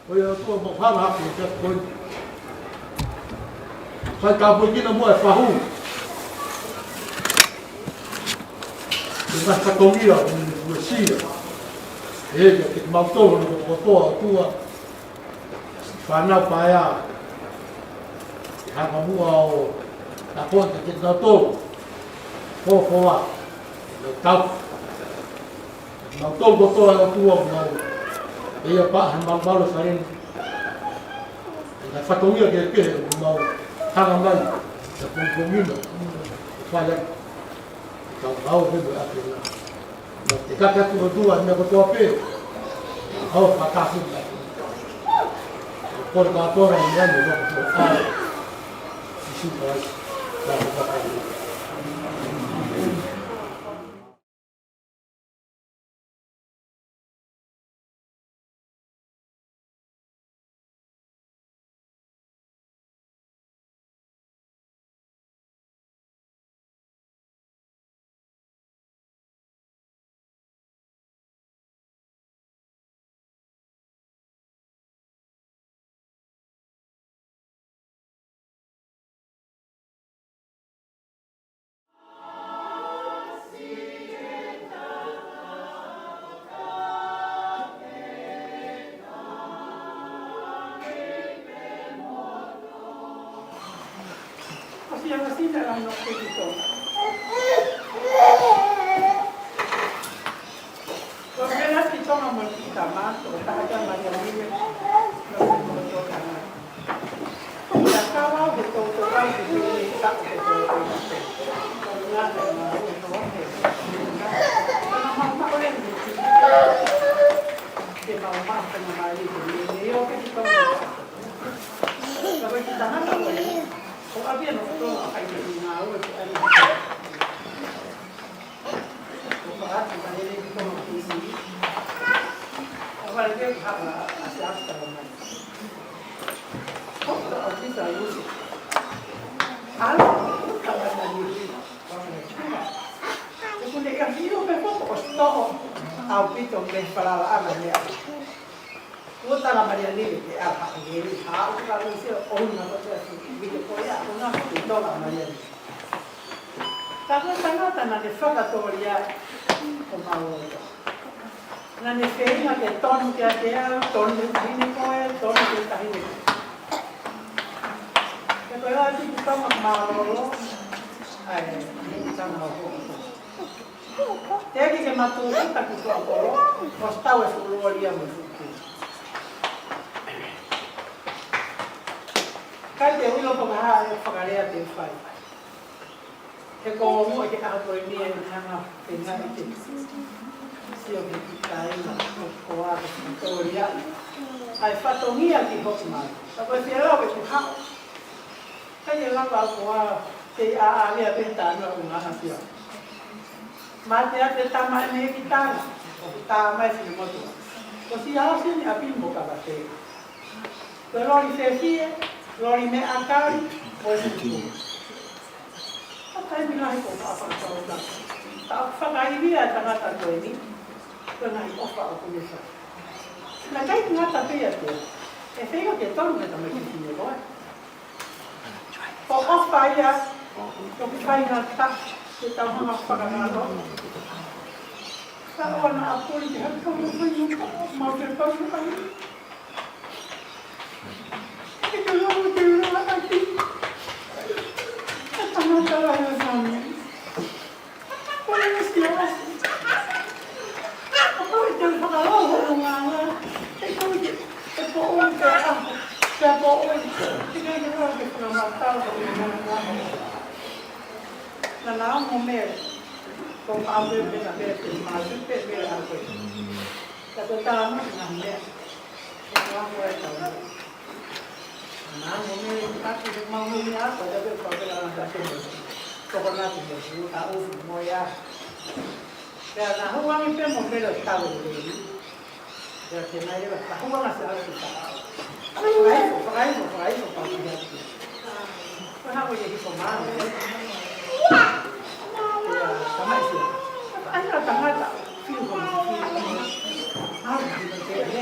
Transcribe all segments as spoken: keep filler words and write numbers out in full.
Ko ia ʻOtua, mau hanga hake kiate koe. Fai tāpuekina muʻa e fahu. Ke mafatongia ʻo e uesia. ʻEiki, kiate kimautolu kotoa ʻOtua. Fānau paea. Ke hanga muʻa ʻo tāpuekina kinautolu. Fōfōʻa. Ke nau tau. Kimautolu kotoa ʻOtua, mau. ʻEiki, pea he malumalu saleni. Ke fatongia kehekehe ʻoku mau hanga mai, ke pongipongina, fai ai. Kau kau he mo ake na. Mo e kaka atu ʻOtua, meʻa kotoa pē. Kau fakasi na. Kore kātoa na i ane, no kotoa. Sīsū Kalaisi. Ko e meʻa ki Tonga mo e ki Tama, ʻo taha kia Malia Mile, mo e ki Moto Tama. Ia kau au he toutou kau he teu i taku he teu i taku. Ko ngā te ngā ue tō he. Ngā mau mau e ni ki. Te mau mau te ngā mai i te ni. Ni o ke ki Tonga. Ka ko e ki Tama ka ko e. Ko ʻapi anō ko Tonga ʻai te ngā ue ko ʻai. Kuo tala Malia Mile ke ala haʻu ke li, haʻu ka lusi o una ko te atu, mite ko ia, una ko te tola Malia Mile. Ka ko e tangata naʻa ne fakatōliʻa ko Maoto. Naʻa ne feinga ke tonu kiate au, tonu ki he taʻahine ko ē, tonu ki he taʻahine ko ē. Ka ko e ʻalu atu ki Tonga mālōlō, ʻai, ne tana o hoko. Teʻeki ke matu ʻuta ki tuʻa kolo, ʻosi tau e fuʻu lōlia mo e fuʻu kī. Kai te u ʻilo pe ko e hā e fakalea te u fai. He ko e ongo ʻi he ʻaho ko eni ʻe hanga pe ngā i te sio ki he kāinga ko koa ko Victoria. ʻAi fatongia ki hoku mai. Ka ko e fie lau ke ku haʻu. Kai e lava ko ā te ʻi ʻā ʻā lea pē tāna ʻo ngā hapia. Mate ʻa e tama ʻe mei ki Tanga, ʻo tā mai Finemotuʻa. Ko si ʻaho sini ʻapi mo ka vate. Ko e loli fefie, loli meʻakai, mo e fuku. Ka taimi lahi ko ka fakatau ka. Ka fakaivia e tangata ko eni, ko e ngaahi ʻofa ʻoku ne fai. Na kai ngata pē ia te. ʻE feinga ke tonu me tamai ki Finemotuʻa. Ko ʻofa ia, ko e faingataʻa, ke tau hanga fakangalo. Ka ʻoua naʻa puli ke haka mo faingataʻa, mau ke pau ke fai. Ke ke lolo ke lolo ʻaki. Ka tangata lahi ʻa Sami. Ko e ʻusi ʻo ʻasi. Ko e te fakaloho ʻo ngā ngā. He ko e te poʻo te ʻaho. Te poʻo. Te kai te rā ke whakamatala ko e ngā ngā. Na na mo me. Ko ma me me na me te ma su pe me a ko. Ka ko tā ma na me. Ko ma ko e tā. Na mo me ka ki te ma mo me a ko te pe ko te la ka te mo. Ko ko na te mo su ka u mo ia. Pea na huangi pē mo Mele ʻo tau e lelei. Pea te nai leva ka huanga sa au ki ta au. Fakaifo, fakaifo, fakaifo, fakaifo. Ko ha ko ia hifo māmani. Pea tamai sia. Ai na tangata, fiu ko fiu. Au ki te ne.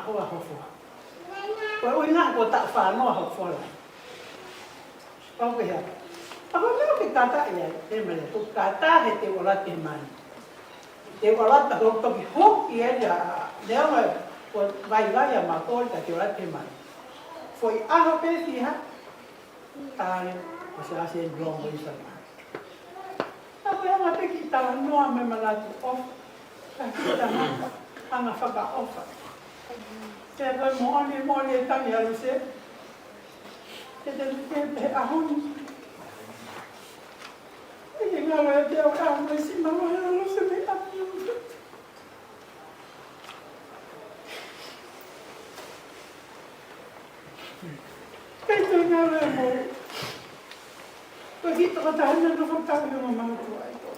ʻaho ʻa hoʻo foha. Ko e ʻuhinga ko e taʻu fā noa hoʻo foha lahi. Pau ke hea. Pau ke hea ke kātaki ai, ʻe Malia, ʻoku kātaki he te u ʻalu atu he mani. Te u ʻalu atu, ko e toki hoki ʻe ia, neongo ʻoku vaivai ʻa Makoli ka te u ʻalu atu he mani. Foʻi ʻaho pē fiha, tali, ʻo Siaosi ʻe longo i sana. Ka ko e anga pē kiʻi talanoa mo e manatu ʻofa, ka kiʻi tangata, anga fakaʻofa. Pea ko e moʻoni, moʻoni e tangi ʻa Luse. Ke te, ke te ʻaho ni. ʻIkai ke ngalo ʻiate au ʻa e siʻi mālohi ʻa Luse mei ʻapi. ʻIkai toe ngalo ʻa e moʻui. Ko e kiʻi tokotaha naʻe nofo taʻu ʻi he ongo mātuʻa ʻi ko.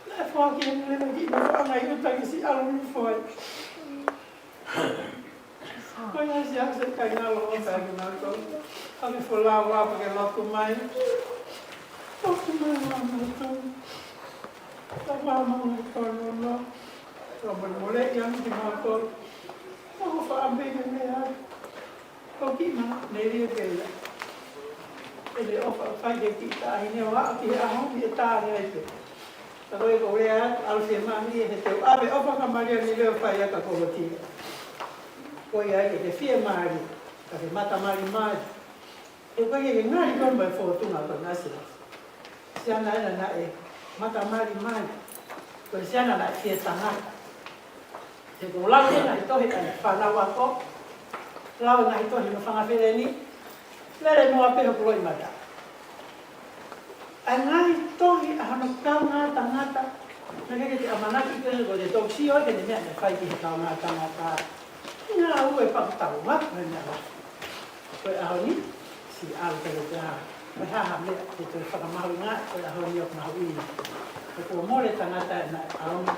Naʻe foaki ʻe he leva kiʻi nofoʻanga ʻi ʻuta ki siʻi ʻalu nofo ai. Ko ia Siaosi ʻikai ngalo ʻofa kiate kimoutolu. Pea ke folau ā pea ke lotu mai. Lotu mai ʻa moutolu. Tau ā maʻu ʻa e tonu noa. Tau molemole ia mo kimoutolu. Tau faʻa pē ke meʻa. Ko kiʻi mana, melie pē ia. ʻE le ʻofa fai ke kiʻi taʻahine ʻo aʻu ki he ʻaho ni ʻe tali ai pē. Ka ko e ko lea, ʻalu fiemālie, he te u ʻave ʻofa kia Malia ni leo fai ʻa e ka kolotia. Ko ia ai ke te fiemālie, ka ke mata malimali. He ko ia ke ngali koe mo e fōtunga ko e ngasi. Siana ena naʻe mata malimali. Ko e siana naʻe fie tangata. He ko e lau e ngaahi tohi ʻa e fānau ako, lau e ngaahi tohi ʻa e fanga feleni, lele noa pē hoku loʻimata. ʻA e ngaahi tohi ʻa hono kaungā tangata, naʻe ʻikai ke te ʻamanaki pē ko e toki sio ke ne meʻa ne fai ki he kaungā tangata. Ngāue pē ke tau ako he meʻa lahi. Ko e ʻaho ni, siʻi ʻalu pē ko e hā, ko e hā ha meʻa ke toe fakamahuʻingaʻi, ko e ʻaho ni ʻoku mahuʻinga. He kuo mole tangata naʻe ʻaonga.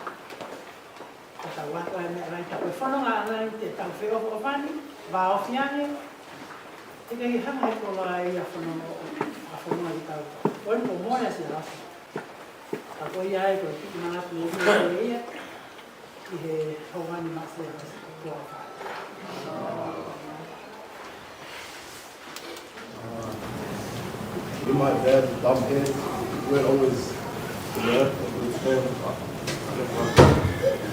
Ka tau ako e meʻa lahi, ka ko e fononga ʻa e ngaahi te tau feʻofoʻofani, vāofi ange, ʻikai ke hanga he koloa ia ʻo fononga, ʻo fononga ki tau. Ko eni kuo mole ʻa Siaosi. Ka ko ia ai ko e kiʻi manatu ʻoku ʻi ai ʻi he houa ni maʻa Siaosi. Kuo fai. Me and my dad bump heads. We're always, you know, a good friend.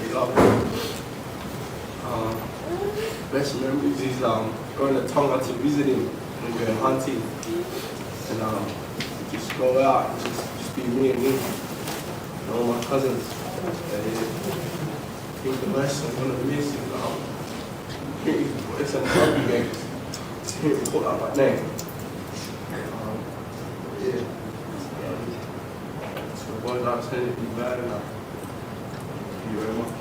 He loved me. Uh, best memories is, um, going to Tonga to visit him when we were hunting. And, um, just go out and just, just be me and him. And all my cousins. And, yeah. I think the most I'm gonna miss is, um, it's an rugby game. It's here, we call that my name. Um, yeah. So the boys are turning me mad enough. Thank you very much.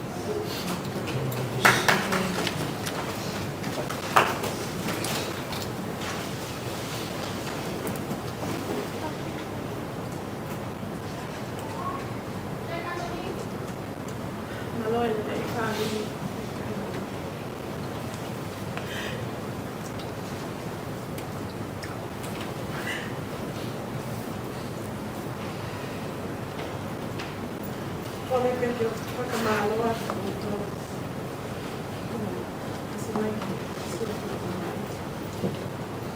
Ke fakamālō atu koutou. Kasi mai ki, kasi mai ki.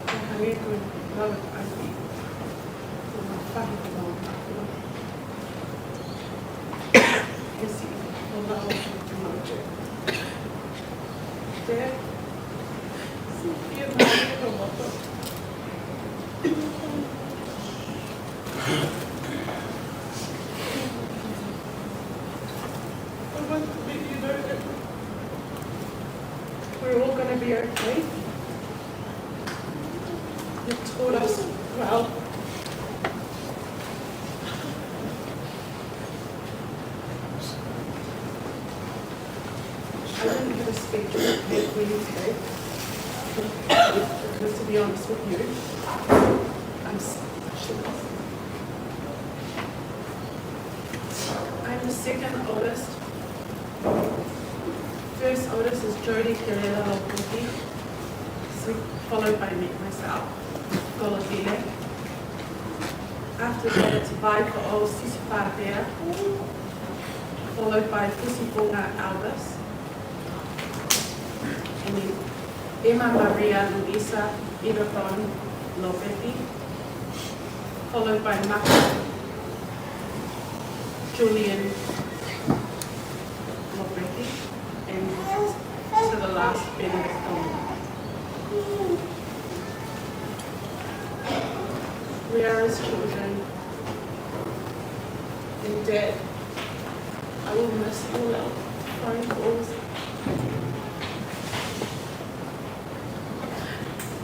Ka hangē ko e lau ʻa e ʻapi. Ko e mafahi ko e mau. Kasi, ko e mau. Te, si, ia, mau, ko e mau. I want to let you know that we're all gonna be okay. You taught us well. I didn't have a speech prepared for you today because, to be honest with you, I'm s-, I'm the second oldest. First oldest is Jody Kelela Lopeti, followed by me, myself, Golofile. After that, it's Vaikaʻo Sisifātea, followed by Fusipunga Albus. And then Emma Maria Luisa Everton Lopeti, followed by Maka Julian Lopeti, and to the last, Benedict Thorne. We are his children. And Dad, I will miss all our phone calls.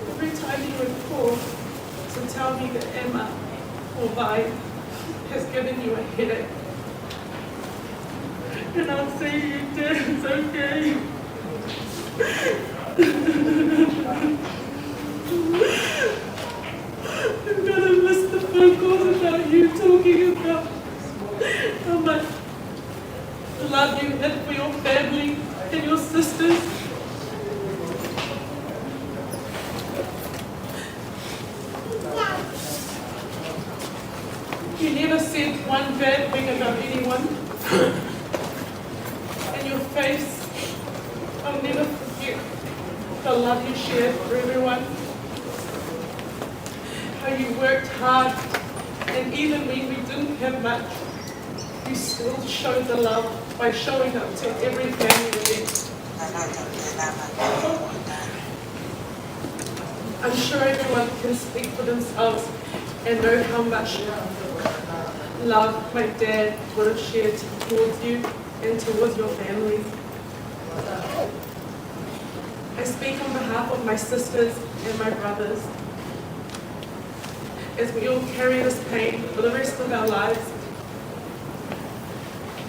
Every time you would call to tell me that Emma or Vi has given you a headache, and I'll say to you, "Dad, it's okay." I'm gonna miss the phone calls about you talking about how much love you had for your family and your sisters. You never said one bad thing about anyone. And your face, I'll never forget the love you shared for everyone. How you worked hard, and even when we didn't have much, you still showed the love by showing up to every family event. I'm sure everyone can speak for themselves and know how much love my dad would have shared towards you and towards your family. I speak on behalf of my sisters and my brothers as we all carry this pain for the rest of our lives,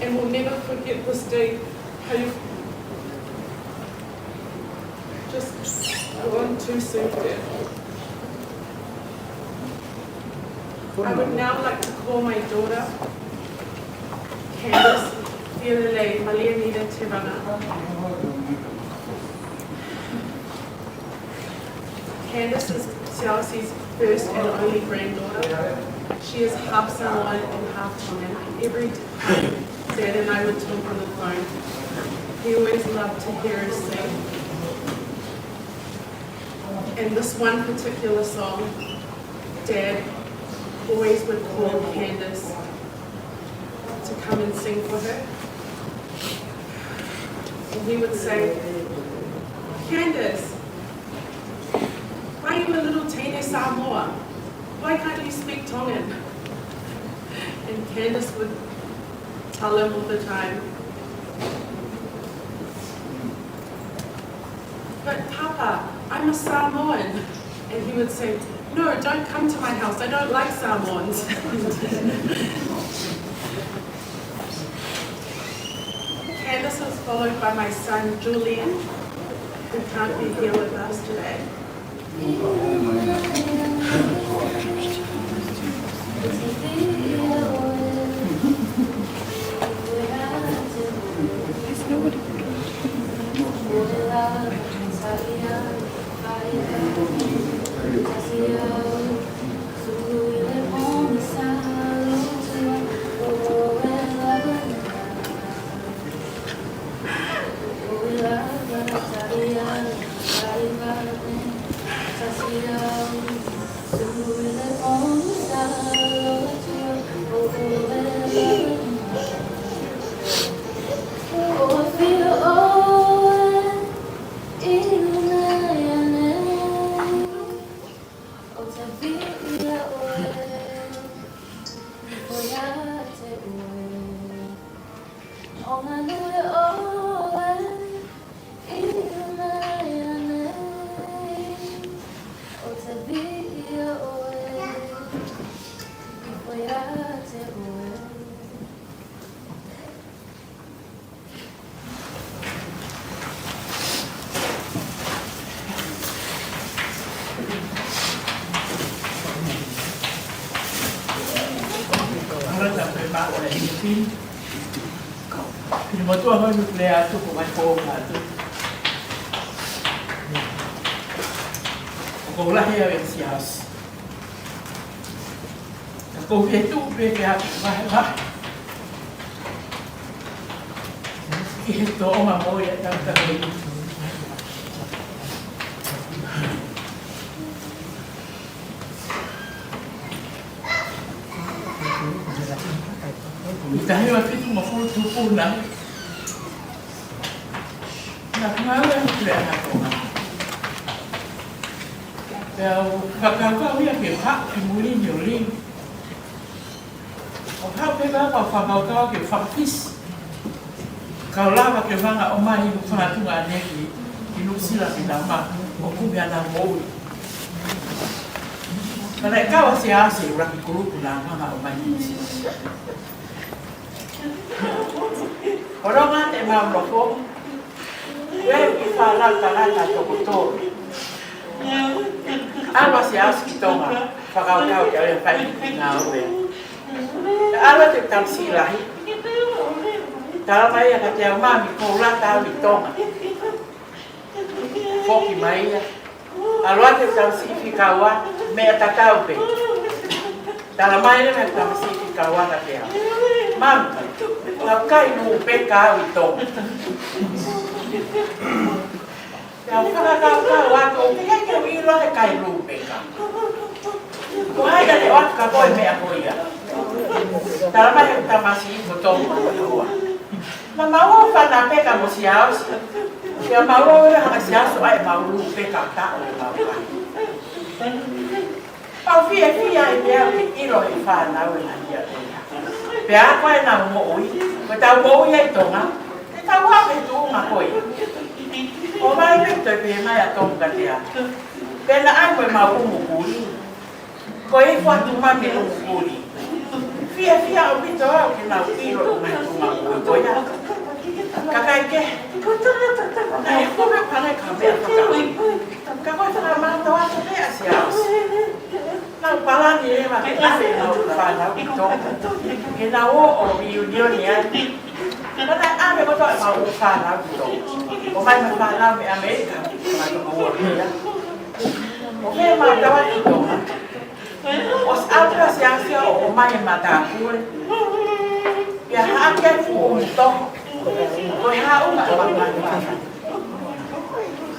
and we'll never forget this day, how you just gone too soon, Dad. I would now like to call my daughter, Candace Fialele Malianita Tevana. Candace is Chelsea's first and only granddaughter. She is half Samoan and half Tongan. Every time Dad and I would talk on the phone, he always loved to hear her sing. And this one particular song, Dad always would call Candace to come and sing for her. And he would say, "Candace, why are you a little teine Samoa? Why can't you speak Tongan?" And Candace would tell him all the time, "But Papa, I'm a Samoan." And he would say, "No, don't come to my house. I don't like Samoans." Candace was followed by my son, Julian, who can't be here with us today. Pini, pini motuʻa hoi nuku lea atu, ko mai ko atu. ʻOku ou lahi ʻa e siasi. Ka ʻoku ou fie tuʻu pē ke ʻapi vahevahe ki he tōʻonga moʻui ʻa e tangata ko eni. ʻI he taha hiva fitu mo e fulu tupuna, naʻa ku ngāue ʻi he puleʻanga Tonga. Pea u fakakaukau ia ke u haʻu ki muli ni ʻo liu. ʻO haʻu pē ka u fakakaukau ke u fakafisi. Ka u lava ke u hanga ʻo ʻomai hoku fanga tuongaʻane ki, ki Nuʻusila ke nau hanga ʻo kumi ʻenau moʻui. Ka naʻe kau ʻa Siaosi he ʻuluaki kulupu naʻa nau hanga ʻo ʻomai ki Nuʻusila. Ko e ʻuhinga te mau nofo, ʻoku ʻi ai e fānau tangata toko tolu. ʻAlu ʻa Siaosi ki Tonga, fakakaukau ke ʻalu ʻo fai e ngāue. ʻAlu atu e tamasiʻi lahi. Talamai ia kiate au, mami, ʻoku ou lata au ʻi Tonga. Foki mai ia. ʻAlu atu e tamasiʻi fika ua, meʻa tatau pē. Talamai leva ʻe he tamasiʻi fika ua kiate au, mami, ʻoku ou kai lūpeka au ʻi Tonga. Pea u fakakaukau atu, ʻoku ʻikai ke u ʻilo he kai lūpeka. Ko hai ia ʻe ʻoatu kia koe e meʻa ko ia? Talamai ʻe he tamasiʻi ko Tonga. Naʻa mau ō ʻo fana peka mo Siaosi. Pea mau ō ʻo hanga ʻe Siaosi ʻo ʻai ʻemau lūpeka ʻo taʻo ʻemau kai. Pea u fiefia ai pea u ʻilo ʻe he fānau e ngaahi meʻa ko ia. Pea ko ʻenau moʻui, ko ʻetau moʻui ʻi Tonga, te tau ō ki he tuʻunga ko ia. ʻO mai pē toe pehē mai ʻa Tomu kiate au, pea naʻe ʻai mo ʻemau ʻumu kuli. Ko e ifu atu mai mei he ʻumu kuli. Fiefia ʻaupito au ke nau ʻilo e ngaahi tuʻunga moʻui ko ia. Kakai kehe, naʻe hoko mai pē ha meʻa fakaʻuli. Ka ko e fakamātoato pē ʻa Siaosi. Naʻa ku palani leva ke ʻave ʻemau fānau ʻi Tonga ke nau ō ʻo reunion ai. Ka naʻe ʻave kotoa ʻemau fānau ʻi Tonga. ʻOmai mo e fānau mei ʻAmelika, fānau toko ua ia. ʻO pehē ʻemau tau atu ʻi Tonga, ʻosi ʻalu ʻa Siaosi ʻo ʻomai e matāpule. Pea haʻaki ai e fuʻu ʻumu toho. Ko e haʻu mai ʻa e matāpule.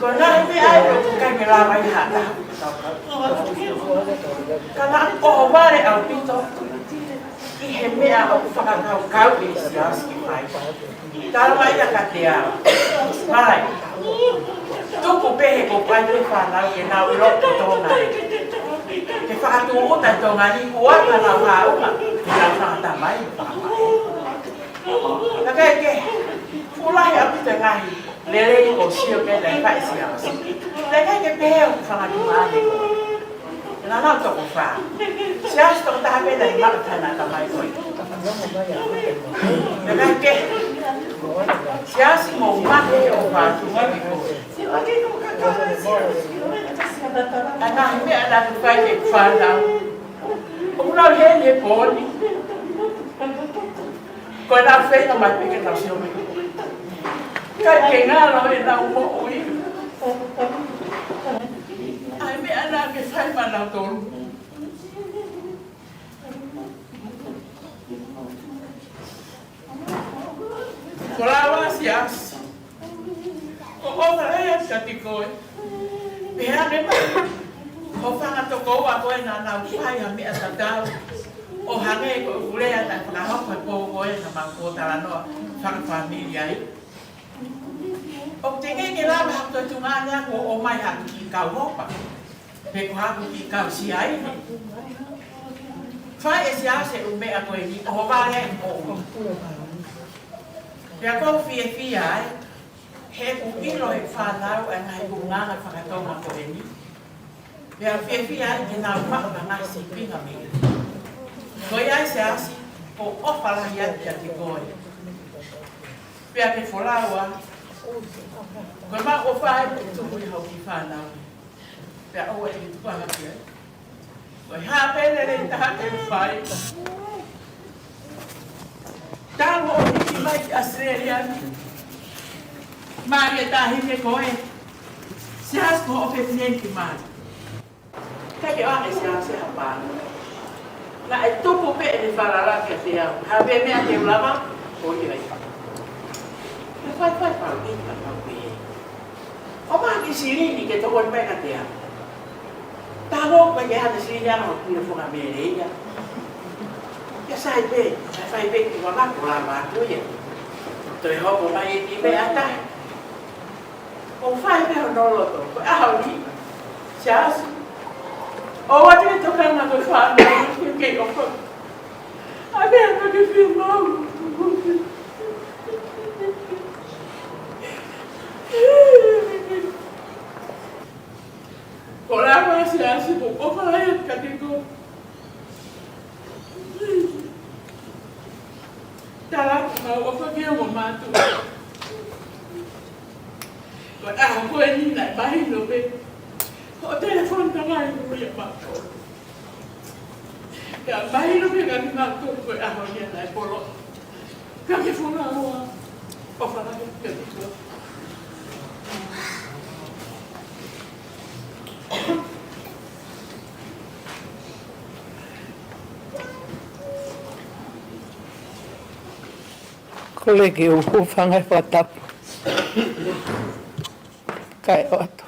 Ko e ngaahi meʻa ia ʻoku ʻikai ke lava ʻe ha taha. Ka naʻa ku ʻohovale ʻaupito ki he meʻa ʻoku fakakaukau ʻe Siaosi ke fai. Talamai ia kiate au, mami, tuku pē he ko e kai pē fānau ke nau ʻilo ko Tonga. Ke fakatūʻuta e Tonga ni, ʻoua naʻa nau haʻu mai ke nau fakatamai, fakamai. Kakai kehe, fuʻu lahi ʻaupito e ngaahi lelei ʻoku ou sio ki ai naʻe fai ʻe Siaosi. Kakai kehe, pehē ʻoku fanga tuongaʻane ko ē. Naʻa nau toko fā. Siaosi tokotaha pē naʻe maʻu ʻe he tangata mai ko ē. Kakai kehe, Siaosi mo mami ʻo fanga tuongaʻane ko ē. ʻA e ngaahi meʻa naʻa nau fai ki he fānau. ʻOku nau heni he pō ni. Ko ʻenau feinga mai pē ke nau sio mai. ʻIkai ke ngalo ʻenau moʻui. ʻA e meʻa naʻa ke fai maʻanautolu. Ko e lau ʻa Siaosi, ʻoku ou ʻofa lahi atu kiate koe. Pea hangē mai ko e fanga tokoua ko ē naʻa nau fai ha meʻa tatau. ʻO hangē ko e lea naʻe fakahoko he pō ko ē naʻa mau talanoa fakafāmili ai. ʻOku teʻeki ke lava haku toe tuongaʻane ʻo ʻomai haku kiʻi kau hopa. Pe ko haku kiʻi kau siaine. Fai ʻe Siaosi e ʻū meʻa ko eni, ʻoho vale ʻo. Pea ʻoku ou fiefia ai, he ʻoku ʻilo ʻe he fānau e ngaahi ʻulungaanga faka-Tonga ko eni. Pea fiefia ai ke nau maʻu ha ngaahi sīpinga mei ai. Ko ia ai Siaosi, ʻoku ou ʻofa lahi atu kiate koe. Pea ke folau ā, ko e maʻu ʻofa ē ʻoku tuku ʻi hau kiʻi fānau. Pea ʻoua ʻe tuku ange pē. Ko e hā pē lelei taha ke fai, Mai ki ʻAositelēlia. Mālie taʻahine koe. Siasi, ko hoʻo fefine ni ki Mali. Ka ke ʻoange Siasi ha pā. Naʻe tupu pē ʻene falala kiate au. Ha pē meʻa te u lava, ko ia ai. Ka faifai pau ni ka pau pē. ʻOmai ha kiʻi silini ke tokoni mai kiate au. Talo ko e ke hana silini ana ʻo pule foka mele ia. Ke sai pē, sai pē ki wana ko lava atu ia. Toe hoko mai e kiʻi meʻa tahi. ʻO fai pē hono loto, ko e ʻaho ni, Siasi. ʻOua te ke tokanga ko e fānau, ke kei ʻofa. ʻA meʻa ko e ke fie mau. Ko lava Siasi ko ʻofa ai ka ke ko. Tala ko mau ʻofa ke mo mātuʻa. Ko e ʻaho ko eni naʻe mahino pē. Ko e telefoni ka ngai mo ia mātuʻa. Ka mahino pē ka ni mātuʻa ko e ʻaho ni naʻe polo. Ka ke fona hoa. ʻOfa lahi ka ke ko. Kole ke u hūfanga he fakatapu. Kae ʻoatu.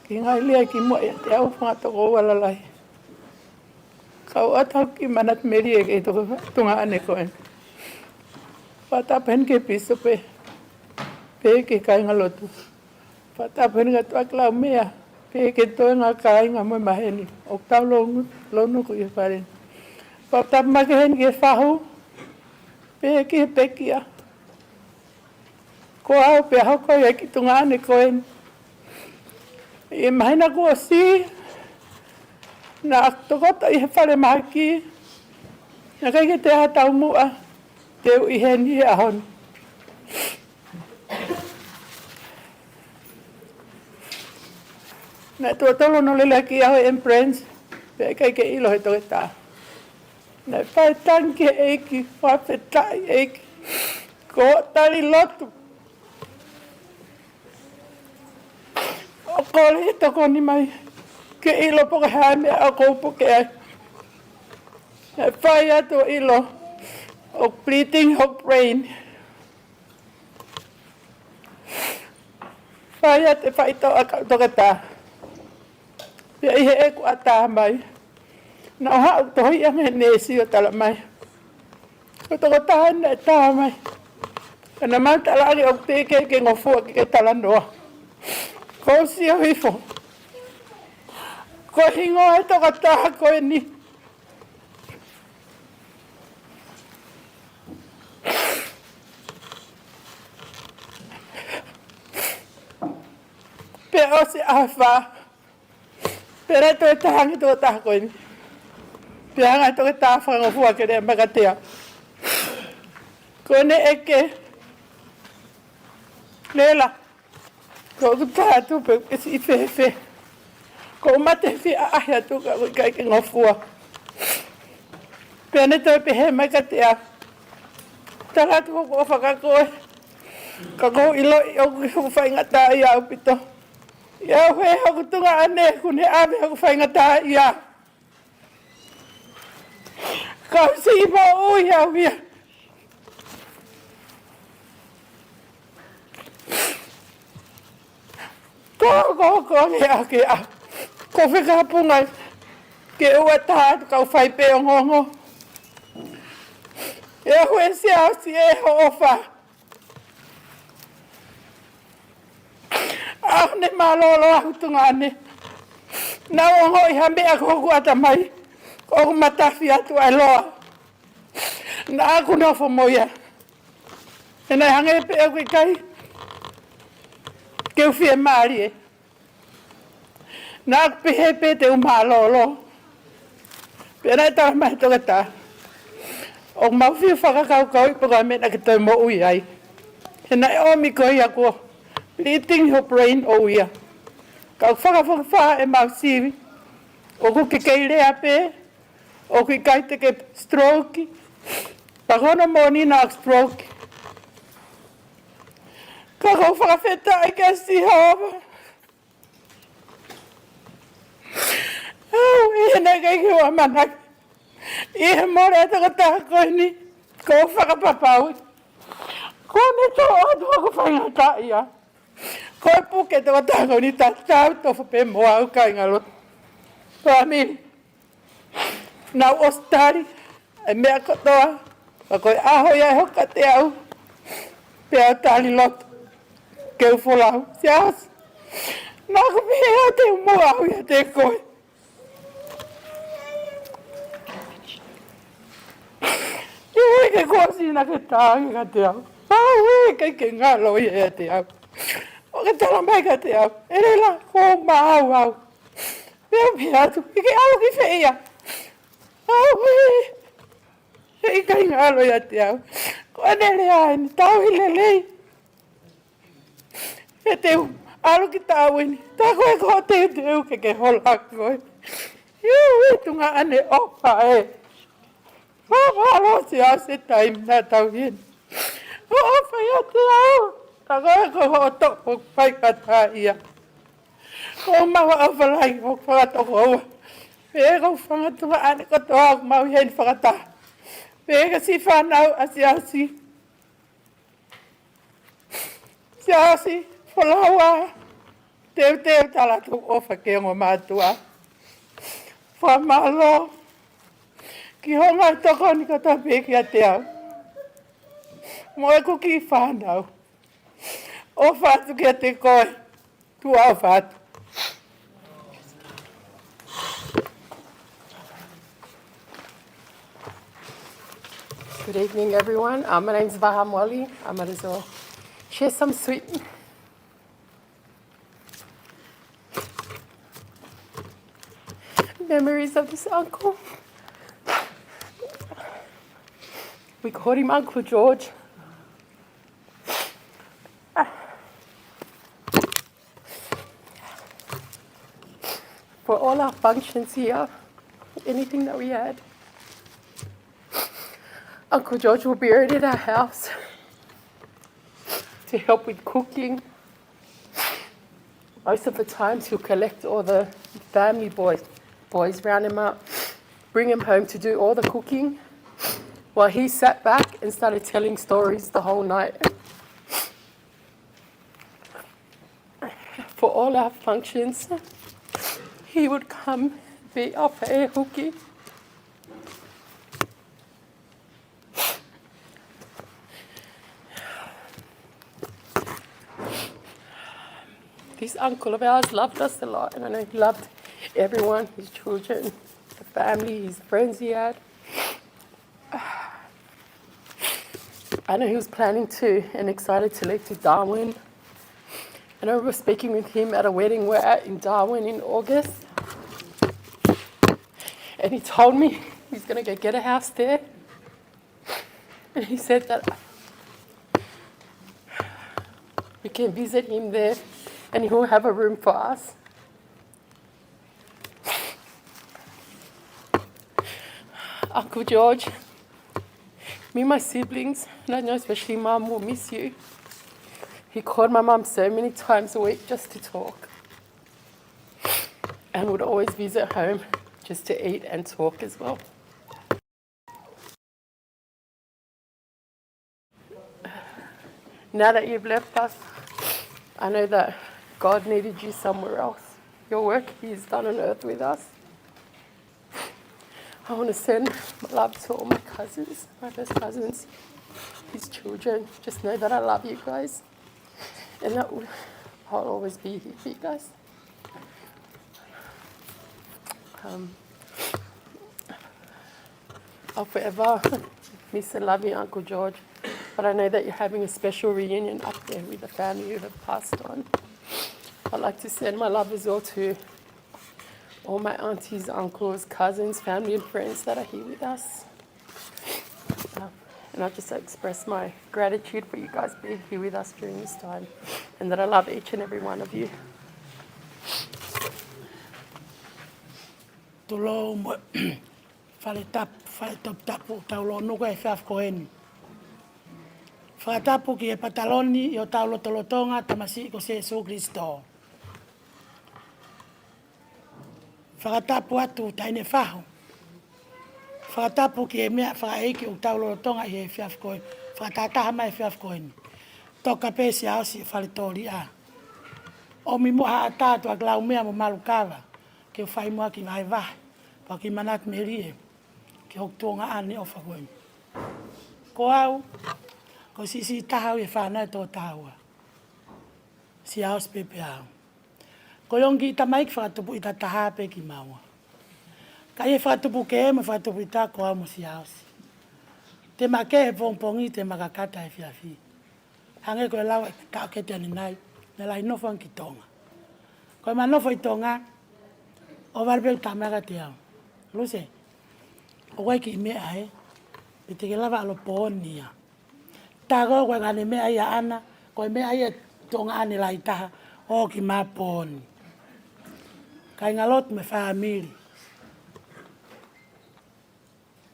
Ki ngai lea ki muʻa ʻiate au fanga tokoua lalahi. Kau ʻoatu ki Manatu Melie ke toko tuongaʻane ko ē. Fakatapu heni ki he pīsope. Pehē ki he kāingalotu. Fakatapu heni kia Tuʻakilaumea. Pehē ki he toenga kāinga mo e maheni. ʻOku tau lonu, lonu ko ia fale. Fakatapu makehe heni ki he fahu. Pehē ki he pekia. Ko au pea hoko ia ki tuongaʻane ko eni. ʻI he māhina kuo ʻosi, naʻa ku tokoto ʻi he falemahaki, naʻe ʻikai ke toe ha taumuʻa, te u ʻi heni he ʻaho ni. Naʻe tuʻo tolu hono lelei ki au he ambulance, pea ʻikai ke ʻilo he toketā. Naʻe fai tangi ki he ʻEiki, fakafetaʻi ʻEiki. Ko e tali lotu. ʻO kole ke tokoni mai. Ke ʻilo pe ko e hā e meʻa ʻoku ou puke ai. Naʻe fai atu ʻo ʻilo. ʻOku bleeding hoku brain. Fai atu e faitoʻo ʻa e kau toketā. Pea ʻi heʻeku ʻatā mai. Naʻa ku haʻu ʻo tohi ange he neesi ʻo tala mai. Ko e toketā naʻe tā mai. Ka naʻa mau tala ange ʻoku teʻeki ke ngofua ke ke talanoa. Ko u sio hifo. Ko e hingoa e toketā ko eni. Pea ʻosi ʻaho ʻe fā. Pea naʻe toe tā ange toketā ko eni. Pea hanga ʻe he toketā fakangofua ke lea mai kiate au. Ko ʻene ʻeke. Lēlā. Ko ʻeku tā atu pē ke siʻi fēfē. Ko u mate fie ʻaʻahi atu ka ʻoku ʻikai ke ngofua. Pea ne toe pehē mai kiate au. Tala atu hoku ʻofa kia koe. Ka ʻoku ou ʻiloʻi ʻoku ke faingataʻaʻia ʻaupito. ʻI au he hoku tuongaʻane kuo ne ʻave hoku faingataʻaʻia. Ka u siʻi moʻui au ia. Ko, ko, ko, ange ake a. Ko fekapunga ke ua tā atu kau fai pē ongoongo. ʻE au e Siasi ʻe hoʻo ʻofa. ʻAho ne mālōlō au tuongaʻane. Naʻa ku ongoʻi ha meʻa ko hoku ʻatamai. Ko hoku matafi atu ʻa e loa. Naʻa ku nofo mo ia. He naʻe hangē pē ʻoku ʻikai ke u fiemālie. Naʻa ku pehē pē te u mālōlō. Pea naʻe tala mai he toketā. ʻOku mau fiu fakakaukauʻi pe ko e hā e meʻa naʻa ke toe moʻui ai. He naʻe ʻomi ko ia kuo bleeding hoku brain ʻo ia. Ka ʻoku fakafokifā ʻemau sivi. ʻOku ke kei lea pē. ʻOku ʻikai te ke stroke. Pea ko hono moʻoni naʻá ku stroke. Ka ʻoku ou fakafetaʻi kia Sihova. ʻOu, ʻi heʻene ʻikai ke u ʻamanaki ʻi he mole ʻa e tokotaha ko eni, ʻoku ou fakapapauʻi kuo ne toʻo atu hoku faingataʻa ia. Ko e puke ʻa e tokotaha ko eni tatau tofu pē mo au, kāingalotu. Fāmili, naʻá ku ʻosi tali e meʻa kotoa, ka ko e ʻaho ia ʻe hoko kiate au, pea u tali lotu ke u folau. Siasi, naʻá ku pehē ʻe au te u muʻa au ʻiate koe. ʻIo, ʻikai ke kuo ʻosi na ke tā ange kiate au. ʻOu, ʻikai ke ngalo ia ʻiate au. ʻO ke tala mai kiate au, ʻElela, kuo u maʻau au. Pea u pehē atu, ʻe ke ʻalu ki fē ia? ʻOu, ʻe, ʻikai ngalo ʻiate au. Ko ʻene lea eni, tauhi lelei. ʻE te u ʻalu ki Tāuini. Tā ko e ko te te u ke ke hola koe. ʻIo, ʻi he tuʻunga ʻaneʻofa ē. Fakamālō Siasi he taimi naʻa tau ʻi heni. ʻOfa ʻiate au. Tā ko e ko hoʻo toʻo hoku faingataʻa ia. Ko homau ʻofa lahi, hoku fakatokoua. Pea ko e fanga tuongaʻane kotoa ʻoku mau ʻi heni fakataha. Pea ko e siʻi fānau ʻa Siasi. Siasi, folaua, teuteu tala atu hoku ʻofa ki he ongo mātuʻa. Fakamālō ki hoʻo ngaahi tokoni kotoa pē kiate au mo ʻeku kiʻi fānau. ʻOfa atu kiate koe. Tuʻa ʻofa atu. Good evening, everyone. Uh, my name's Vaha Moli. I might as well share some sweet memories of this uncle. We called him Uncle George. For all our functions here, anything that we had, Uncle George will be at our house to help with cooking. Most of the times he'll collect all the family boys, boys, round him up, bring him home to do all the cooking, while he sat back and started telling stories the whole night. For all our functions, he would come be our faʻē huki. This uncle of ours loved us a lot, and I know he loved everyone, his children, the family, his friends he had. I know he was planning to and excited to leave to Darwin. And I remember speaking with him at a wedding we're at in Darwin in August. And he told me he's gonna go get a house there. And he said that we can visit him there and he'll have a room for us. Uncle George, me and my siblings, and I know especially Mum will miss you. He called my mum so many times a week just to talk, and would always visit home just to eat and talk as well. Now that you've left us, I know that God needed you somewhere else. Your work he's done on earth with us. I want to send my love to all my cousins, my first cousins, his children. Just know that I love you guys, and that I'll always be here for you guys. Um, I'll forever miss and love you, Uncle George, but I know that you're having a special reunion up there with the family who have passed on. I'd like to send my love as well to all my aunties, uncles, cousins, family and friends that are here with us. Um, and I just express my gratitude for you guys being here with us during this time, and that I love each and every one of you. Tulou mo Faletapu Fai toputapu tau lōnuku he efiafi ko eni. Fakatapu ki he pataloni ʻi hotau lotolotonga, tamasiʻi ko Sīsū Kalaisi. Fakatapu atu Taʻahine Fahu. Fakatapu ki he meʻa fakaʻeiki ʻoku tau lolotonga ʻi he efiafi ko eni. Fakatahataha mai he efiafi ko eni. Toka pē Siaosi ʻi fale tōliʻa. ʻOmi muʻa ha ʻatā atu ʻaki lau meʻa mo malu kava. Ke fai muʻa ha kiʻi vahevahe. Pea kiʻi manatu melie. Ki hoku tuongaʻane ʻofa ko eni. Ko au, ko e siʻisiʻi taha au ʻi he fānau ʻe toko taha ua. Siaosi pē pea au. Ko e ongo kiʻi tamaiki fakatupu ʻita taha pē kimaua. Ka ʻi he fakatupu kehe mo e fakatupu ʻita ko au mo Siaosi. Te ma kehe he pongipongi, te ma kakata he efiafi. Hangē ko e lau ʻa e taʻokete ʻanenai, naʻe lahi nofo ange ki Tonga. Ko ʻema nofo ʻi Tonga, ʻohovale pē ʻeku tama kiate au. Lucy, ʻoku ʻi ai e kiʻi meʻa ē, pe te ke lava ʻalu ʻo pooni ia. Tā ko ē ko e ngaahi meʻa ia ʻaʻana, ko e meʻa ia ʻa e tuongaʻane lahi taha, ʻoku ʻi ai e pooni. Kāingalotu mo e fāmili.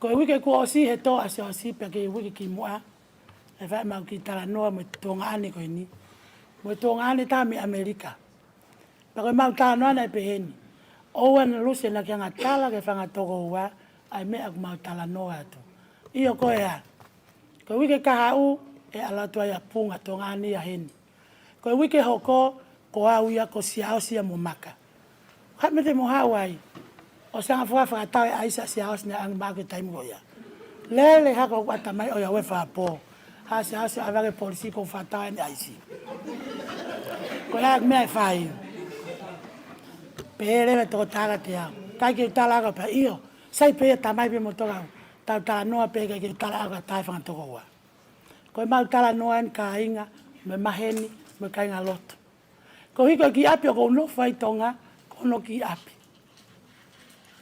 Ko e uike kuo ʻosi he tō ʻa Siaosi pea ko e uike kimuʻa. ʻE fai ʻemau kiʻi talanoa mo e tuongaʻane ko eni. Mo e tuongaʻane ʻe taha mei ʻAmelika. Pea ko ʻemau talanoa naʻe pehē ni. ʻOua naʻa Lucy naʻa ke hanga ʻo tala ki he fanga tokoua ʻa e meʻa ʻoku mau talanoa atu. ʻIo ko ia. Ko e uike kahaʻu ʻe ʻalu atu ai ʻa Punga, tuongaʻane ia heni. Ko e uike hoko, ko au ia, ko Siaosi ia mo Maka. Haʻu mei te mo haʻu ai. ʻOsi anga fua fakatau e ʻaisi ʻa Siaosi naʻe ʻange mai ki he taimi ko ia. Lele hake hoku ʻatamai ʻo ia ʻo fakapō. Haʻu Siaosi ʻo ʻave ki he polisi kuo u fakatau ʻene ʻaisi. Ko e hā e meʻa ʻe fai? Pehē leva e tokotaha kiate au. ʻIkai ke u tala ʻe au pē ʻio. Sai pē ia tamai pē mo toka au. Tau talanoa pē ʻikai ke u tala ʻe au ki ha taha he fanga tokoua. Ko ʻemau talanoa eni kāinga, mo e maheni, mo e kāingalotu. Ko e hiko ki ʻapi ʻoku ou nofo ai ʻi Tonga, ko hono kiʻi ʻapi.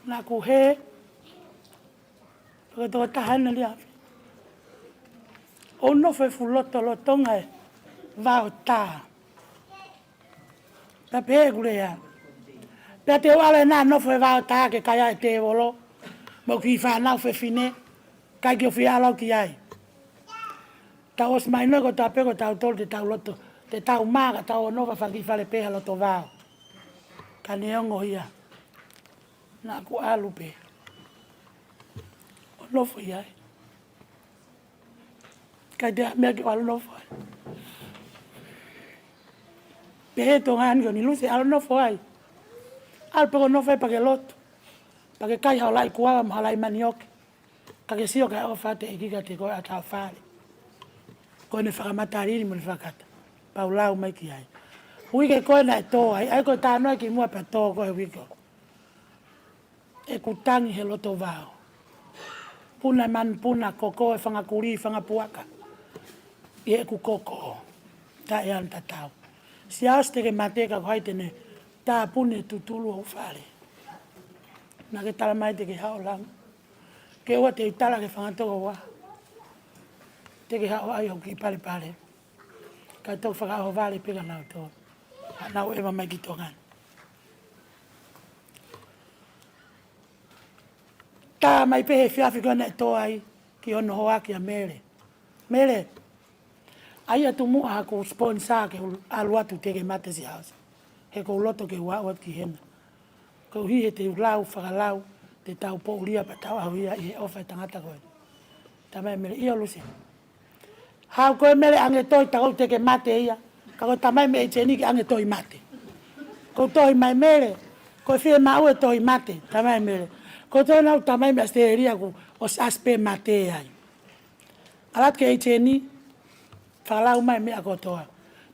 Naʻa ku hē, ko e tokotaha ena ʻi ʻapi. ʻOu nofo he fuʻu lotolotonga e vao tā. Pea pehē ʻeku lea. Pea te u ʻalu ena ʻo nofo he vao tā ke kai ai e tēvolo. Mo e kiʻi fānau fefine. ʻIkai ke u fie ʻalu au ki ai. Tau ʻosi mahinoʻi kotoa pē ko tautolu te tau loto, te tau mā ka tau ō ʻo nofo ʻi ha kiʻi fale pē ha loto vao. Ka neongo ia, naʻa ku ʻalu pē ʻo nofo ai. ʻIkai te u meʻa ke u ʻalu ʻo nofo ai. Pehē ʻe he tuongaʻane ko eni, Lucy, ʻalu ʻo nofo ai. ʻAlu pē koe ʻo nofo ai pea ke lotu. Pea ke kai ha laʻi kuava mo ha laʻi manioke. Ka ke sio ki he ʻofa ʻa e ʻEiki kiate koe ʻi hotau fale. Ko ʻene fakamatalili mo ʻene fakakata. Pea u lau mai ki ai. Uike ko ē naʻe tō ai, ʻa ia ko e talanoa kimuʻa pea tō ko ē he uike. ʻEku tangi he loto vao. Puna e manupuna, koko e fanga kulī, fanga puaka. ʻI heʻeku koko. Taʻeʻaonga tatau. Siaosi, te ke mate ka ko hai te ne tāpuni e tutulu ʻo e fale? Naʻa ke tala mai te ke haʻu ʻo langa. Ke ʻoua te u tala ki he fanga tokoua. Te ke haʻu ʻo ʻai hoku kiʻi palepale. Ka toki fakaʻohovale pē kia nautolu. Haʻanau ʻeva mai ki Tonga ni. Tā mai pē he efiafi ko ē naʻe tō ai ki hono hoa kia Mele. Mele, ʻai atu muʻa haku sponsor ke u ʻalu atu, te ke mate Siaosi. He ʻoku ou loto ke u aʻu atu ki hena. Koeʻuhi he te u lau, fakalau, te tau poulia pea tau ʻauha ʻi he ʻofa ʻa e tangata ko ē. Talamai ʻe Mele, ʻio Lucy. Haʻu koe Mele ʻange tohi, tā ko ē te ke mate ia. Ka ko e talamai mei he ʻeiseni ke ʻange tohi mate. Ko e tohi mai Mele, ko e fiemaʻu e tohi mate, talamai ʻe Mele. Ko e tohi naʻa ku talamai mei ʻAositelēlia kuo ʻosi ʻasi pē mate ai. ʻAlu atu ki he ʻeiseni, fakalau mai e meʻa kotoa.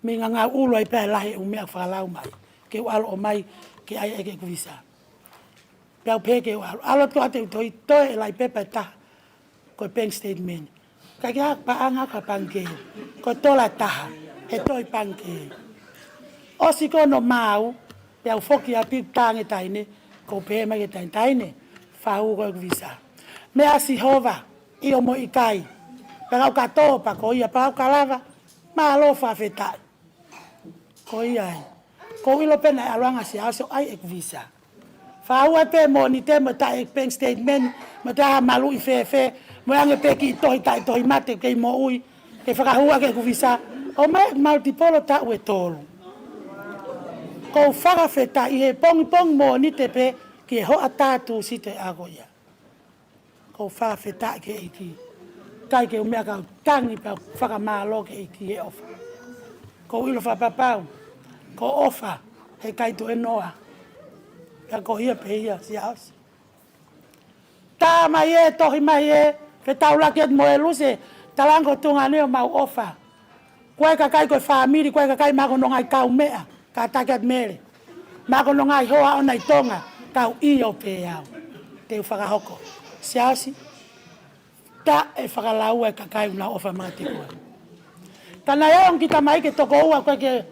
Mei ngangau ʻulu ai pē ʻa e lahi e ʻū meʻa fakalau mai. Ke u ʻalu ʻo ʻomai ke ʻai ʻeku visa. Pea u pehē ke u ʻalu. ʻAlu atu ʻo ʻoatu e tohi, toe e laʻi pepa ʻe taha. Ko e bank statement. Ka ke ʻai paʻanga ka pangikē. Ko e tola ʻe taha. He tohi pangikē. ʻOsi ko hono maau, pea u foki ʻapi ʻo tangi taʻahine, ʻoku ou pehē mai ki he taʻahine, taʻahine, Fahu, ko ʻeku visa. Meʻa ʻa Sihova, ʻio mo ʻikai. Pea ka u ka tō pea ko ia, pea ka u ka lava, mālō, fakafetaʻi. Ko ia ai. ʻOku ou ʻilo pē naʻe ʻalu ange ʻa Siaosi ʻo ʻai ʻeku visa. Fakaua pē Mōnite mo e taʻe bank statement, mo e taʻe maluʻi fēfē, mo e ange pē kiʻi tohi taʻe tohi mate kei moʻui, ke fakahū ʻaki ʻeku visa. ʻOmai ʻeku multiple taʻu ʻe tolu. ʻOku ou fakafetaʻi he pongipongi Mōnite pē ki he hoʻatā Tūsite ʻaho ko ia. ʻOku ou fakafetaʻi ki he ʻEiki. ʻIkai ke u meʻa ka u tangi pea fakamālō ki he ʻEiki he ʻofa. ʻOku ou ʻilo fakapapau, ko e ʻofa heʻikai toe noa. Pea ko ia pē ia, Siaosi. Tā mai ē, tohi mai ē, fetaulaki atu mo ʻEluse, talaange ko e tuongaʻane ʻoku mau ʻofa. Ko e kakai ko e fāmili, ko e kakai maʻa hono ngaahi kaumeʻa, kātaki atu Mele. Maʻa hono ngaahi hoa ʻoʻona ʻi Tonga, kau ʻio pē au. Te u fakahoko. Siaosi, taʻe fakalaua e kakai ʻoku nau ʻofa maʻa koe. Ka naʻe ʻi ai e ongo kiʻi tamai ke toko ua ko ē ke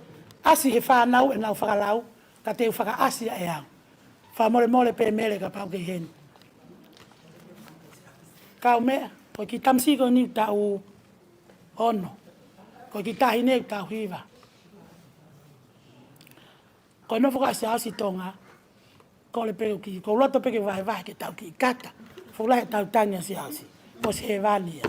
ʻasi he fānau ʻenau fakalau, ka te u fakaʻasi ia ʻe au. Fakamolemole pē Mele kapau ʻoku ke ʻi heni. Kaumeʻa, ko e kiʻi tamasiʻi ko eni ʻoku taʻu ono. Ko e kiʻi taʻahine ʻoku taʻu hiva. Ko e nofo ko ē ʻa Siaosi ʻi Tonga, kole pē ʻoku ou kiʻi, ʻoku ou loto pē ke vahevahe ke tau kiʻi kata. Fuʻu lahi ʻetau tangi ʻa Siaosi. Ko Sevani ia.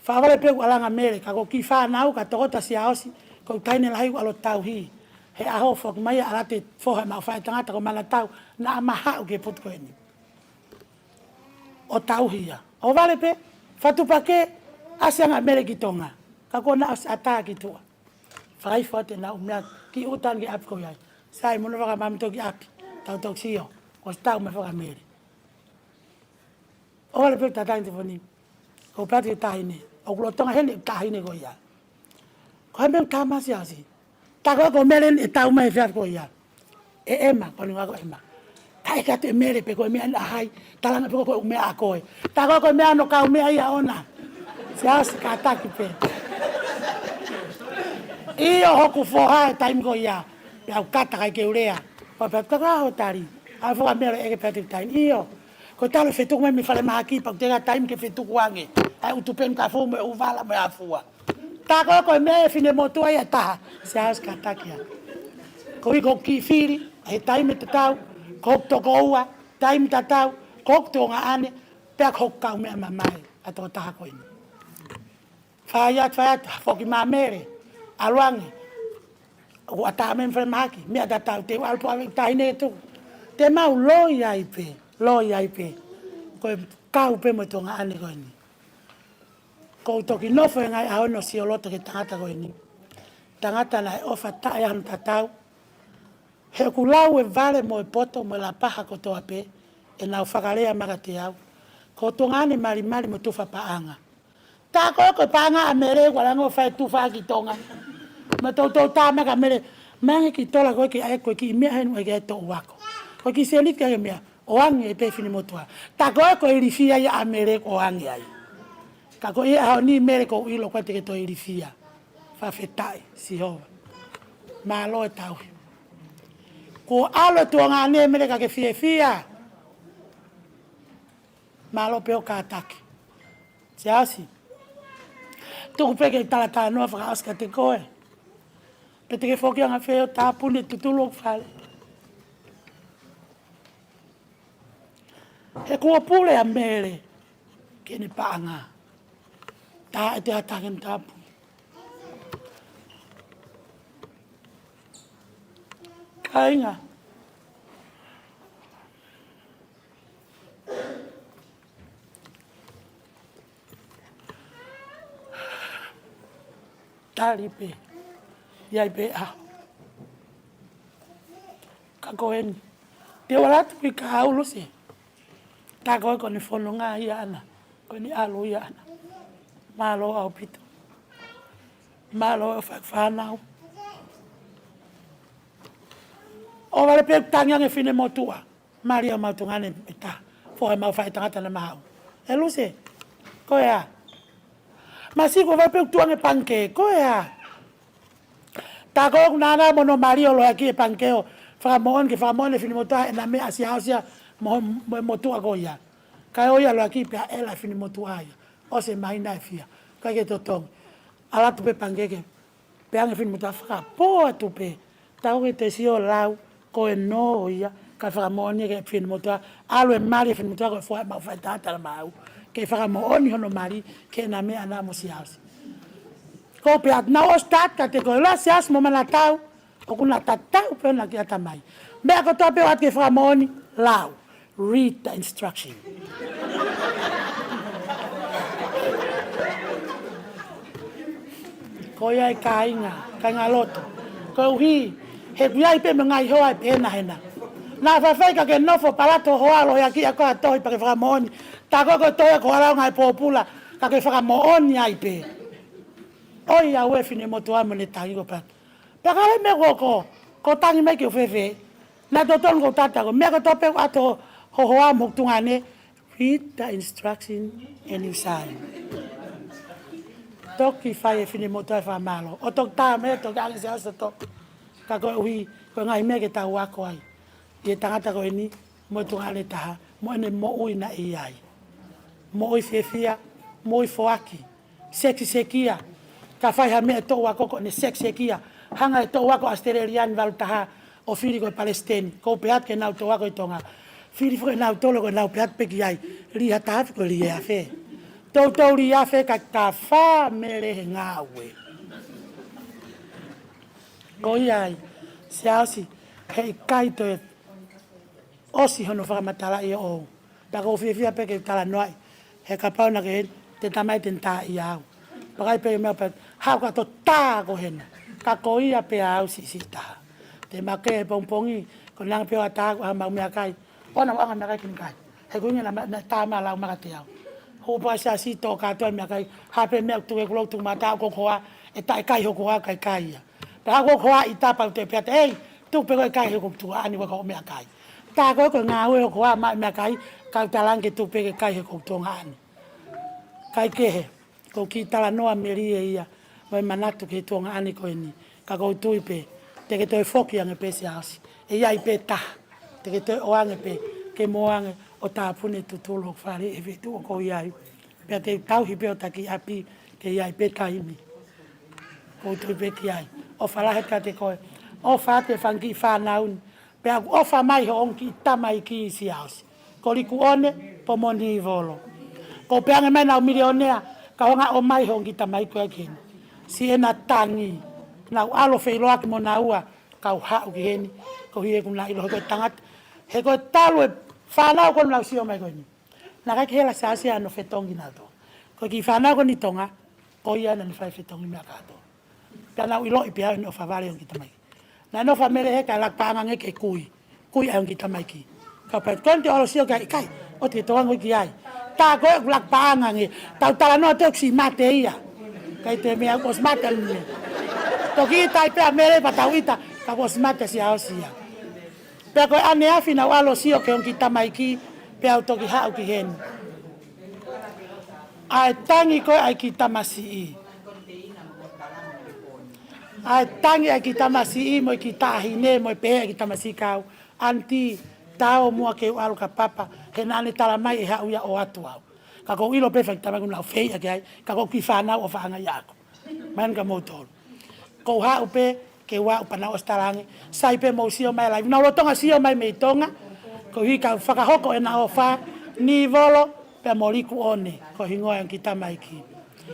Fakamolemole pē ʻoku ʻalu ange ʻa Mele, ka ko e kiʻi fānau ka tokota Siaosi, ko e taʻahine lahi ʻoku ʻalu ʻo tauhi. He ʻaho foki mai ʻa Alate, foha ʻemau faʻētangata ko Manatau, naʻa ma haʻu ki he potu ko eni. ʻO tauhi ia. ʻO vale pē, fatu pake, ʻasi ange ʻa Mele ki Tonga. Ka kuo na ʻosi ʻatā ki tuʻa. Fakaifo atu ʻenau meʻa ki ʻuta ki ʻapi ko ia. Sai, mo hono fakamāmani toki ʻapi. Tau toki sio. Kuo ʻosi tau mai faka Mele. ʻO vale pē ʻeku tatangi telefoni. Ko e pati ʻeku taʻahine. ʻOku lolotonga heni ʻeku taʻahine ko ia. Ko e hā e meʻa ʻoku tala mai ʻa Siaosi. Tā ko ē ko Mele ʻe tau mai he efiafi ko ia. ʻE Ema, ko e ʻuhinga ko Ema. Kae ʻeke atu ʻe Mele pe ko e meʻa ʻeni ʻa hai, talaange pē ko e meʻa ʻa koe. Tā ko ē ko e meʻa hono kaumeʻa ia ʻoʻona. Siaosi kātaki pē. ʻIo hoku foha he taimi ko ia. Pea u kata kae ʻikai ke u lea. Pea pea kaka ho tali. ʻA e foha Mele ʻeke pea te u taini. ʻIo. Ko e talu e fetuku mai mei falemahaki pea ʻoku teʻeki ai taimi ke fetuku ange. ʻA e ʻutu pē ʻeni ka fou mo e ʻuvala mo e afua. Tā ko ē ko e meʻa ʻa e finemotuʻa ia ʻe taha. Siaosi kātaki ia. Ko e ʻuhi ko e kiʻi fili, he taimi tatau, ko hoku tokoua, taimi tatau, ko hoku tuongaʻane, pea ko hoku kaumeʻa mamae, ʻa e tokotaha ko eni. Fai atu, fai atu, foki mai ʻa Mele, ʻalu ange, ʻoku ʻatā mai mei falemahaki, meʻa tatau, te u ʻalu pē ʻave ʻeku taʻahine ʻo tuku. Te mau loi ai pē, loi ai pē, ko e kau pē mo e tuongaʻane ko eni. ʻOku ou toki nofo he ngaahi ʻaho ni ʻo sioloto ki he tangata ko eni. Tangata naʻe ʻofa taʻe ʻi ai hano tatau. He ʻoku lau e vale mo e poto mo e lapaha kotoa pē, ʻenau fakalea maʻa kiate au. Ko e tuongaʻane malimali mo e tufa paʻanga. Tā ko ē ko e paʻanga ʻa Mele ʻoku ʻalu ange ʻo fai e tufa ki Tonga. Mo e toutou tā mai kia Mele, mai ange kiʻi tola ko ē ke ʻai ko e kiʻi meʻa heni ʻoku ʻikai ke toʻu ako. Ko e kiʻi seniti ke ʻai meʻa. ʻOange ai pē finemotuʻa. Tā ko ē ko e ilifia ia ʻa Mele ʻoange ai. Ka ko e ʻaho ni Mele ʻoku ou ʻilo ʻoku ʻikai te ke toe ilifia. Fakafetaʻi, Sihova. Mālō e tauhi. Kuo ʻalu e tuongaʻane Mele ka ke fiefia. Mālō pē hoʻo kātaki. Siaosi. Tuku pē ke talatalanoa fakaʻosi kiate koe. Pe te ke foki ange fē ʻo tāpuni e tutulu ʻo e fale. He kuo pule ʻa Mele ki heʻene paʻanga. Taʻe te ʻatā ke ne tāpuni. Kāinga. Tali pē. ʻI ai pē ʻaho. Ka ko eni. Te u ʻalu atu ki he kahaʻu Luse. Tā ko ē ko ʻene fononga ia ʻaʻana. Ko ʻene ʻalu ia ʻaʻana. Mālō ʻaupito. Mālō e fai fānau. ʻO vale pē ʻeku tangi ange finemotuʻa. Mali ʻa mau tuongaʻane ʻe taha. Foha ʻemau faʻētangata naʻa ma haʻu. ʻE Luse, ko e hā? Masiʻi ko e vale pē ʻeku tuʻu ange pangikē, ko e hā? Tā ko ē ʻoku nānā mo hono mali ʻo loeʻaki e pangikē ʻo fakamoʻoni ke fakamoʻoni e finemotuʻa ʻena meʻa ʻa Siaosi ia mo, mo e motuʻa ko ia. Kae ʻoua ʻe loeʻaki pea ʻela e finemotuʻa ia. ʻOsi e māhina ʻe fiha. ʻIkai ke totongi. ʻAlu atu pē pangikē ke pehē ange finemotuʻa fakapō atu pē. Tau ke te sio lau. Ko e nō ia, ka fakamoʻoni ke finemotuʻa, ʻalu e mali e finemotuʻa ko e foha ʻemau faʻētangata maʻu. Ke fakamoʻoni hono mali, ke na meʻa na mo Siaosi. Ko pea naʻa nau ʻosi tata te ko e la Siaosi mo Manatau, ʻoku na tatau pē na ki ʻatamai. Meʻa kotoa pē ʻoku ʻatu ke fakamoʻoni, lau. Read the instruction. Ko ia e kāinga, kāinga loto. Koeʻuhi, he ʻoku ʻi ai pē mo e ngaahi hoa ʻe pehē na hena. Naʻa faifai ka ke nofo palato hoa lohi ʻaki ʻa ko ha tohi pea ke fakamoʻoni. Tā ko e ko e tohi ko ʻalā ngaahi pōpula, ka ke fakamoʻoni ai pē. ʻOiauē finemotuʻa mo ʻene tangi ko palato. Pea ka le meʻa ko ko, ko tangi mai ke u fēfē. Naʻe totonu ko tata ko, meʻa kotoa pē ʻoku ʻatu ho hoa mo tuʻunga ne, read the instruction and you sign. Toki fai e finemotuʻa e fakamālō. ʻO toki tā mai, toki ʻange Siaosi ʻo toki. Ka koeʻuhi, ko e ngaahi meʻa ke tau ako ai. ʻI he tangata ko eni, mo e tuʻunga ne taha, mo ʻene moʻui naʻe ʻi ai. Moʻui fiefia, moʻui foaki. Sekisekia. Ka fai ha meʻa e toʻu ako ko ʻene sekisekia. Hanga e toʻu ako ʻAositelēlia ni valu taha ʻo fili ko e palesiteni. Ko u pehē atu ke nau toʻu ako ʻi Tonga. Fili foki ʻe nautolu ko ʻenau pehē atu pē ki ai. Lī ha taha afe ko e lī e afe. Toutou lī afe ka ka fā mele he ngāue. Ko ia ai. Siaosi. Heʻikai toe ʻosi hono fakamatalaʻi ʻo. Pea ko u fiefia pē ke talanoaʻi. He kapau naʻa ke te tamai te ne tā ia au. Pea kai pē meʻa pē, haʻu ka to tā ko hena. Ka ko ia pē au siʻisiʻi taha. Te ma ke he pongipongi, ko nang pē ʻo ʻatā ko ha mau meʻakai. ʻOua naʻa ʻoange meʻakai ki he kai. He ko ʻene na, na tā ma lau maka te au. Hū pua Siaosi tō kātoa meʻakai. Hape meʻa tuku e kulo tuku mata ko koa, ʻe taʻe kai hoku hoa kai kai ia. Pea ko koa ʻi tapa u te pea te, ei, tuku pē ko e kai he ko tuʻa ʻani ko e ko meʻakai. Tā ko e ko e ngāue hoku hoa maʻa meʻakai, kau talange tuku pē ke kai he ko tuʻa ʻani. Kai kehe, ko ki talanoa melie ia, mo e manatu ki he tuʻa ʻani ko eni, ka ko u tui pē, te ke toe foki ange pē Siaosi, ʻe ʻi ai pē taha, te ke toe ʻoange pē, ke mo ange, ʻo tāpuni e tutulu hoku fale ʻi he feituʻu ʻoku ou ʻi ai. Pea te u tauhi pē ʻo taki ʻapi, ke ʻi ai pē taimi. Ko u tui pē ki ai. ʻOfa lahi atu kiate koe. ʻOfa atu e fanga kiʻi fānau ni. Pea ʻoku ʻofa mai hoʻo ongo kiʻi tamaiki Siaosi. Ko Likuʻone, pea mo Nivolo. Ko u pehē ange mai naʻa u milionea, ka ʻoku hanga ʻo ʻomai hoʻo ongo kiʻi tamaiki ko ē ki heni. Siʻena tangi. Naʻa u ʻalu ʻo feʻiloaki mo naua, kau haʻu ki heni. Koeʻuhi ʻoku na ʻilo he ko e tangata. He ko e talu e fānau ko ē naʻa nau sio mai ko eni. Naʻe ʻikai ke hela Siaosi ʻa hono fetongi naʻa to. Ko e kiʻi fānau ko eni Tonga, ko ia naʻa ne fai fetongi meʻa kātoa. Pea naʻa u ʻiloʻi pē au ʻene ʻofa vale ongo kiʻi tamaiki. Naʻe nofo ʻa Mele he ka laka paʻanga ange ke kui. Kui ʻa e ongo kiʻi tamaiki. Ka pea ko eni te u ʻalu ʻo sio ki ai ʻikai, ʻoua te ke toe ange ki ai. Tā ko ē ʻoku laka paʻanga ange, tau talanoa te u siʻi mate ia. ʻIkai te meʻa kuo ʻosi mate ʻa Mele. Toki ʻita ai pē ʻa Mele pea tau ʻita, ka kuo ʻosi mate Siaosi ia. Pea ko e ʻaneafi naʻa u ʻalu ʻo sio ki he ongo kiʻi tamaiki, pea u toki haʻu ki heni. ʻA e tangi ko ē ʻa e kiʻi tamasiʻi. ʻA e tangi ʻa e kiʻi tamasiʻi mo e kiʻi taʻahine mo e pehē ʻa e kiʻi tamasiʻi kau. Aunty, tā ō muʻa ke u ʻalu ka papa, he naʻa ne tala mai ʻe haʻu ia ʻo ʻoatu au. Ka ko u ʻilo pē fanga kiʻi tamaiki naʻa u feiʻa ki ai, ka ko e kiʻi fānau ʻofaʻanga ia ʻaku. Mai ange kia moutolu. Ko u haʻu pē, ke u aʻu pea nau ʻosi talaange. Sai pē mou sio mai laivi. Nau lolotonga sio mai mei Tonga. Koeʻuhi ka u fakahoko ʻena ʻofa, Nivolo, pea mo Likuʻone. Ko e hingoa ʻa e ongo kiʻi tamaiki.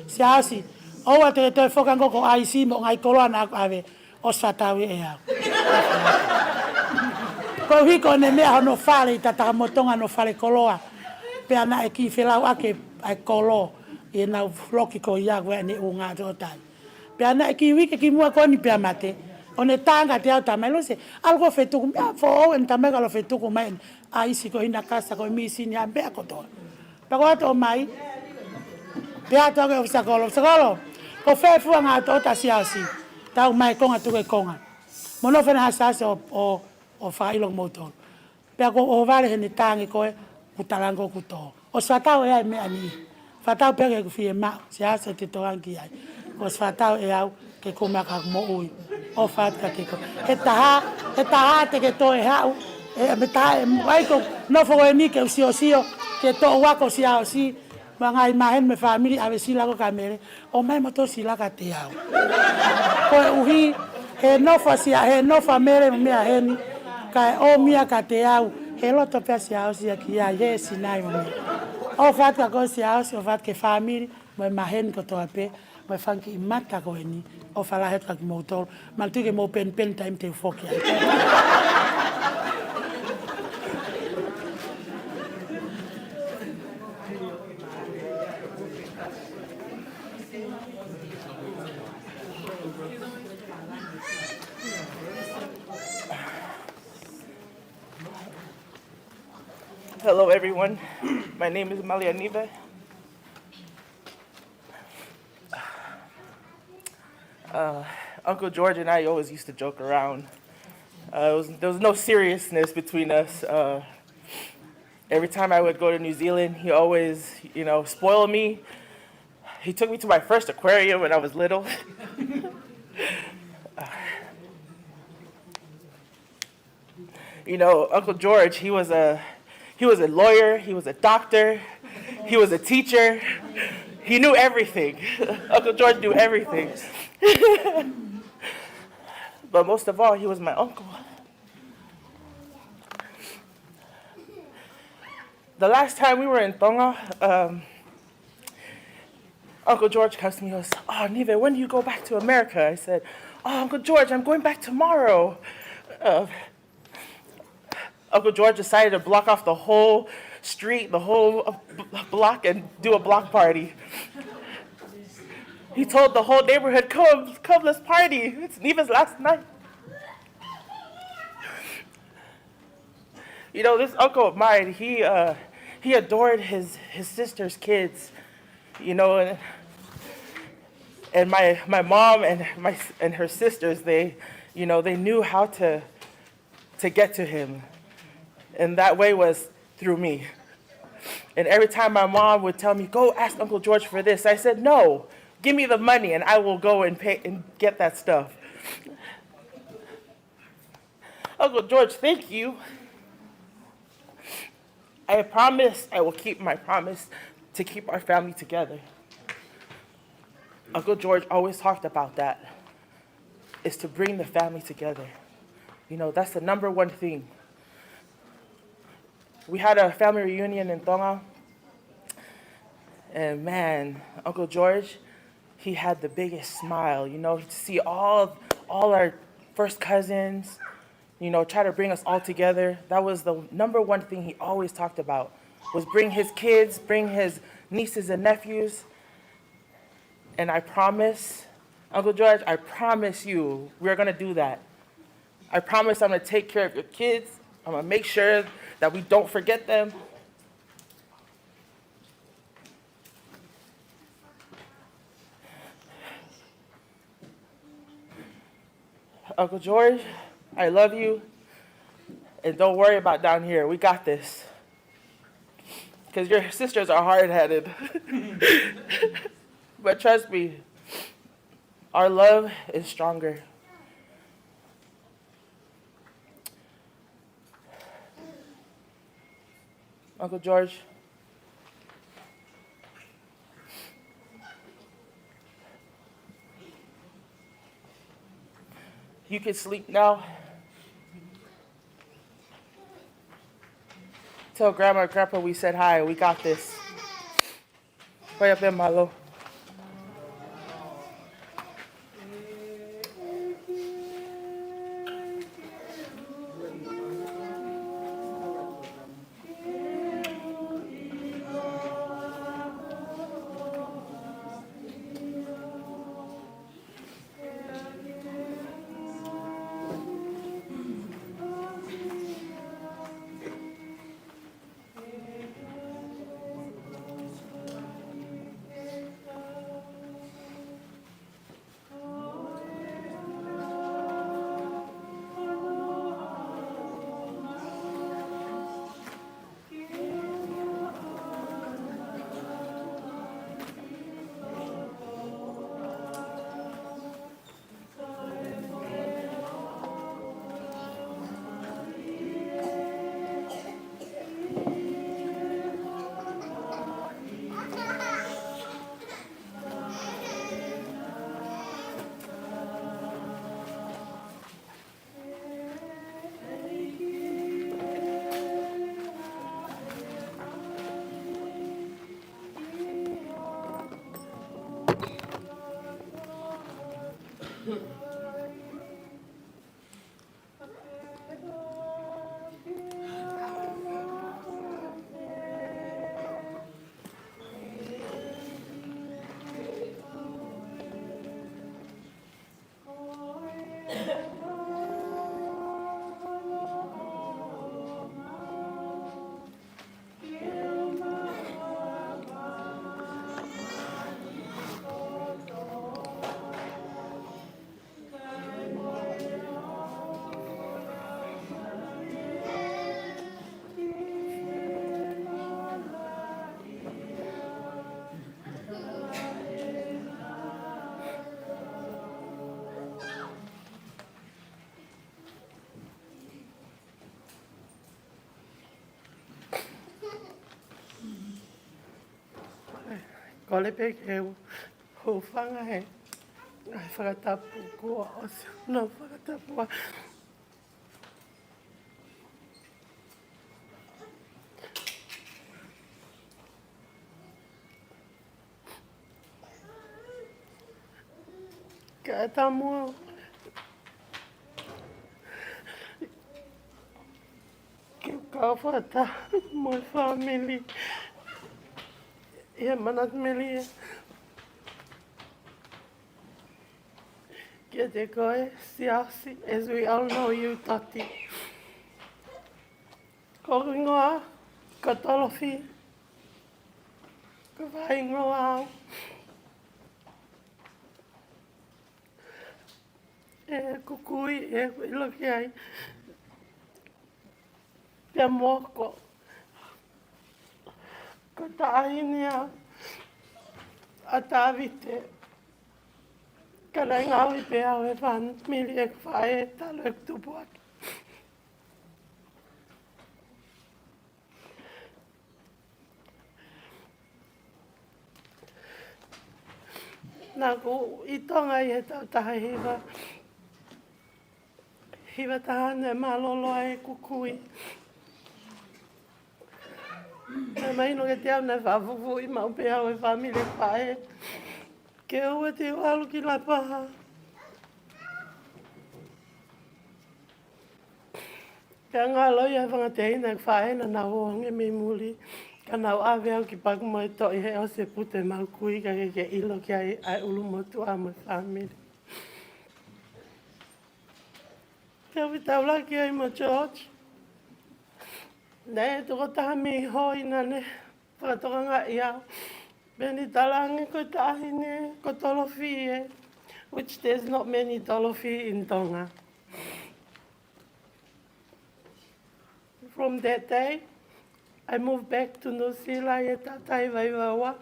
Siaosi, ʻoua te ke toe foki ange ko e ʻaisi mo e ngaahi koloa naʻa ku ʻave. ʻOsi fakatau ʻe au. Koeʻuhi ko ʻene meʻa hono fale ʻi Tataha mo Tonga hono fale koloa. Pea naʻe kiʻi felauʻaki ʻa e kolo. ʻI heʻenau loki ko ia ko ʻene ʻū ngaahi tokotaha. Pea naʻe kiʻi uike kimuʻa ko eni pea mate. ʻO ne tala ange kiate au tamai Lose, ʻalu ko ē ʻo fetuku meʻa foʻou ʻene tamai ka ʻalu ʻo fetuku mai ʻene ʻaisi ko e hina kasa ko e mīsini ʻa e meʻa kotoa. Pea ko u ʻalu ʻo ʻomai. Pea u ʻalu atu ange ʻo ʻofa kia Kolo. Kia Kolo, ko fē fua ngaahi tokotaha Siaosi. Tau mai konga tuku e konga. Mo nofo ʻena ha Siaosi ʻo, ʻo, ʻo fakaʻilo kia moutolu. Pea ko u ʻohovale heʻene tala ange ko ē, kuo tala ange kuo tō. ʻOsi fakatau ʻe au e meʻa ni. Fakatau pē ke u fie maʻu, Siaosi ʻoua te ke toe ange ki ai. Kuo ʻosi fakatau ʻe au, ke kumi ʻaki haku moʻui. ʻOfa atu kiate koe. He taha, he taha te ke toe haʻu. He, he taha, ʻe, ʻai ko e nofo ko eni ke u siosio, ke toʻu ako Siaosi. Mo e ngaahi maheni mo e fāmili ʻave Sila ko ē kia Mele. ʻOmai mo tō Sila kiate au. Koeʻuhi, he nofo ʻa Sia, he nofo ʻa Mele mo meʻa heni. Kae ʻomi ia kiate au, he loto pē ʻa Siaosi ia ki ai, he sinai mo mei. ʻOfa atu kia koe Siaosi, ʻofa atu ki he fāmili, mo e maheni kotoa pē, mo e fanga kiʻi mata ko eni, ʻofa lahi atu kia kimoutolu, manatuʻi ke mou penipeni taimi te u foki ai. Hello, everyone. My name is Malianive. Uh, Uncle George and I always used to joke around. Uh, it was, there was no seriousness between us. Uh, every time I would go to New Zealand, he always, you know, spoiled me. He took me to my first aquarium when I was little. You know, Uncle George, he was a he was a lawyer, he was a doctor, he was a teacher. He knew everything. Uncle George knew everything. But most of all, he was my uncle. The last time we were in Tonga, um, Uncle George comes to me and goes, "Oh, Nive, when do you go back to America?" I said, "Oh, Uncle George, I'm going back tomorrow." Uh, Uncle George decided to block off the whole street, the whole, uh, b-, block, and do a block party. He told the whole neighborhood, "Come, come, let's party. It's Niva's last night." You know, this uncle of mine, he, uh, he adored his, his sister's kids, you know, and, and my, my mom and my s-, and her sisters, they, you know, they knew how to, to get to him. And that way was through me. And every time my mom would tell me, "Go ask Uncle George for this," I said, "No, give me the money and I will go and pay and get that stuff." Uncle George, thank you. I promise I will keep my promise to keep our family together. Uncle George always talked about that, is to bring the family together. You know, that's the number one thing. We had a family reunion in Tonga, and man, Uncle George, he had the biggest smile, you know, to see all, all our first cousins, you know, try to bring us all together. That was the number one thing he always talked about, was bring his kids, bring his nieces and nephews. And I promise, Uncle George, I promise you, we're gonna do that. I promise I'm gonna take care of your kids. I'm gonna make sure that we don't forget them. Uncle George, I love you. And don't worry about down here. We got this. 'Cause your sisters are hard-headed. But trust me, our love is stronger. Uncle George, you can sleep now. Tell Grandma and Grandpa we said hi. We got this. Pray up there, Malo. Kole pē ke u hūfanga he ngaahi fakatapu kuo ʻosi hono fakatapu. Kae ʻatā muʻa ke u kau fakataha mo e fāmili ʻi he manatu melie kiate koe, Siaosi, as we all know you, Toti. Ko hoku hingoa ko Tolofi. Ko e faʻahinga au ʻe heʻeku kui, ʻe heʻeku ʻilo ki ai. Pea mo ko, ko e taʻahine au ʻa Tavite. Ka naʻe ngāue pē au he fāmili ʻeku faʻē talu ʻeku tupu hake. Naʻá ku ʻi Tonga ʻi he taʻu taha hiva, hiva taha naʻe mālōlō ai ʻeku kui. Naʻe mahino kiate au naʻe fakafufuuʻi maʻu pē au ʻe he fāmili faʻē ke ʻoua te u ʻalu ki Lapaha. Pea ngalo ia he fanga teina ʻeku faʻē naʻa nau ō ange mei muli, ka nau ʻave au ki Pakumoetoʻi he ʻosi e putu ʻemau kui, ka ke ke ʻilo ki ai ʻa e ʻulumotuʻa mo e fāmili. Pea u fetaulaki ai mo George. Naʻe tuku taha mei hoi naʻá ne fakatokangaʻi au. Pea ne talaange ko e taʻahine ko Tolofi ē, which there's not many Tolofi in Tonga. From that day, I moved back to New Zealand ʻi he taʻu taha hiva hiva ua.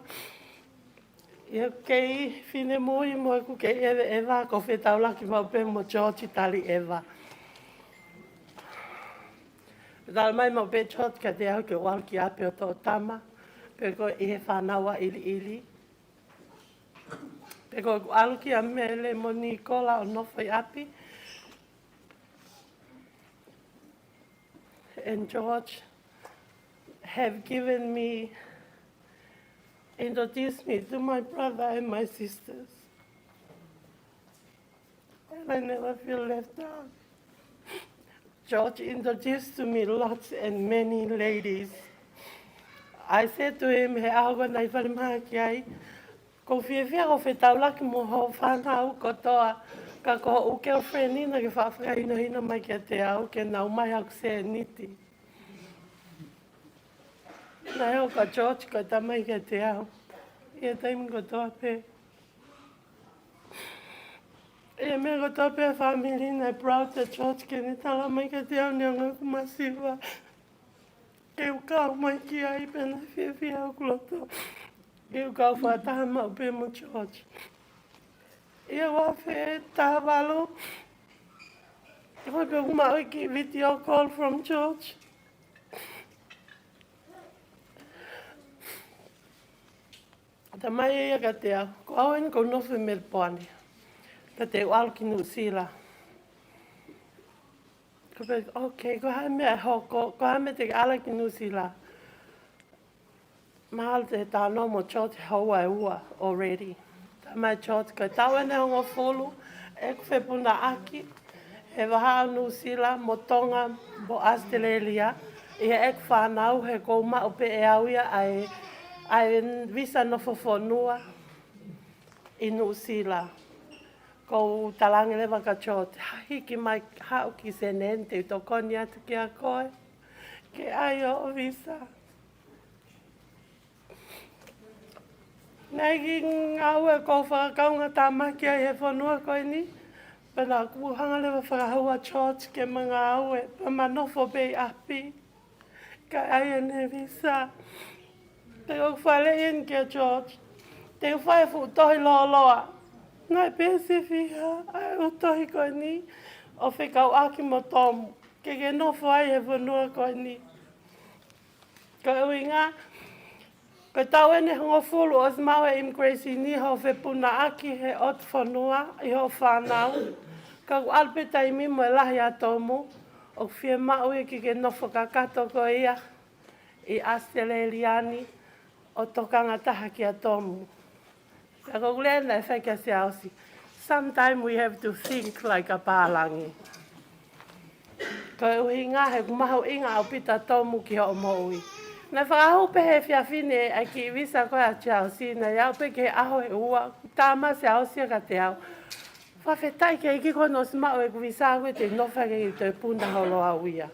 ʻI heʻeku kei finemui mo ʻeku kei ʻeveʻeva, ko e fetaulaki maʻu pē mo George tali ʻeva. Talamai maʻu pē George kiate au ke u ʻalu ki ʻapi ʻo toʻo tama, pe ko e ʻi he fānau ʻa ʻIliʻili. Pe ko ʻeku ʻalu kia Mele mo Nikola ʻo nofo ʻi ʻapi. And George have given me, introduced me to my brother and my sisters. And I never feel left out. George introduced to me lots and many ladies. I said to him, he ʻaho ko ē naʻe fai mai ki ai, ʻoku ou fiefia ʻo fetaulaki mo hoʻo fānau kotoa, ka ko hoʻo girlfriend ʻeni naʻá ke faʻa fakahinohino mai kiate au ke nau ʻomai haku sēniti. Naʻe ʻoka George ko e tamai kiate au ʻi he taimi kotoa pē. ʻI he meʻa kotoa pē ʻa e fāmili naʻe proud ʻa George ke ne talamai kiate au neongo ʻeku masiva ke u kau mai ki ai, pea naʻe fiefia hoku loto ke u kau fakataha maʻu pē mo George. ʻI he ua afe taha valu, ko e pē ʻoku maʻu e kiʻi video call from George. Talamai ʻe ia kiate au, ko au ʻeni ʻoku ou nofo ʻi Melipoane, ka te u ʻalu ki Nuʻusila. Ko e pē, okay, ko e hā e meʻa ʻe hoko, ko e hā e meʻa te ke ʻalu ai ki Nuʻusila? Mahalo te u talanoa mo George he houa ʻe ua already. Talamai ʻe George, ko e taʻu ʻeni ʻe hongofulu ʻeku fepunaʻaki he vahaʻa ʻo Nuʻusila mo Tonga mo ʻAositelēlia, ʻi heʻeku fānau, he ʻoku ou maʻu pē ʻe au ia ʻa e, ʻa e visa nofo fonua ʻi Nuʻusila. Ko u talaange leva kia George, hiki mai haʻo kiʻi sēniti te u tokoni atu kia koe ke ʻai hoʻo visa. Naʻe ʻikai ke ngāue ʻa e kau fakakaungātāmaki ʻi he fonua ko eni. Pea naʻa ku hanga leva ʻo fakahū ʻa George ke ma ngāue, pea ma nofo pē ʻi ʻapi. Kae ʻai ʻene visa. Pea u faleʻi eni kia George, te u fai e fuʻu tohi lōloa. Naʻe pēsi fiha ʻa e ʻū tohi ko eni ʻo fekauʻaki mo Tomu, ke ke nofo ai he fonua ko eni. Ko e ʻuhinga, ko e taʻu eni ʻe hongofulu ʻosi maʻu ʻe he immigration ni hoʻo fepunaʻaki he ʻotu fonua ʻi hoʻo fānau. Ka kuo ʻalu pē taimi mo e lahi ʻa Tomu, ʻoku fiemaʻu ia ke ke nofo kakato koe ia ʻi ʻAositelēlia ni ʻo tokanga taha kia Tomu. Pea ko ʻeku lea naʻe fai kia Siaosi. Sometimes we have to think like a pālangi. Ko e ʻuhinga he ʻoku mahuʻinga ʻaupito ʻa Tomu ki hoʻo moʻui. Naʻe fakahū pē he efiafi ni ʻa e kiʻi visa ko ē ʻa Siaosi, naʻe aʻu pē ki he ʻaho ʻe ua, tā mai ʻa Siaosi ia kiate au. Fakafetaʻi ki he ʻEiki kuo ʻosi maʻu ʻeku visa ko ē te u nofo ai ke toe puna holo au ia.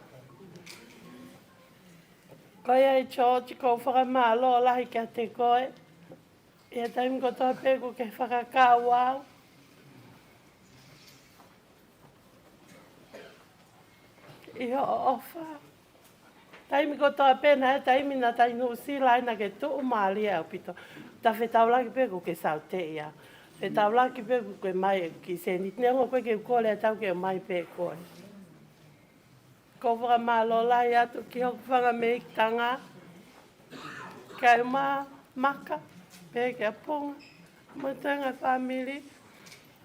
Ko ia ʻe George, ʻoku ou fakamālō lahi kiate koe. ʻI he taimi kotoa pē ʻoku ke fakakau au ʻi hoʻo ʻofa. Taimi kotoa pē naʻe taimi naʻa ta ʻi Nuʻusila ai naʻa ke tuʻumālie ʻaupito. Ta fetaulaki pē ʻoku ke sauteʻi au. Fetaulaki pē ʻoku ke ʻomai e kiʻi sēniti. Neongo ko ē ke u kole atu ke ʻomai pē koe. ʻOku ou fakamālō lahi atu ki hoku fanga mei tanga, ki he ʻuma Maka, pehē kia Ponga, mo e tenga fāmili,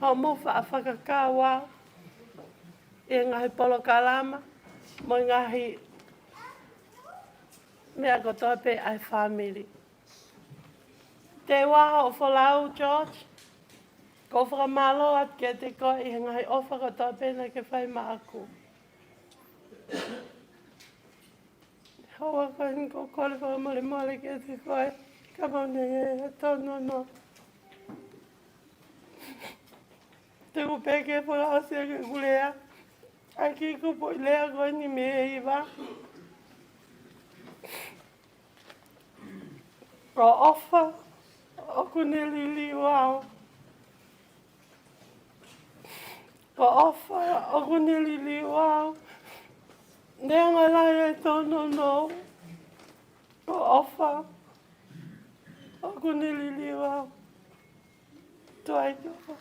hoʻomou faʻa fakakau au ʻi he ngaahi polokalama, mo e ngaahi meʻa kotoa pē ʻa e fāmili. Te u ʻā hoʻo folau, George, ʻoku ou fakamālō atu kiate koe ʻi he ngaahi ʻofa kotoa pē naʻa ke fai maʻaku. Houʻeiki, ko e kole fakamolemole kiate koe, ka mau nei ē, tōnounou. Te u pehē ke fakaʻosi ʻaki ʻeku lea ʻa e kiʻi kupuʻi lea ko eni mei he hiva. Ko e ʻofa ʻoku ne liliu au. Ko e ʻofa ʻoku ne liliu au. Neongo e lahi e tōnounou, ko e ʻofa ʻoku ne liliu au. Tuai, tuai.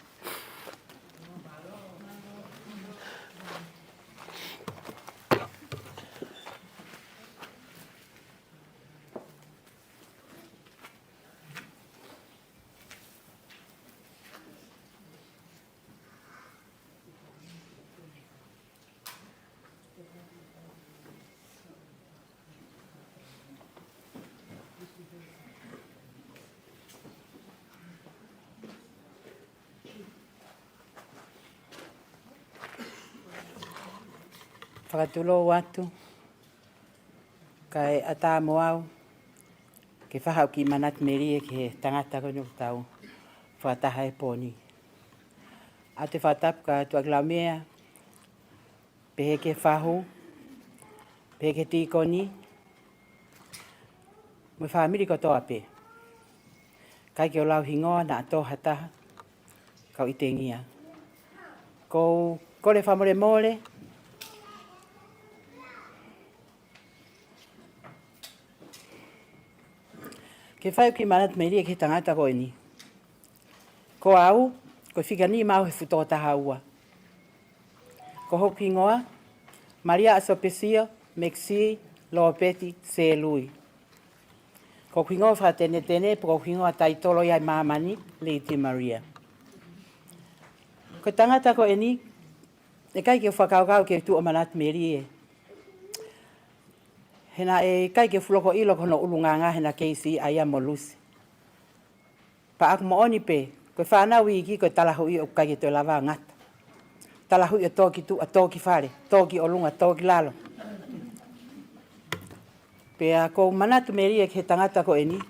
Fakatulou atu, kae ʻatā mo au ke fai haʻo kiʻi manatu melie ki he tangata ko eni ʻoku tau fakataha he pō ni. ʻOatu e fakatapu kia Tuʻakilaumea, pehē kia Fahu, pehē kia Tīkoni, mo e fāmili kotoa pē. ʻIkai ke u lau hingoa, naʻa tō ha taha, kau ʻitengia. ʻOku ou kole fakamolemole ke fai haʻo kiʻi manatu melie ki he tangata ko eni. Ko au, ko e fika nima au he fuʻu toko taha ua. Ko hoku hingoa, Malia ʻAsopesio Mekisi Lopeti Selui. Ko hoku hingoa fakatenetene, pe ko hoku hingoa taitolo ia ʻi māmani, Lady Malia. Ko e tangata ko eni, ʻikai ke u fakakaukau ke tuʻu ʻo manatu melie. He naʻe ʻikai ke u fuʻu loko ʻilo ki hono ʻulungaanga heʻena keisi ʻa ia mo Lucy. Pea ʻoku moʻoni pē, ko e fānau iiki ko e talahuʻi ʻoku ʻikai ke toe lava ngata. Talahuʻi ʻo tō ki tuʻa, tō ki fale, tō ki ʻolunga, tō ki lalo. Pea ʻoku ou manatu melie ki he tangata ko eni.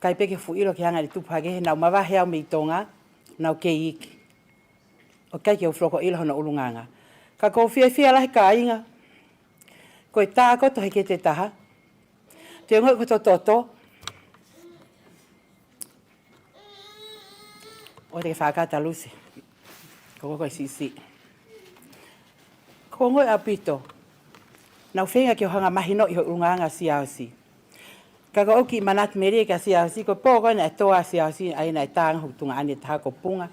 ʻIkai pē ke fuʻu ʻilo ke hanga ʻe tupu hake he naʻa ku mavahe au mei Tonga, naʻa ku kei iiki. ʻOku ʻikai ke u fuʻu ʻilo hono ʻulungaanga. Ka ʻoku ou fiefia lahi kāinga, ko e tā koto he kete taha. Te u ongoʻi ko e tototo. ʻOua te ke fakakata, Lucy. Ko koe ko e siʻisiʻi. ʻOku ou ongoʻi ʻaupito. Naʻa ku feinga ke u hanga mahinoʻi hoʻo ʻulungaanga Siaosi. Ka ʻoku ou kiʻi manatu melie kia Siaosi, ko e pō ko ē naʻe tō ai ʻa Siaosi, ʻa ia naʻe tā ange hoku tuongaʻane ʻe taha ko Punga.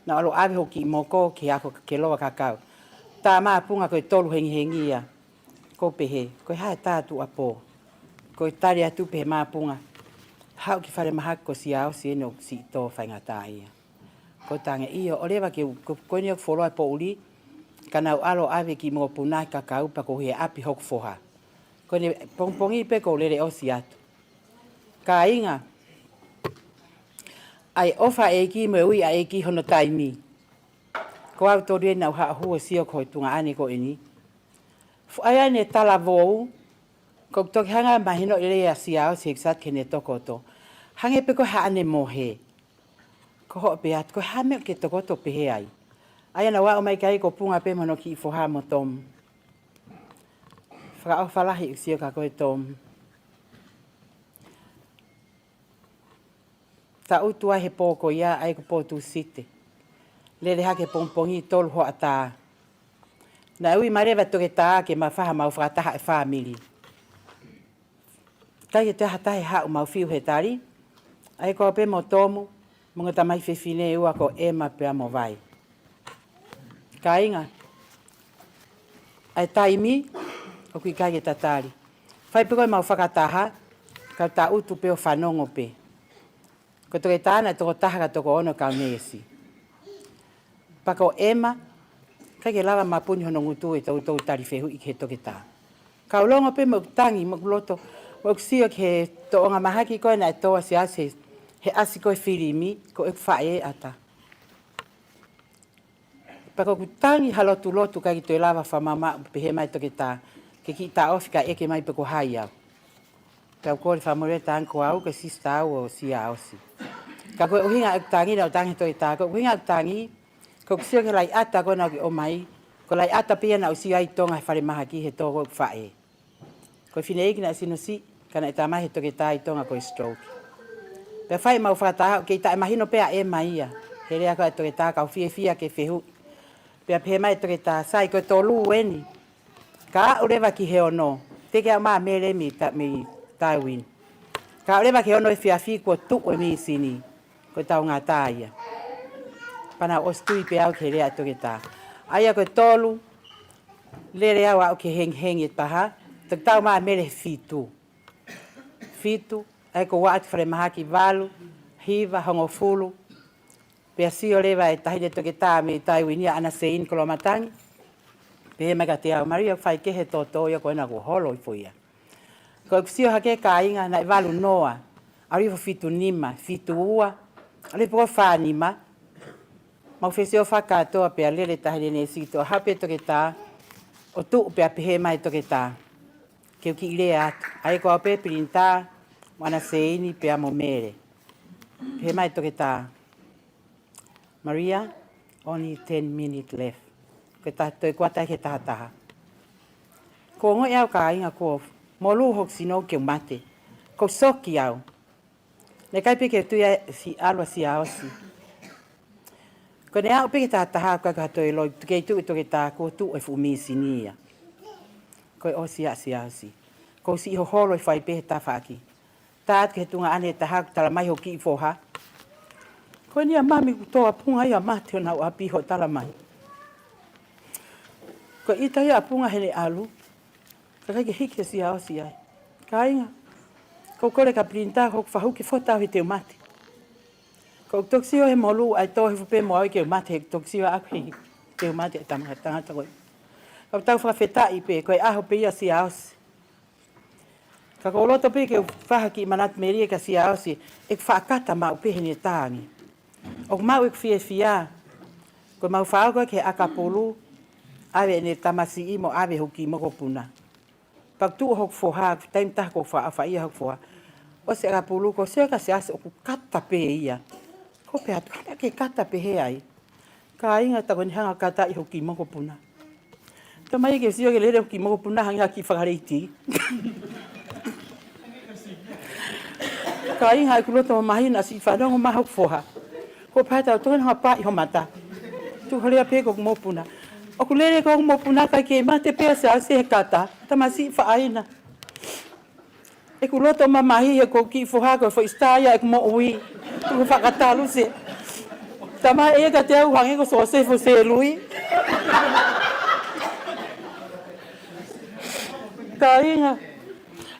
Naʻa ku ʻalu ʻo ʻave hoku kiʻi moko ki he ako ke lova kakau. Tā māpunga ko e tolu hengihengi ia. ʻOku ou pehē, ko e hā e tā tuʻuapō? Ko e tali atu pē ʻe māpunga, haʻu ki falemahaki ko Siaosi eni ʻoku siʻi tō faingataʻaʻia. ʻOku ou talaange, ʻio, ʻoua leva ke u, ko, ko eni ʻoku fuoloa e poʻuli, ka naʻa ku ʻalu ʻo ʻave kiʻi mokopuna ki he kakau pea ko e ʻi he ʻapi hoku foha. Ko eni pongipongi pē ʻoku ou lele ʻosi atu. Kāinga, ʻa e ʻofa ʻa e ʻEiki mo e ui ʻa e ʻEiki hono taimi. Ko au tolu eni naʻa ku haʻu ʻo sio ki ho tuongaʻane ko eni. Fuʻu ʻai ʻene talavou, ʻoku ou toki hanga mahinoʻi lelei ʻa Siaosi he ʻikai ke ne tokoto. Hangē pē ko haʻane mohe. Ko hoʻo pehē atu, ko e hā e meʻa ʻoku ke tokoto pehē ai? ʻA ia naʻa ku aʻu mai ki ai ko Punga pē mo hono kiʻi foha mo Tom. Fakaʻofa lahi ʻeku sio kia koe Tom. Tangutu ai he pō ko ia, ʻa ia ko e pō Tūsite. Lele hake pongipongi tolu hoʻatā. Naʻe ui mai leva e toketā ke ma fai haʻamau fakataha e fāmili. ʻIkai ke toe ha taha haʻu, mau fiu he tali. ʻA ia ko au pē mo Tomu, mo e ongo tamaiki fefine ʻe ua ko Ema pea mo Vai. Kāinga, ʻa e taimi, ʻoku ʻikai ke tatali. Fai pē ko ē ʻemau fakataha, kau tangutu pē ʻo fanongo pē. Ko e toketā naʻe toko taha ka toko ono kau neesi. Pea ko Ema, ʻikai ke lava mapuni hono ngutu ʻe toutou tali fehuʻi ki he toketā. Kau longo pē mo ʻeku tangi, mo ʻeku loto, mo ʻeku sio ki he toʻonga mahaki ko ē naʻe tō ai ʻa Siaosi he ʻasi ko ē filimi, ko ʻeku faʻē ʻe ʻatā. Pea ko ʻeku tangi ha lotulotu ʻikai ke toe lava fakamamaʻu, pehē mai e toketā, ke kiʻi taʻofi kae ʻeke mai pe ko hai au. Pea u kole fakamolemole, talaange ko au ko e sisitā au ʻo Siaosi. Ka ko e ʻuhinga ʻeku tangi, naʻa ku talaange ki he toketā, ko e ʻuhinga ʻeku tangi, ko ʻeku sio ki he laiʻata ko ē naʻa ke ʻomai, ko e laiʻata pē ia naʻa ku sio ai ʻi Tonga he falemahaki he tō ko ē ʻeku faʻē. Ko e fineʻeiki naʻe sino siʻi, ka naʻe tā mai he toketā ʻi Tonga ko e stroke. Pea fai ʻemau fakataha, ʻoku kei taʻemahino pē ʻa Ema ia. He lea ko ē ʻa e toketā, kau fiefia ke fehuʻi. Pea pehē mai e toketā, sai, ko e tolu eni. Ka aʻu leva ki he ono, te ke aʻu mai Mele mei Ta-, mei Taiuini. Ka aʻu leva ki he ono efiafi kuo tuʻu e mīsini. Ko e taungata ia. Pea naʻa ku ʻosi tui pē au ki he lea ʻa e toketā. ʻA ia ko e tolu, lele au ʻo aʻu ki he hengihengi ʻe taha, toki tau mai Mele he fitu. Fitu, ʻa ia ko ʻeku aʻu atu ki falemahaki valu, hiva, hongofulu. Pea sio leva e taʻahine toketā mei Taiuini, ʻa ʻAna Seini Koloamatangi. Pehē mai kiate au, Maria, ʻoku faikehe e toto ia ko ena kuo holo hifo ia. Ko ʻeku sio hake kāinga naʻe valu noa, ʻalu hifo fitu nima, fitu ua, ʻalu hifo ko ē fā nima. Mau fesiofaki kātoa pea lele e taʻahine neesi ki tuʻa, haʻu pē e toketā, ʻo tuʻu pea pehē mai e toketā, ke u kiʻi lea atu. ʻA ia ko au pē, Pilinitā, mo ʻAna Seini pea mo Mele. Pehē mai e toketā, Maria, only ten minutes left. Ko e taha, toe kuata ki he taha taha. Kuo ongoʻi au kāinga kuo molū hoku sino ke u mate. Kuo u sōki au. Naʻe ʻikai pē ke u tui ai siʻi ʻalu ʻa Siaosi. Ko ʻene aʻu pē ki he taha taha, ʻikai ke toe loi, kei tuʻu e toketā, kuo tuʻu e fuʻu mīsini ia. Ko e ʻosi ʻa Siaosi. Kuo u siʻi hoholo hifo ai pē he tafaʻaki. Tā atu ki he tuongaʻane ʻe taha, ʻoku talamai hoku kiʻi foha, ko eni ʻa Mami kuo tō ʻa Punga ia ʻo mate ʻi honau ʻapi, hoʻo talamai. Ko e ʻita ia ʻa Punga heʻene ʻalu, ka ʻikai ke hiki ʻe Siaosi ai. Kāinga, kuo u kole kia Pilinitā, ko hoku fahu ke fota au he te u mate. Kuo u toki sio he molū ʻa e tō hifo pē mo au ia ke u mate, he toki sio ʻaʻaku he te u mate ʻa e tama, tangata ko ē. Ka ʻoku tau fakafetaʻi pē, ko e ʻaho pē ia ʻa Siaosi. Ka ʻoku ou loto pē ke u fai ha kiʻi manatu melie kia Siaosi, ʻeku fakakata maʻu pē heʻene tā ange. ʻOku maʻu ʻeku fiefia, ko ʻemau fāʻaki ko ē ki he ʻakapulu, ʻave ʻene tamasiʻi mo ʻave hoku kiʻi mokopuna. Pea tuʻu hoku foha, taimi ʻe taha kuo u fakaʻofaʻia hoku foha. ʻOsi ʻakapulu, ko e sio kia Siaosi ʻoku kata pē ia. Ko u pehē atu, hanga ke kata pehē ai. Kāinga, tā ko eni hanga kata ʻi hoku kiʻi mokopuna. Talamai ke sio ke lele hoku kiʻi mokopuna hangē ha kiʻi fakaleiti. Kāinga, ʻeku loto mamahi naʻa siʻi fanongo mai hoku foha. Ko u pehē atu, tokoni hanga pā ʻi ho mata. Tuku ha lea pē ki hoku mokopuna. ʻOku lele ko hoku mokopuna, ʻikai ke mate pē ʻa Siaosi he kata. Tamasiʻi faʻaina. ʻEku loto mamahi he ko e kiʻi foha ko e foʻi star ia ʻeku moʻui. Tuku fakatalu se. Talamai ʻe ia kiate au hangē ko Sosefo Selui. Kāinga,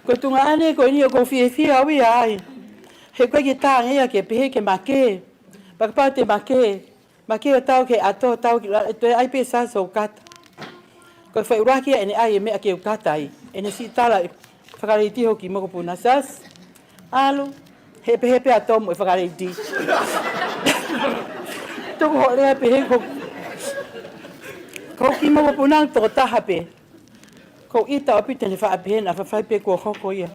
ko e tuongaʻane ko eni ʻoku ou fiefia au ia ai. He ʻoku ʻikai ke tāngia ke pehē ke make. Pea kapau te make, make ʻo tau ke ʻato, tau ki la, ʻe toe ʻai pē Siaosi hoku kata. Ko e foʻi ʻuluaki ia ʻene ʻai e meʻa ke u kata ai. ʻEne siʻi tala ʻe fakaleiti hoku kiʻi mokopuna, Siaosi, ʻalu, hepehepe ʻa Tomu ʻe fakaleiti. Tuku hoʻo lea pehē ko, ko hoku kiʻi mokopuna tokotaha pē. Ko u ʻita ʻaupito heʻene faʻa pehē naʻa faifai pē kuo hoko ia.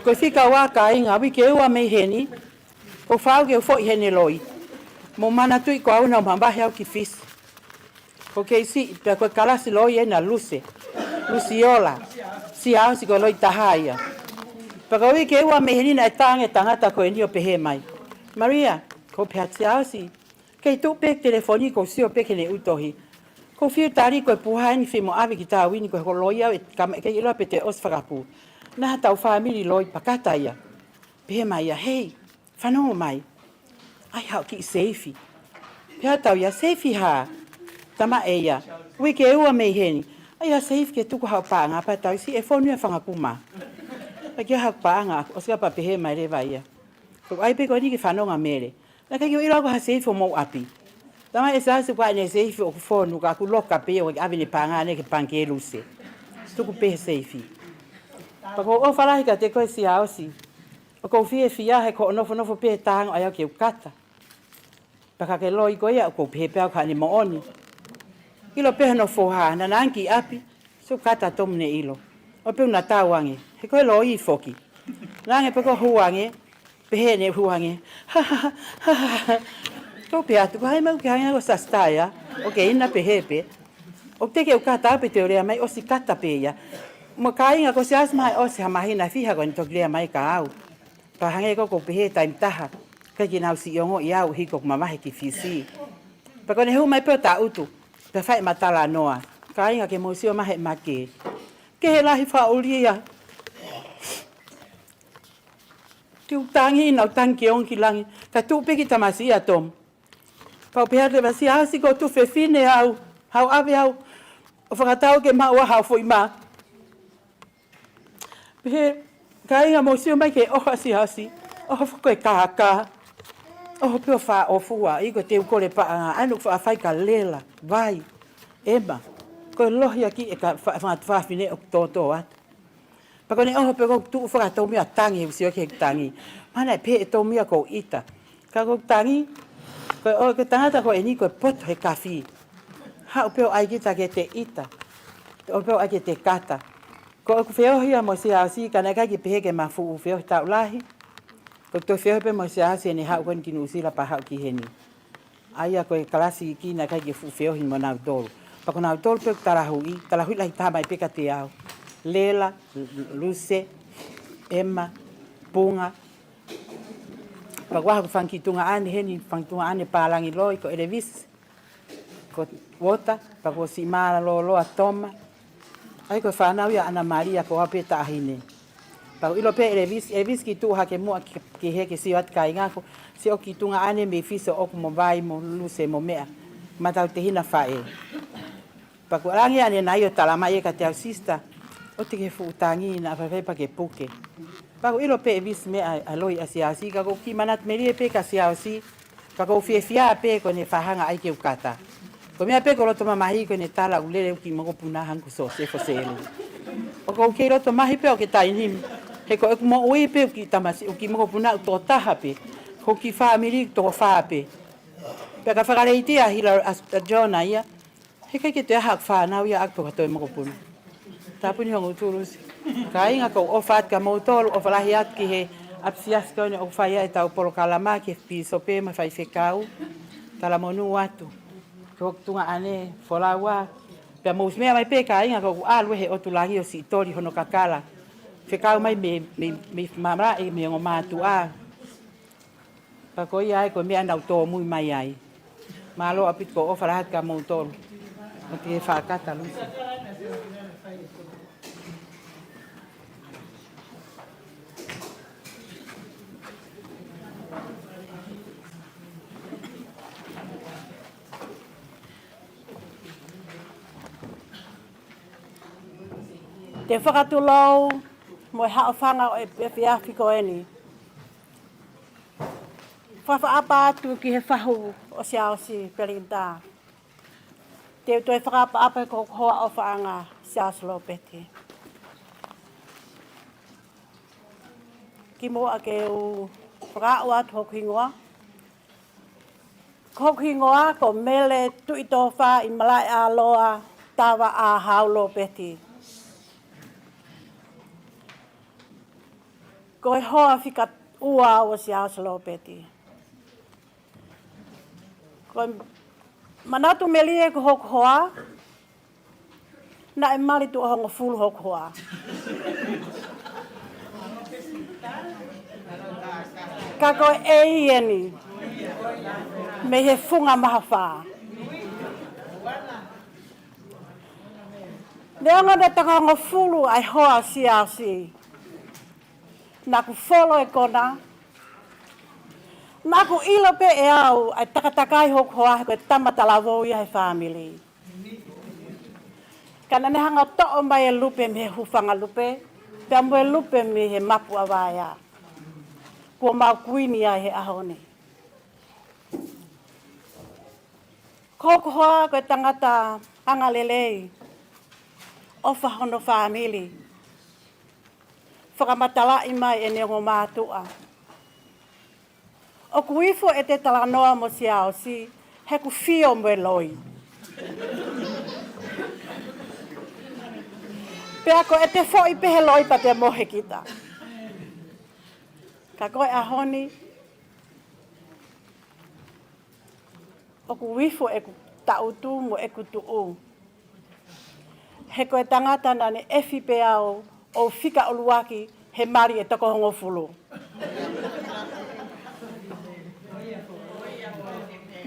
Ko e fika ua, kāinga, uike ua mei heni, ko u fai ke u foʻi heʻene loi. Mou manatuʻi ko au naʻa ku mavahe au ki Fisi. Ko Keisi, pea ko e kalasi loi ʻena Luse. Lusiola. Siaosi ko e loi taha ia. Pea ko e uike ua mei heni naʻe tangi e tangata ko eni ʻo pehē mai, Maria, ko u pehē atu Siaosi, kei tuʻu pē telefoni ko u sio pē ki heʻene ʻū tohi. Ko u fiu tali ko e puha eni fimo ʻave ki Tāuini ko e hoko loi au ʻe kama ʻe kei ʻiloa pe te ʻosi fakapū. Naʻa tau fāmili loi pea kata ia. Pehē mai ia, hei, fanongo mai. ʻAi haʻo kiʻi seifi. Pea tau ia seifi hā? Talamai ʻe ia, uike ua mei heni. ʻAi haʻo seifi ke tuku haʻo paʻanga pea tau siʻi ʻe fonu ia fanga kuma. Pea ke haʻo paʻanga, ʻosi ia pea pehē mai leva ia, ko u ʻai pē ko eni ke fanongo ʻa Mele. Naʻe ʻikai ke u ʻilo au ko ha seifi ʻo mou ʻapi. Talamai ʻe Siaosi ko ʻene seifi ʻoku fonu ka ʻoku loka pē ia ʻo ʻave ʻene paʻanga ʻanai ki he pangikē Luse. Tuku pē he seifi. Pea ko u ʻofa lahi kiate koe Siaosi. ʻOku ou fiefia he ko hoʻo nofonofo pē tango ai au ke u kata. Pea ka ke loi ko ia ʻoku ou pehē pē au ko haʻane moʻoni. ʻIlo pē hono foha, naʻa na angi ki ʻapi. Sio kata Tomu ne ʻilo. ʻO pehē naʻa tau ange. He ko e loi foki. Naʻa ange pē ko e hū ange. Pehē ne hū ange. Ko u pehē atu, ko hai mau ke hanga ko Sasitaia. ʻOku ke ina pehē pē. ʻOku te ke u kata pe te u lea mai ʻosi kata pē ia. Mo kāinga ko Siaosi mai ʻosi ha māhina fiha ko eni toki lea mai kia au. Pea hangē ko ʻeku pehē taimi taha, ʻikai ke nau siʻi ongoʻi au he ko ʻeku mavahe ki Fisi. Pea ko ʻene hū mai pē ʻo taʻutu, pea fai ʻema talanoa. Kāinga ke mou sio mai he make. Kehe lahi faʻulia. Te u tangi, naʻa ku tangi ke ongo ki langi. Ka tuʻu pē kiʻi tamasiʻi ʻa Tomu. Pea u pehē atu leva Siaosi ko e tuofefine au, haʻu ʻave au ʻo fakatau ke maʻu haʻo foʻi mā. Pehē, kāinga mou sio mai ki he ʻoho ʻa Siaosi, ʻoho foki ko e kākā. ʻOho pē ʻo fāʻofua, ʻi ko e te u kole paʻanga, ʻa ē naʻa ku faʻa fai kia Lela, Vai, ʻEma. Ko e lohi ʻa e kiʻi ka fa-, fa-, fafine ʻoku tōtō atu. Pea ko ʻene ʻoho pē ko u tuʻu fakatōmui ʻo tangi, he u sio ki heʻeku tangi. Mahalo naʻe pehē ʻe Tomu ia ko u ʻita. Ka ko ʻeku tangi, ko e ʻoho ko e tangata ko eni ko e poto he kafi. Haʻu pē ʻo ʻai kita ke te ʻita. ʻOho pē ʻo ʻai ke te kata. Ko ʻeku feohi ia mo Siaosi, ka naʻe ʻikai ke pehē ke ma fuʻu feohi taʻu lahi. Ko ʻeku toe feohi pē mo Siaosi heʻene haʻu ko eni ki Nuʻusila pea haʻu ki heni. ʻA ia ko e kalasi iiki naʻe ʻikai ke fuʻu feohi mo nautolu. Pea ko nautolu pē ʻoku talahuʻi, talahuʻi lahi taha mai pē kiate au. Lela, L-, L-, Luse, ʻEma, Punga. Pea ko au ko e fanga kiʻi tuongaʻane heni, fanga kiʻi tuongaʻane pālangi loi, ko ʻElevisi. Ko Uota, pea ko Simala Loloa Toma. ʻAi ko e fānau ia ʻa ʻAna Malia ko au pē taʻahine. Pea ʻilo pē ʻElevisi, ʻElevisi kiʻi tuʻu hake muʻa ki, ki he ke sio atu kāinga ko, sio kiʻi tuongaʻane mei Fisi ʻoku mo Vai mo Luse mo meʻa. Matautehina faʻē. Pea ko e langi ʻanenai ʻo talamai ia kiate au sister. ʻOua te ke fuʻu tangi naʻa faifai pea ke puke. Pea ʻilo pē ʻElevisi meʻa ʻa e loi ʻa Siaosi ka ko u kiʻi manatu melie pē kia Siaosi. Ka ko u fiefia pē ko ʻene fakahanga ai ke u kata. Ko e meʻa pē ko e loto mamahi ko ʻene tala ʻoku lele ʻeku kiʻi mokopuna hangē ko Sosefo Selu. ʻOku ou kei loto mamahi pē ʻo ke tainimi. He ko ʻeku moʻui pē ʻeku kiʻi tamasiʻi, ʻeku kiʻi mokopuna ʻoku tokotaha pē. Ko e kiʻi fāmili ʻoku toko fā pē. Pea ka fakaleiti ʻa Hila ʻa, ʻa Jona ia. He ʻikai ke toe ʻi ai haʻaku fānau ia ʻaʻaku pē ko ha toe mokopuna. Tāpuni hongo tulusi. Kāinga, ʻoku ou ʻofa atu kia moutolu, ʻofa lahi atu ki he ʻapisiasi ko eni ʻoku fai ai ʻetau polokalama, ki he pīsope mo e faifekau. Talamonū atu. Ki hoku tuongaʻane, folau ā. Pea mou meʻa mai pē kāinga, ʻoku ʻalu ʻe he ʻOtu Langi ʻo siʻi toli hono kakala. Fekau mai mei, mei, mei he malaʻe, mei he ongo mātuʻa. Pea ko ia ai ko e meʻa naʻa nau tōmui mai ai. Mālō ʻaupito, ʻoku ou ʻofa lahi atu kia moutolu. ʻOua te ke fakakata, Lucy. Te u fakatulou mo e haʻofanga ʻo e efiafi ko eni. Fakaʻapaʻapa atu ki he fahu ʻo Siaosi Pelinitā. Te u toe fakaʻapaʻapa ki hoku hoa ʻofaʻanga Siaosi Lopeti. Kimuʻa ke u fakaaʻu atu hoku hingoa. Ko hoku hingoa ko Mele Tuʻitofa ʻi Malaʻealoa, Tava ʻAhau Lopeti. Ko e hoa fika ua ʻo Siaosi Lopeti. Ko e manatu melie ko hoku hoa, naʻe mali tuʻo hongofulu hoku hoa. Ka ko e ʻeiki eni, mei he Funga Mahafā. Neongo naʻe toko hongofulu ʻa e hoa ʻo Siaosi, naʻa ku folo e kona, naʻa ku ʻilo pē ʻe au ʻa e takatakai hoku hoa he ko e tama talavou ia he fāmili. Ka naʻa ne hanga ʻo toʻo mai e lupe mei he Hūfanga Lupe, pea mo e lupe mei he Mapu ʻa Vaea. Kuo mau kuini ai he ʻaho ni. Ko hoku hoa ko e tangata angalelei, ʻofa hono fāmili, fakamatalaʻi mai ʻene ongo mātuʻa. ʻOku ifo ʻete talanoa mo Siaosi, he ʻoku fio mo e loi. Pea ko ʻete foʻi pē he loi pea te mohe kita. Ka ko e ʻaho ni, ʻoku ifo ʻeku tangutu mo ʻeku tuʻu. He ko e tangata naʻa ne ʻefi pē au ʻo fika ʻuluaki he mali ʻe toko hongofulu.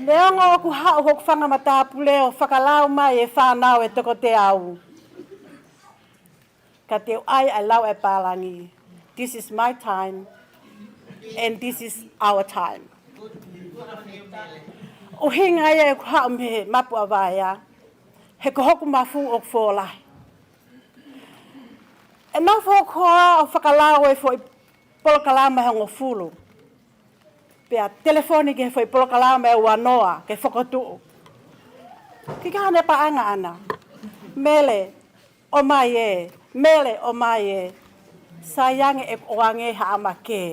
Neongo ʻoku haʻu hoku fanga matāpule ʻo fakalau mai e fānau ʻe toko teau. Ka te u ʻai ʻa e lau ʻa e pālangi. This is my time, and this is our time. ʻUhinga ia ʻeku haʻu mei he Mapu ʻa Vaea, he ko hoku mafu ʻoku fōlahi. ʻE nofo hoku hoa ʻo fakalau e foʻi polokalama ʻe hongofulu. Pea telefoni ki he foʻi polokalama ʻe uanoa ke fokotuʻu. Kiʻi kaha ʻene paʻanga ʻana. Mele, ʻomai ē. Mele, ʻomai ē. Sai ange ʻeku ʻoange ha ʻama kē.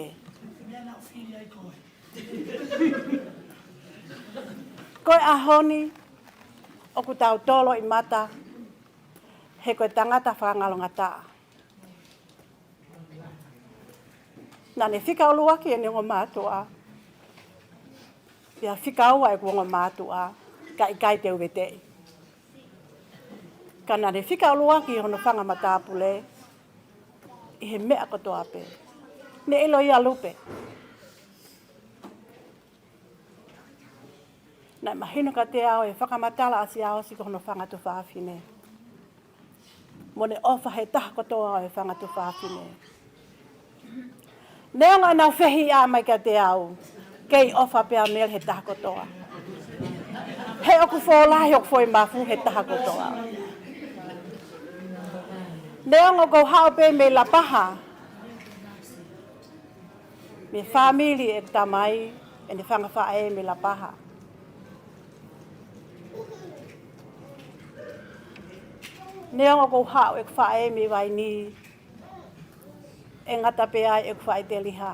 Ko e ʻaho ni, ʻoku tau tolo ʻi mata, he ko e tangata fakangalongataʻa. Naʻa ne fika ʻuluaki ʻene ongo mātuʻa, pea fika ua ʻeku ongo mātuʻa, ka ʻikai te u veteʻi. Ka naʻa ne fika ʻuluaki hono fanga matāpule, ʻi he meʻa kotoa pē. Ne ʻilo ia Lupe. Naʻe mahino kiate au e fakamatala ʻa Siaosi ko hono fanga tuofāfine. Mo ne ʻofa he taha kotoa ʻo e fanga tuofāfine. Neongo ʻenau fehiʻa mai kiate au, kei ʻofa pē ʻa Mele he taha kotoa. He ʻoku fōlahi hoku foʻi mafu he taha kotoa. Neongo ʻoku ou haʻu pē mei Lapaha, mei he fāmili ʻeku tamai, ʻene fanga faʻē mei Lapaha. Neongo ʻoku ou haʻu ʻeku faʻē mei Vainī, ʻe ngata pē ai ʻeku faʻiteliha.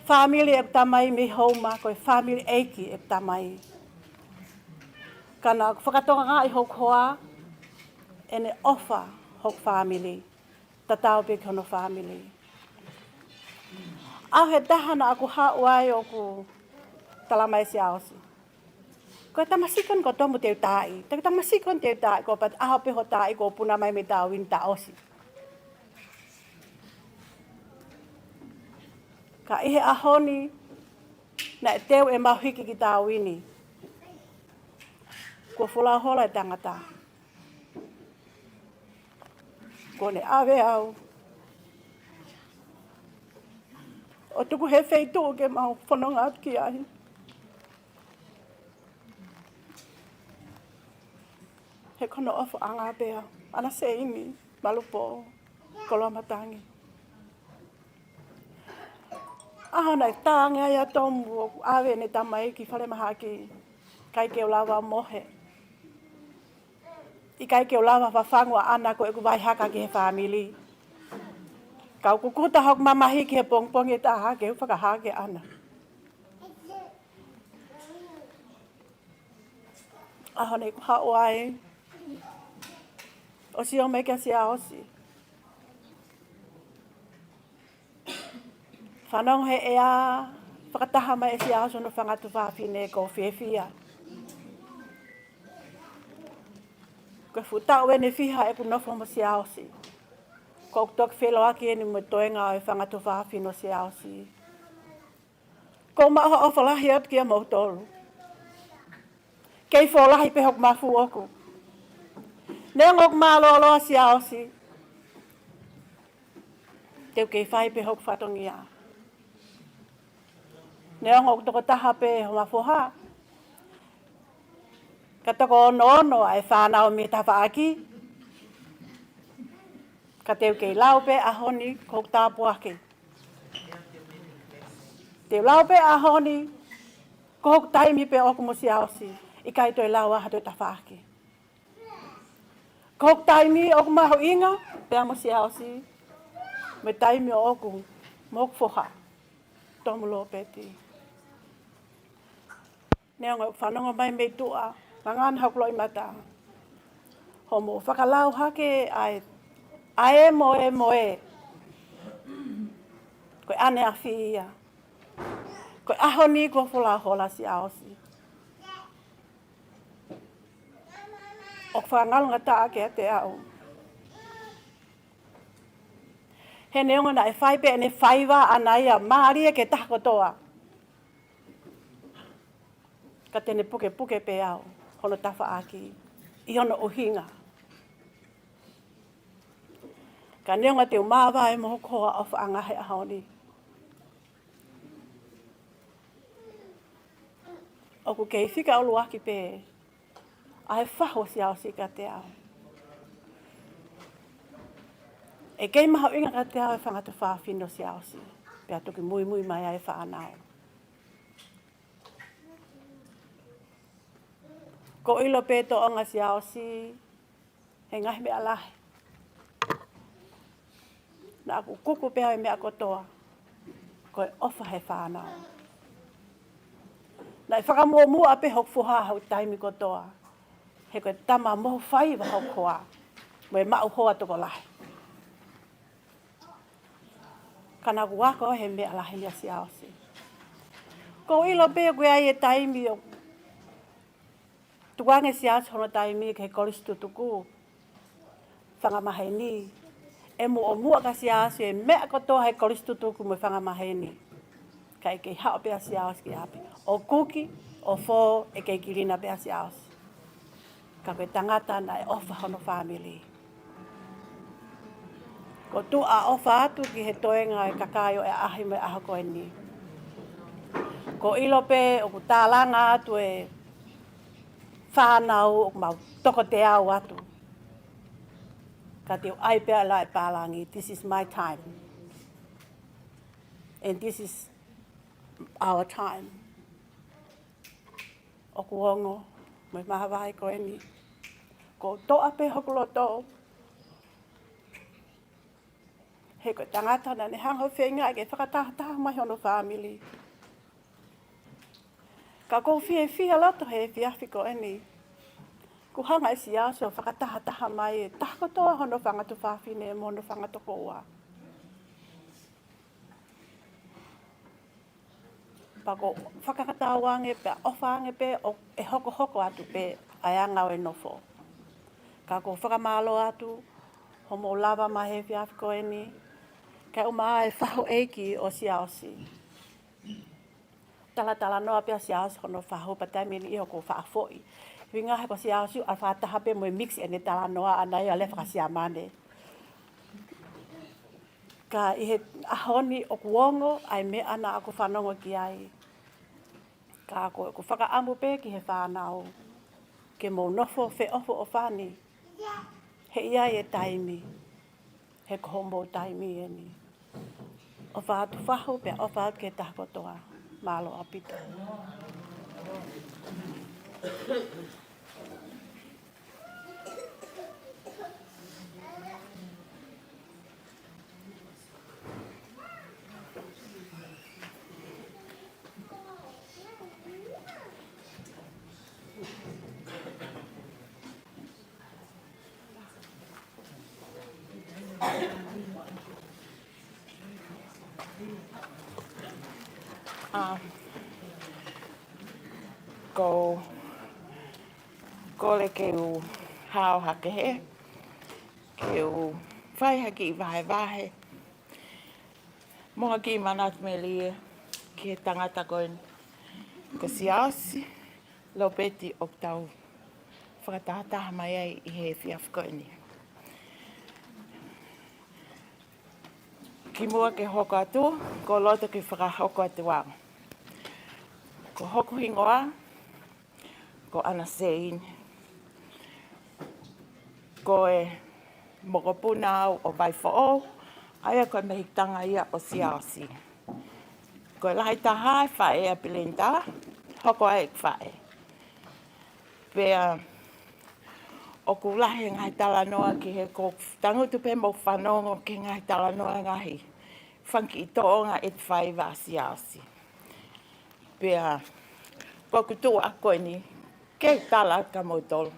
Fāmili ʻeku tamai mei Houma, ko e fāmili ʻeiki ʻeku tamai. Ka naʻa ku fakatokangaʻi hoku hoa, ʻene ʻofa hoku fāmili, tatau pē ki hono fāmili. ʻAho ʻe taha naʻa ku haʻu ai ʻoku tala mai ʻe Siaosi, ko e tamasiʻi ko eni ko Tomu te u taaʻi, te u tamasiʻi ko eni te u taaʻi, ko e pati ʻaho pē hoʻo taaʻi kuo puna mai mei Tāuini, tā ʻosi. Ka ʻi he ʻaho ni, naʻe teu ʻemau hiki ki Tāuini, kuo folau hola e tangata. Kuo ne ʻave au ʻo tuku he feituʻu ke mau fononga atu ki ai. He ko hono ʻofaʻanga pē ʻa Anaseini, Malupō, Koloamatangi. ʻAho naʻe tā ange ai ʻa Tomu ʻoku ʻave ʻene tamai ki falemahaki, ʻikai ke u lava mohe. ʻIkai ke u lava fafangu ʻaʻana ko ʻeku vaihaka ki he fāmili. Ka u kukuta hoku mamahi ki he pongipongi ʻe taha ke u fakahā kia ʻAna. ʻAho naʻa ku haʻu ai ʻo sio mai kia Siaosi. Fanongo he ʻea, fakataha mai ʻe Siaosi hono fanga tuofāfine, ʻoku ou fiefia. Ko e fuʻu taʻu ʻeni ʻe fiha ʻeku nofo mo Siaosi. ʻOku ou toki feʻiloaki ʻeni mo e toenga ʻo e fanga tuofāfine ʻo Siaosi. ʻOku ou maʻu ha ʻofa lahi atu kimautolu. Kei fō lahi pē hoku mafu ʻoʻoku. Neongo ʻoku mālōlō ʻa Siaosi, te u kei fai pē hoku fatongia. Neongo ʻoku tokotaha pē homa foha, ka toko onoono ʻa e fānau mei he tafaʻaki, ka te u kei lau pē ʻaho ni ko hoku tāpuaki. Te u lau pē ʻaho ni ko hoku taimi pē ʻoʻoku mo Siaosi, ʻikai toe lau ʻa ha toe tafaʻaki. Ko hoku taimi ʻoku mahuʻinga pea mo Siaosi, mo e taimi ʻoʻoku mo hoku foha, Tomu Lopeti. Neongo ʻeku fanongo mai mei tuʻa, ngangana hoku loʻimata, hoʻomo fakalau hake ʻa e, ʻa e moemoe. Ko e ʻaneafi ia. Ko e ʻaho ni kuo folau hola Siaosi. ʻOku fakangalongataʻa kiate au. He neongo naʻe fai pē ʻene faiva ʻaʻana ia mālie ki he taha kotoa, ka te ne pukepuke pē au hono tafaʻaki ʻi hono ʻuhinga. Ka neongo te u māvae mo hoku hoa ʻofaʻanga he ʻaho ni, ʻoku kei fika ʻuluaki pē ʻa e fahu ʻo Siaosi kiate au. ʻE kei mahuʻinga kiate au e fanga tuofāfine ʻo Siaosi, pea toki muimui mai ʻa e fānau. ʻOku ou ʻilo pē tōʻonga Siaosi he ngaahi meʻa lahi. Naʻa ku kuku pē au e meʻa kotoa, ko e ʻofa he fānau. Naʻe fakamuʻomuʻa pē hoku foha he taimi kotoa, he ko e tama mohu faiva hoku hoa, mo e maʻu hoa tokolahi. Ka naʻa ku ako he meʻa lahi meia Siaosi. ʻOku ou ʻilo pē ʻoku ʻi ai e taimi ʻoku tukuange ʻe Siaosi hono taimi ki he kolisi tutuku, fanga maheni. ʻE muʻomuʻa kia Siaosi e meʻa kotoa he kolisi tutuku mo e fanga maheni. Kae kei haʻu pē ʻa Siaosi ki ʻapi, ʻo kuki, ʻo fō, ʻe kei kilina pē ʻa Siaosi. Ka ko e tangata naʻe ʻofa hono fāmili. ʻOku ou tuʻa ʻofa atu ki he toenga e kakai ʻo e ʻaʻahi mo e ʻaho ko eni. ʻOku ou ʻilo pē ʻoku tālanga atu e fānau ʻoku mau toko teau atu. Ka te u ʻai pē ʻa e lau ʻa e pālangi, this is my time. And this is our time. ʻOku ongo mo e māvae ko eni. ʻOku ou toʻa pē hoku loto. He ko e tangata naʻa ne hanga ʻo feinga ke fakatahataha mai hono fāmili. Ka ʻoku ou fiefia loto he efiafi ko eni. Kuo hanga ʻe Siaosi ʻo fakatahataha mai e taha kotoa hono fanga tuofāfine mo hono fanga tokoua. Pea ʻoku ou fakatauange pea ʻofa ange pē ʻoku hokohoko atu pē ʻa e anga ʻo e nofo. Ka ʻoku ou fakamālō atu hoʻomou lava mai he efiafi ko eni, kae ʻumaʻā e fahu ʻeiki ʻo Siaosi. Talatalanoa pē ʻa Siaosi hono fahu pea taimi ʻe niʻihi ʻoku ou faʻa foʻi. He ʻuhinga he ko Siaosi ʻoku fakataha pē mo e mix ʻene talanoa ʻana ia ʻo lea faka-Siamane. Ka ʻi he ʻaho ni ʻoku ongo ʻa e meʻa naʻá ku fanongo ki ai. Ka ko ʻeku fakaʻamu pē ki he fānau, ke mou nofo feʻofoʻofani, he ʻe ʻi ai e taimi, he ko hoʻomou taimi eni. ʻOfa atu fahu pea ʻofa atu ki he taha kotoa. Mālō ʻaupito. ʻA, ko, kole ke u hao hake he, ke u fai ha kiʻi vahevahe mo ha kiʻi manatu melie ki he tangata ko eni ko Siaosi Lopeti ʻoku tau fakatahataha mai ai ʻi he efiafi ko eni. Kimuʻa ke hoko atu, ʻoku ou loto ke fakahoko atu au. Ko hoku hingoa ko ʻAna Seini. Ko e mokopuna au ʻo Vaifoʻou, ʻa ia ko e mehikitanga ia ʻo Siaosi. Ko e lahi taha e faʻē ʻa Pilinita, hoko ai e faʻē. Pea ʻoku lahi e ngaahi talanoa ki he, ʻoku ou tangutu pē mo fanongo ki he ngaahi talanoa e ngaahi fanga kiʻi tōʻonga ʻe fai ʻa Siaosi. Pea ko ʻeku tuʻu ʻaʻaku ko eni ke u tala kia moutolu,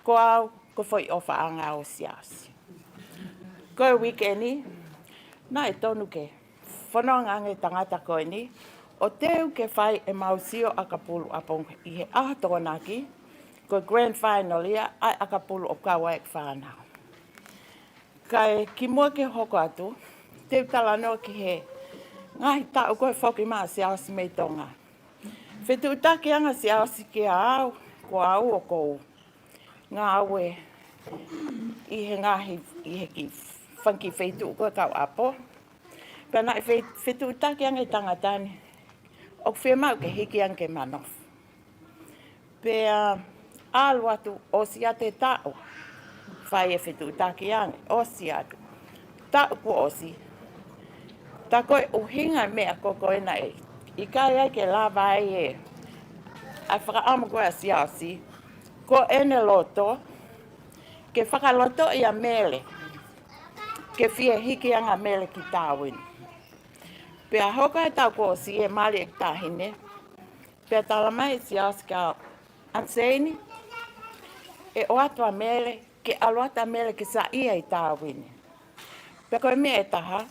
ko au ko e foʻi ʻofaʻanga ʻo Siaosi. Ko e uike ni naʻe tonu ke fononga ange e tangata ko eni ʻo teu ke fai ʻemau sio ʻakapulu ʻapongipongi ʻi he ʻaho Tokonaki, ko e grand final ia ʻa e ʻakapulu ʻoku kau ai e fānau. Kae kimuʻa ke hoko atu, te u talanoa ki he ngaahi taʻu ko e foki mai ʻa Siaosi mei Tonga. Fetuʻutaki ange ʻa Siaosi kia au, ko au ʻoku ou ngāue ʻi he ngaahi, ʻi he kiʻi fanga kiʻi feituʻu ko e kau ʻapo. Pea naʻe fe-, fetuʻutaki ange e tangata ni ʻoku fiemaʻu ke hiki ange ke ma nofo. Pea ʻalu atu, ʻosi atu e taʻu, fai e fetuʻutaki ange, ʻosi atu. Taʻu kuo ʻosi. Tā ko e ʻuhinga e meʻa ko ē naʻe ʻikai ai ke lava ai e, ʻa e fakaʻamu ko ē ʻa Siaosi, ko ʻene loto ke fakalotoʻi ʻa Mele, ke fie hiki ange ʻa Mele ki Tāuini. Pea hoko e taʻu kuo ʻosi e mali e taʻahine, pea tala mai ʻe Siaosi kia ʻAna Seini, ʻe ʻoatu ʻa Mele, ke ʻalu atu ʻa Mele ke saiʻia ʻi Tāuini. Pea ko e meʻa ʻe taha,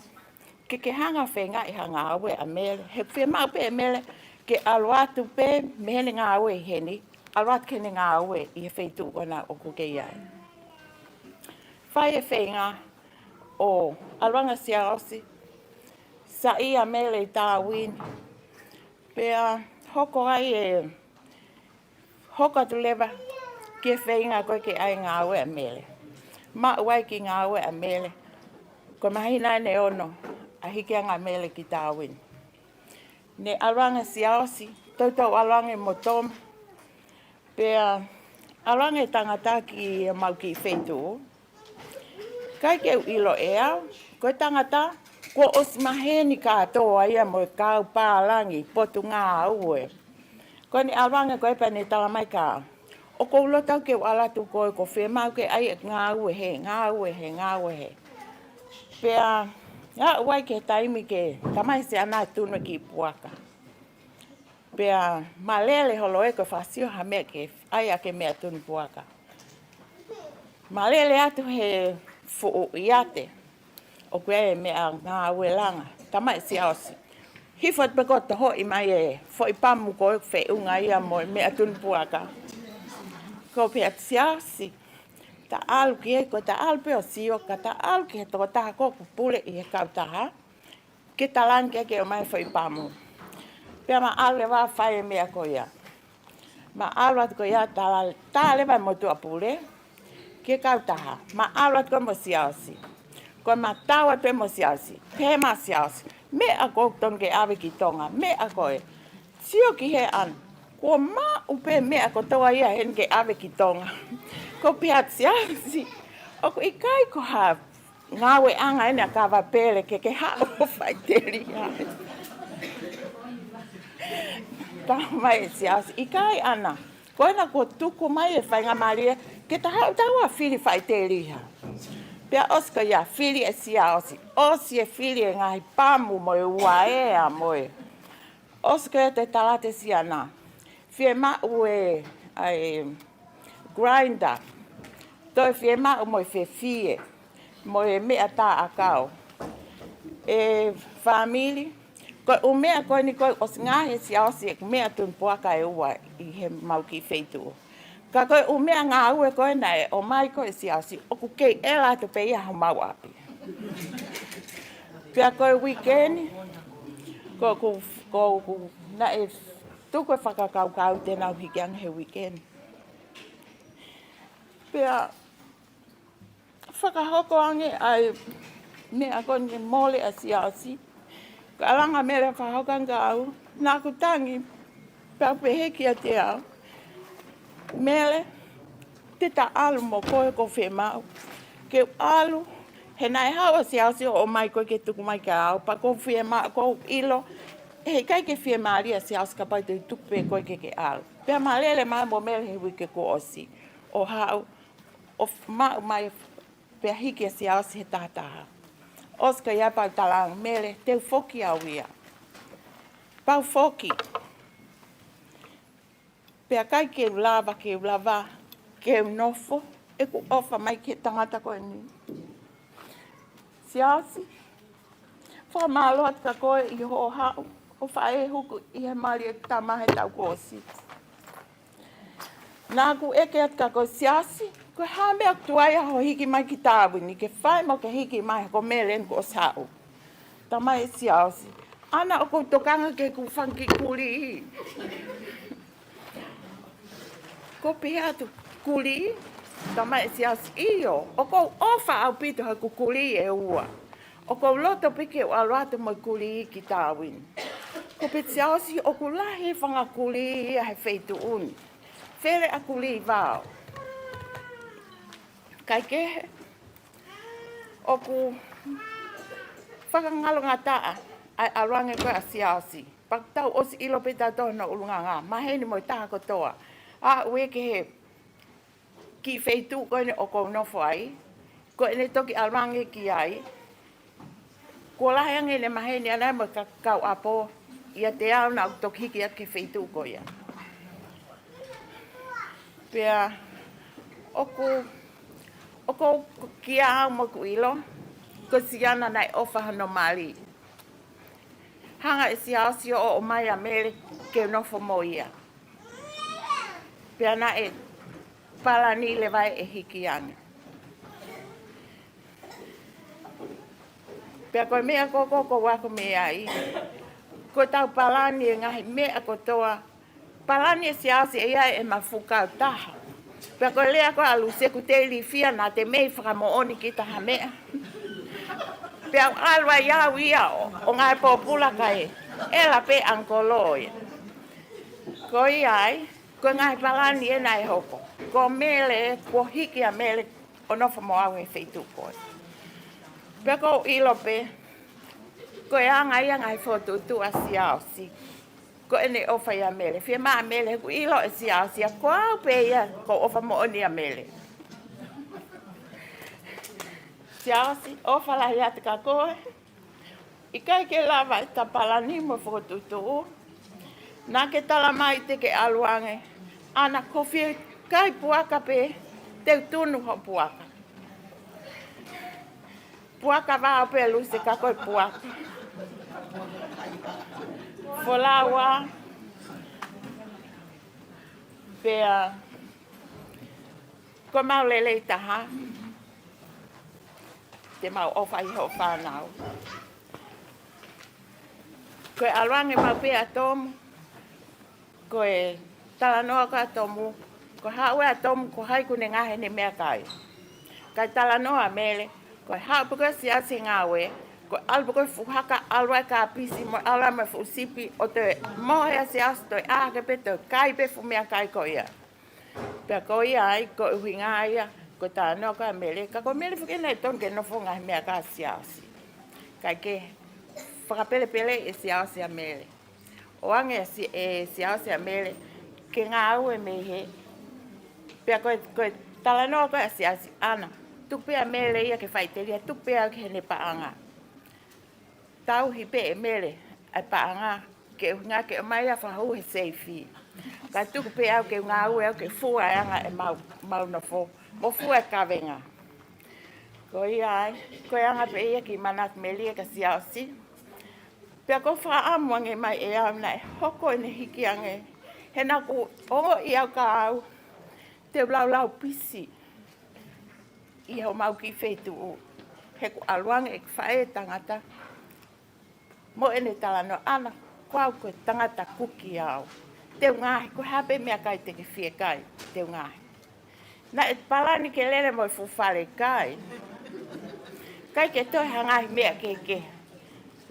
ke ke hanga ʻo feingaʻi ha ngāue ʻa Mele, he fiemaʻu pē ʻe Mele ke ʻalu atu pē mei heʻene ngāue ʻi heni, ʻalu atu ki heʻene ngāue ʻi he feituʻu ko ena ʻoku ke ʻi ai. Fai e feinga ʻo ʻalu ange ʻa Siaosi, saiʻia ʻa Mele ʻi Tāuini. Pea hoko ai e, hoko atu leva ki he feinga ko ē ke ʻai e ngāue ʻa Mele. Maʻu ai e kiʻi ngāue ʻa Mele. Ko e māhina ʻe ono ʻa e hiki ange ʻa Mele ki Tāuini. Ne ʻalu ange ʻa Siaosi, toutou ʻalu ange mo Toma. Pea ʻalu ange e tangata ki heʻemau kiʻi feituʻu. ʻIkai ke u ʻilo ʻe au, ko e tangata kuo ʻosi maheni kātoa ia mo e kau pālangi potungāue. Ko ʻene ʻalu ange ko ē pea ne tala mai kia au, ʻoku ou loto au ke u ʻalu atu ko ē, ʻoku ou fiemaʻu ke ʻai e ngāue hē, ngāue hē, ngāue hē. Pea aʻu ai ki he taimi ke tamai Siaosi ʻene tunu e kiʻi puaka. Pea ma lele holo ē ko e fakasio ha meʻa ke ʻai ʻaki e meʻa tunu puaka. Ma lele atu he fuʻu ʻiate ʻoku ʻi ai e meʻangāue langa, tamaiki Siaosi. Hifo atu pē ko ē ʻo tohoʻi mai e foʻi pamu ko ē feʻunga ia mo e meʻa tunu puaka. Ko u pehē atu, Siaosi, ta ʻalu ki ai, ko ta ʻalu pē ʻo sio, ka ta ʻalu ki he tokotaha ko ē ʻoku pule ʻi he kautaha ke ta langa ke ke ʻomai e foʻi pamu. Pea ma ʻalu leva ʻo fai e meʻa ko ia. Ma ʻalu atu ko ia, tā, tā leva e motuʻa pule ki he kautaha. Ma ʻalu atu ko ē mo Siaosi. Ko e ma tau atu pē mo Siaosi. Pehē mai Siaosi, meʻa ko ē ʻoku tonu ke ʻave ki Tonga, meʻa ko ē. Sio ki hē ʻana, kuo maʻu pē meʻa kotoa ia heni ke ʻave ki Tonga. Ko u pehē atu, Siaosi, ʻoku ʻikai ko ha ngāueʻanga eni ʻa Kava Pele ke ke haʻu ʻo faʻiteliha. Talamai ʻe Siaosi, ʻikai ʻana. Ko ena kuo tuku mai e faingamālie ke ta haʻu taua ʻo fili faʻiteliha. Pea ʻosi ko ia, fili ʻe Siaosi, ʻosi e fili e ngaahi pamu mo e uaea mo e. ʻOsi ko ia, toe tala atu ʻe Siaosi, fiemaʻu e, ʻa e grinder, toe fiemaʻu mo e fefie, mo e meʻa tā ʻakau. E fāmili, ko e ʻū meʻa ko eni ko ē ʻosi ngaohi ʻe Siaosi e meʻa tunu puaka ʻe ua ʻi he mau kiʻi feituʻu. Ka ko e ʻū meʻangāue ko ē naʻe ʻomai ko ē ʻe Siaosi, ʻoku kei ʻela atu pē ia homau ʻapi. Pea ko e uike ni, ko, ko, ko, ko, naʻe tuku e fakakaukau te nau hiki ange he uike ni. Pea fakahoko ange ʻa e meʻa ko eni, mole ʻa Siaosi. Ka langa Mele fakahoko ange au, naʻa ku tangi, pea pehē kiate au, Mele, te ta ʻalu mo koe, ko e fiemaʻu ke u ʻalu, he naʻe haʻu ʻa Siaosi ʻo ʻomai koe ke tuku mai kia au, pea ko e fiemaʻu, ko u ʻilo, he ʻikai ke fiemālie ʻa Siaosi kapau te u tuku pē koe ke ke ʻalu. Pea ma lele mai mo Mele he uike kuo ʻosi ʻo haʻu ʻo f-, maʻu mai, pea hiki ʻa Siaosi he tahataha. ʻOsi ko ia pea u tala ange, Mele, te u foki au ia. Pea u foki. Pea ʻikai ke u lava, ke u lava ke u nofo ʻeku ʻofa mai ki he tangata ko eni. Siaosi, fakamālō atu kia koe ʻi hoʻo haʻu ʻo faʻē huku ʻi he mali ʻeku tama he taʻu kuo ʻosi. Naʻa ku ʻeke atu kia koe, Siaosi, ko e hā e meʻa ʻoku tuai ai hoʻo hiki mai ki Tāvini ke fai mo ke hiki mai, ko Mele eni kuo ʻosi haʻu. Talamai ʻe Siaosi, ʻana ʻoku ou tokanga ki heʻeku fanga kiʻi kulī. Ko u pehē atu, kulī? Talamai ʻe Siaosi, ʻio, ʻoku ou ʻofa ʻaupito heʻeku kulī ʻe ua. ʻOku ou loto pē ke u ʻalu atu mo e kulī ki Tāvini. Ko u pehē atu, Siaosi, ʻoku lahi e fanga kulī ia he feituʻu ni. Fele ʻa kulī vao. Kae kehe, ʻoku fakangalongataʻa ʻa e ʻalu ange ko ē ʻa Siaosi. Pea tau ʻosi ʻilo pē tautolu hono ʻulungaanga, maheni mo e taha kotoa. Aʻu ē ki he kiʻi feituʻu ko eni ʻoku ou nofo ai, ko ʻene toki ʻalu ange ki ai. Kuo lahi ange ʻene maheni ʻana ia mo e ka-, kau ʻapo ʻiate au naʻa ku toki hiki atu ki he feituʻu ko ia. Pea ʻoku, ʻoku ou kia au mo ʻeku ʻilo, ko Siaosi naʻe ʻofa hono mali. Hanga ʻe Siaosi ʻo ʻomai ʻa Mele ke u nofo mo ia. Pea naʻe palani leva ʻe hiki ange. Pea ko e meʻa ko ē ʻoku ou ako mei ai, ko ʻetau palani e ngaahi meʻa kotoa, palani ʻe Siaosi ʻe ʻi ai ʻema fuʻu kautaha. Pea ko e lea ko ē ʻa Lusi, ʻoku te ilifia naʻa te mei fakamoʻoni kita ha meʻa. Pea u ʻalu ai au ia ʻo, ʻo ngāue pōpula kae ʻela pē ʻangikolo ia. Ko ia ai, ko e ngaahi palani ē naʻe hoko. Ko Mele, kuo hiki ʻa Mele ʻo nofo mo au he feituʻu ko ē. Pea ʻoku ou ʻilo pē, ko e anga ia e ngaahi fokotuʻutuʻu ʻa Siaosi. Ko ʻene ʻofa ʻia Mele. Fiemaʻu ʻa Mele, he ʻoku ʻilo ʻe Siaosi ia ko au pē ia ʻoku ou ʻofa moʻoni ʻia Mele. Siaosi, ʻofa lahi atu kia koe. ʻIkai ke lava ʻeta palani mo e fokotuʻutuʻu. Naʻa ke tala mai te ke ʻalu ange. ʻAna, ko e fie kai puaka pē, te u tunu hoʻo puaka. Puaka vao pē Lusi ka ko e puaka. Folaua. Pea, ko e maʻu lelei taha. Te mau ʻofa ʻi hoʻo fānau. Ko e ʻalu ange maʻu pē ʻa Tomu. Ko e talanoa ko ē ʻa Tomu, ko e haʻu ʻa Tomu, ko hai kuo ne ngaohi ʻene meʻakai. Kae talanoa ʻa Mele, ko e haʻu pē ko ē ʻa Siaosi he ngāue, ko e ʻalu pē ko ē fuʻu haka, ʻalu ai e kapisi, mo e ʻalu ai mo e fuʻu sipi, ʻo toe mohe ʻa Siaosi toe ʻā hake pē toe kai pē fuʻu meʻakai ko ia. Pea ko ia ai, ko e ʻuhinga ia, ko e talanoa ko ē ʻa Mele, ka ko Mele foki naʻe tonu ke nofo ngaohi meʻakai ʻa Siaosi. Kae kehe, fakapelepeleʻi ʻe Siaosi ʻa Mele. ʻO ange ʻa Si-, ʻe Siaosi ʻa Mele, ke ngāue mei hē. Pea ko e, ko e talanoa ko ē ʻa Siaosi, ʻAna, tuku pē ʻa Mele ia ke faʻiteliha, tuku pē au ki heʻene paʻanga. Tauhi pē ʻe Mele ʻa e paʻanga, ke ʻuhinga ke ʻomai ʻa e fakahū he seifi. Kae tuku pē au ke ngāue au ke fua e anga ʻemau, mau nofo, mo fua e kavenga. Ko ia ai, ko e anga pē ia e kiʻi manatu ʻa Mele kia Siaosi. Pea ʻoku ou fakaʻamu ange mai ʻe au naʻe hoko ʻene hiki ange. He naʻa ku ongoʻi au ka au, te u laulau pisi ʻi homau kiʻi feituʻu. He kuo ʻalu ange ʻeku faʻē tangata. Mo ʻene talanoa, ʻAna, ko au ko e tangata kuki au. Te u ngaohi, ko e hā pē meʻakai te ke fie kai, te u ngaohi. Naʻe palani ke lele mo e fuʻu fale kai. ʻIkai ke toe ha ngaahi meʻa kehekehe.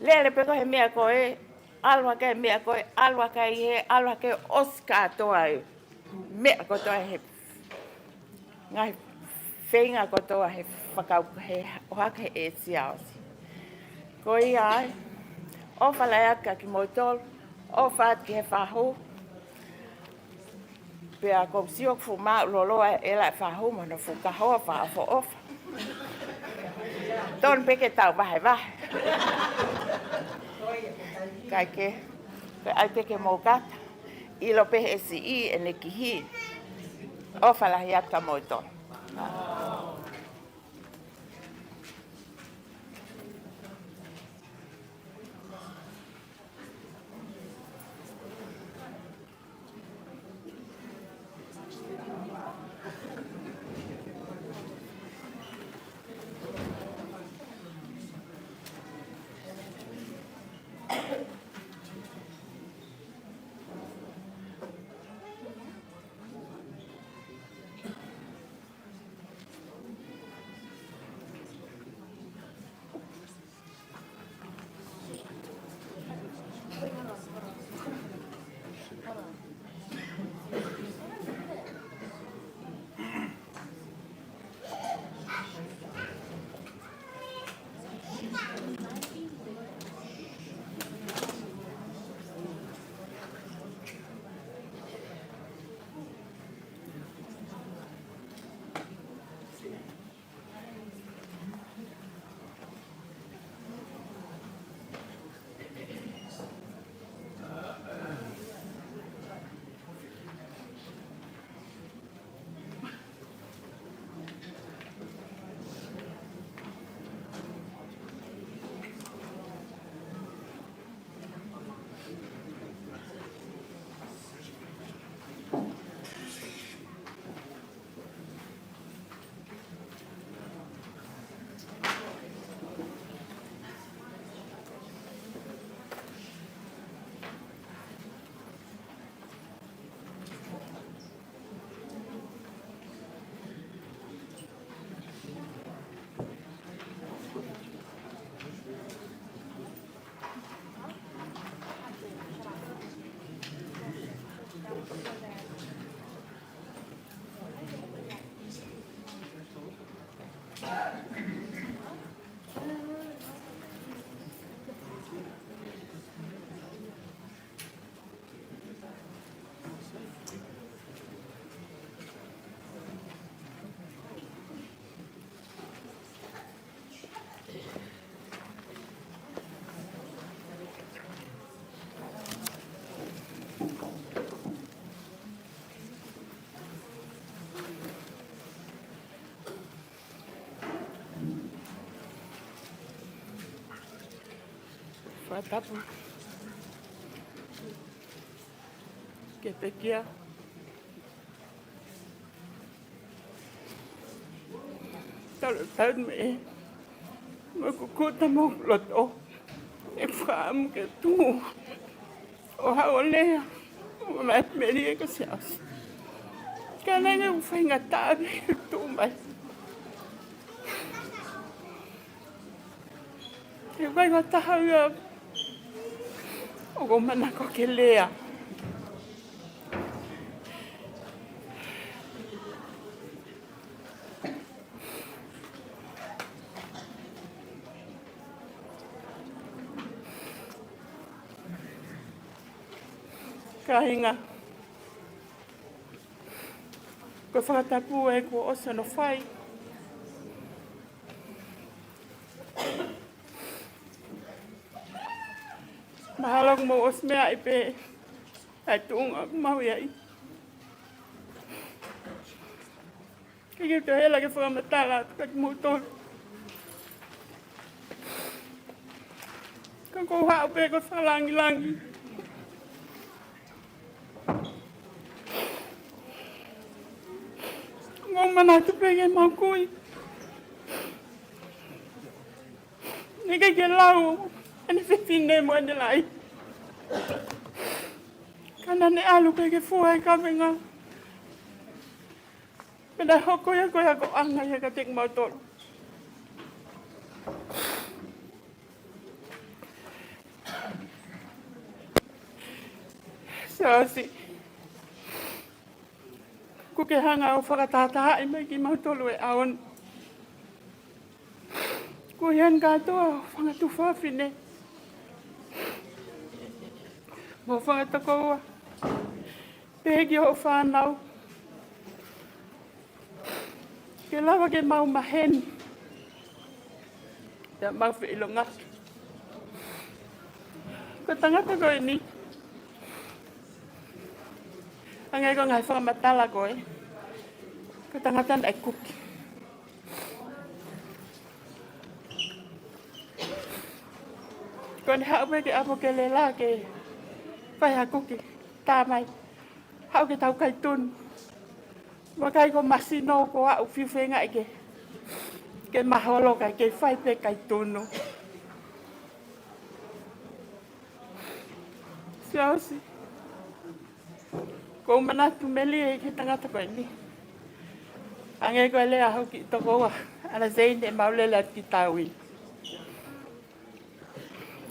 Lele pē ko ē he meʻa ko ē, ʻalu hake he meʻa ko ē, ʻalu hake ʻi hē, ʻalu hake ʻosi kātoa e meʻa kotoa he ngaahi feinga kotoa he fakau-, he ʻohake ʻe Siaosi. Ko ia ai, ʻofa lahi atu kia kimoutolu, ʻofa atu ki he fahu. Pea ʻoku ou sio ʻoku fuʻu māʻuloloa e ʻela e fahu mo hono fuʻu kahoa fakaʻofoʻofa. Tonu pē ke tau vahevahe. Kae kehe, ko e ʻai pē ke mou kata. ʻIlo pē he siʻi ʻene kihi. ʻOfa lahi atu kia moutolu. Tapu. Ke pekia. Tau, tau me. Mo kukuta mo loto. ʻE fakaʻamu ke tuʻu ʻo haʻu ʻo lea. ʻO mai melie ko Siaosi. Ka naʻe ʻikai ke u faingataʻa pē ke tuʻu mai. He ʻikai ko ha taha ia ʻoku ou manako ke lea. Kāinga, ko e fakatapu ē kuo ʻosi hono fai. Mahalo kuo mou ʻosi meaʻi pē ʻa e tuʻunga ʻoku mau ʻi ai. Ke ke toe hela ke fakamatala atu kiate kimoutolu. Ka ʻoku ou haʻu pē ko e fakalāngilangi. ʻOku ou manatu pē ki heʻemau kui. Naʻe ʻikai ke lau ʻene fefine mo ʻene laʻi. Ka naʻa ne ʻalu pē ke fua e kavenga. Pea naʻe hoko ia ko e akoʻanga ia kiate kimautolu. Siaosi, ʻoku ke hanga ʻo fakatahatahaʻi mai kimautolu he ʻaho ni. Ko e hanga kātoa ʻo fanga tuofāfine mo fanga tokoua. Pehē ki hoʻo fānau. Ke lava ke mau maheni. Pea mau feʻilongaki. Ko e tangata ko eni. Hangē ko e ngaahi fakamatala ko ē. Ko e tangata naʻe kuki. Ko ʻene haʻu pē ki ʻapi ke lele ke fai ha kuki. Tā mai. Haʻu ke tau kai tunu. Vakai ko e masino ko ʻaʻu fiu feingaʻi ke, ke maholo kae kei fai pē kai tunu. Siaosi, ʻoku ou manatu melie ki he tangata ko eni. Hangē ko e lea ʻa hoku kiʻi tokoua, ʻAna Seini, ʻemau lele atu ki Taui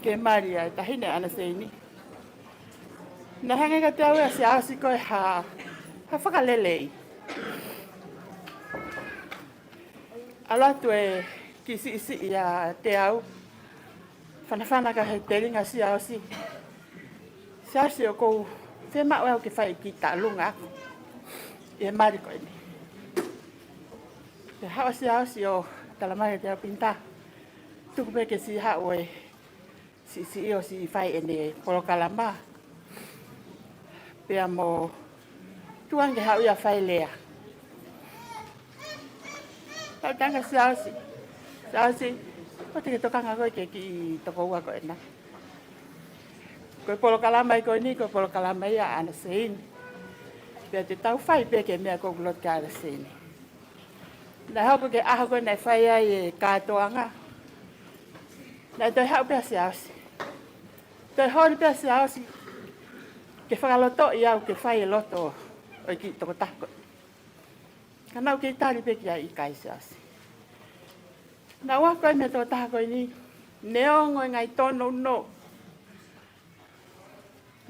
ke mali ʻa e taʻahine ʻAna Seini. Naʻe hangē kiate au ʻa Siaosi ko e hā, ha fakalelei. ʻAlu atu e kiʻi siʻisiʻi ʻiate au. Fanafana ki he telinga ʻo Siaosi. Siaosi, ʻoku ou fiemaʻu au ke fai e kiʻi taʻalunga ʻaʻaku ʻi he mali ko eni. Pea haʻu ʻa Siaosi ʻo talamai kiate au, Pinita, tuku pē ke siʻi haʻu e siʻisiʻi ʻo siʻi fai ʻene polokalama. Pea mo tuʻu ange ke haʻu ia ʻo fai e lea. Tau tanga Siaosi. Siaosi, ʻoua te ke tokanga koe ki he kiʻi tokoua ko ena. Ko e polokalama ia ko eni, ko e polokalama ia ʻa ʻAna Seini. Pea te tau fai pē ki he meʻa ʻoku loto ki ai ʻa ʻAna Seini. Naʻe hoko ki he ʻaho ko ē naʻe fai ai e kātoanga. Naʻe toe haʻu pē ʻa Siaosi. Toe holi pē ʻa Siaosi ke fakalotoʻi au ke fai e loto ʻo e kiʻi tokotaha ko ē. Ka naʻá ku kei tali pē ki ai, ʻikai Siaosi. Naʻá ku ako e meʻa ʻa e tokotaha ko eni, neongo e ngaahi tōnounou,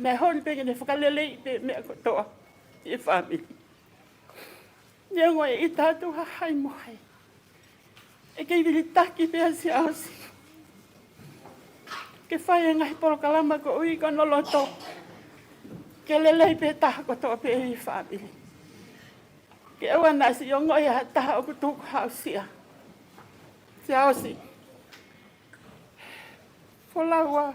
naʻe holi pē ke ne fakaleleiʻi pē meʻa kotoa ʻi he fāmili. Neongo e ʻita atu ha hai mo hai, ʻe kei vilitaki pē ʻa Siaosi ke fai e ngaahi polokalama koeʻuhi ko hono loto ke lelei pē taha kotoa pē ʻi he fāmili. Ke ʻoua naʻa siʻi ongoʻi ʻe ha taha ʻoku tuku ha aʻusia. Siaosi, folau ā.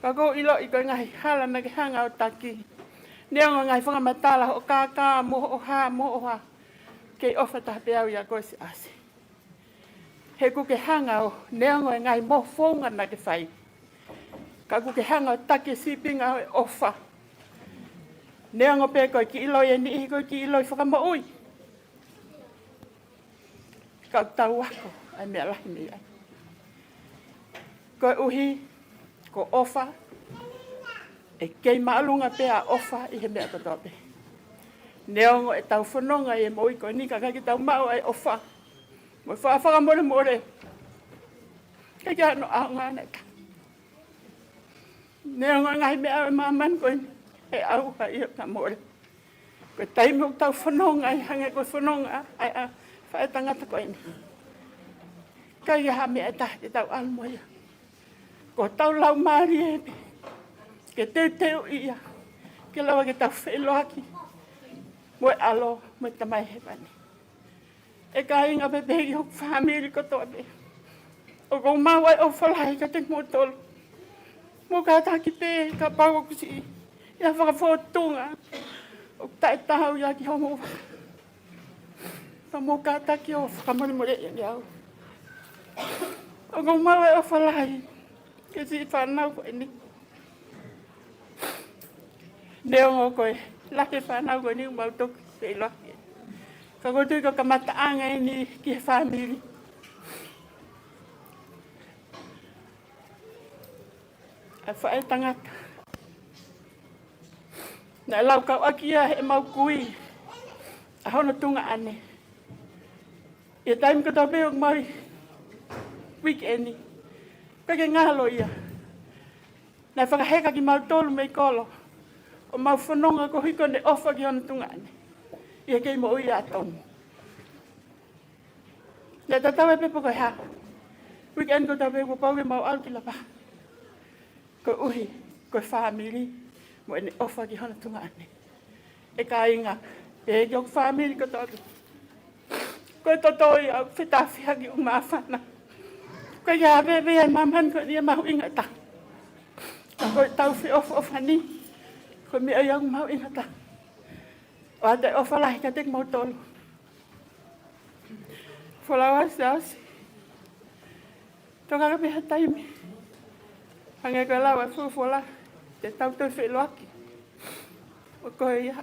Ka ʻoku ou ʻiloʻi ko e ngaahi hala naʻá ke hanga ʻo taki, neongo e ngaahi fakamatala hoʻo kākā mo hoʻo hā mo hoʻo hā, kei ʻofa taha pē au ʻia koe Siaosi. He ʻokú ke hanga ʻo, neongo e ngaahi mohu founga naʻá ke fai, Ka ʻoku ke hanga ʻo taki e sīpinga ʻo e ʻofa. Neongo pē ko e kiʻi ʻilo ʻe niʻihi ko e kiʻi ʻilo fakamoʻui. Ka ʻoku tau ako ʻa e meʻa lahi mei ai. Koeʻuhi, ko e ʻofa, ʻe kei māʻolunga pē ʻa e ʻofa ʻi he meʻa kotoa pē. Neongo ʻetau fononga ʻi he moʻui ko eni ka ʻikai ke tau maʻu ʻa e ʻofa mo e faʻa fakamolemole, ʻikai ke ʻi ai hano ʻaonga ʻe taha. Neongo e ngaahi meʻa ʻo e māmani ko eni, ʻe ʻauha ʻi hoʻo mole. Ko e taimi ʻoku tau fononga ai hangē ko e fononga ʻa e, ʻa e faʻētangata ko eni, ʻikai ha meʻa ʻe taha te tau ʻalu mo ia. Ko hotau laumālie pē ke teuteuʻi ia ke lava ke tau feʻiloaki mo e ʻAlo, mo e Tamai Hēvani. ʻE kāinga, pehē ki hoku fāmili kotoa pē, ʻoku ou maʻu ʻa e ʻofa lahi kiate kimoutolu. Mou kātaki pē kapau ʻoku siʻi ʻi ha fakafōtunga ʻoku taʻetaau ia ki hoʻomou vaka. Ka mou kātaki ʻo fakamolemoleʻi au. ʻOku ou maʻu ʻa e ʻofa lahi ki he siʻi fānau ko eni. Neongo ko e lahi e fānau ko eni ʻoku mau toki feʻiloaki, ka ʻoku ou tui ko e kamataʻanga eni ki he fāmili. ʻA e faʻētangata naʻe laukau ʻaki ia heʻemau kui ʻa hono tuongaʻane. ʻI he taimi kotoa pē ʻoku mau ʻi he uike ni, ʻikai ke ngalo ia, naʻe fakaheka kimautolu mei kolo ʻo mau fononga koeʻuhi ko ʻene ʻofa ki hono tuongaʻane ʻi he kei moʻui ʻa Toni. Naʻe tatau ai pē pe ko e hā, uike ni kotoa pē kuo pau ke mau ʻalu ki Lapaha, koeʻuhi ko e fāmili mo ʻene ʻofa ki hono tuongaʻane. ʻE kāinga, pehē ki hoku fāmili kotoa pē, ko e toto ia ʻoku fetafiha ki ʻū māfana. ʻIkai ke ʻi ai ha meʻa ʻi māmani ko eni ʻe mahuʻinga taha, ka ko ʻetau feʻofoʻofani, ko e meʻa ia ʻoku mahuʻinga taha. ʻOatu e ʻofa lahi kiate kimoutolu. Folau asiasi. Tokanga pē ha taimi, hangē ko e lau ʻa e folofola, te tau toe feʻiloaki. ʻO ko ia,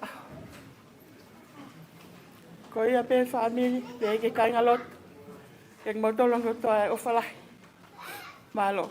ko ia pē fāmili, pehē ki he kāingalotu, kiate kimoutolu kotoa e ʻofa lahi. Mālō.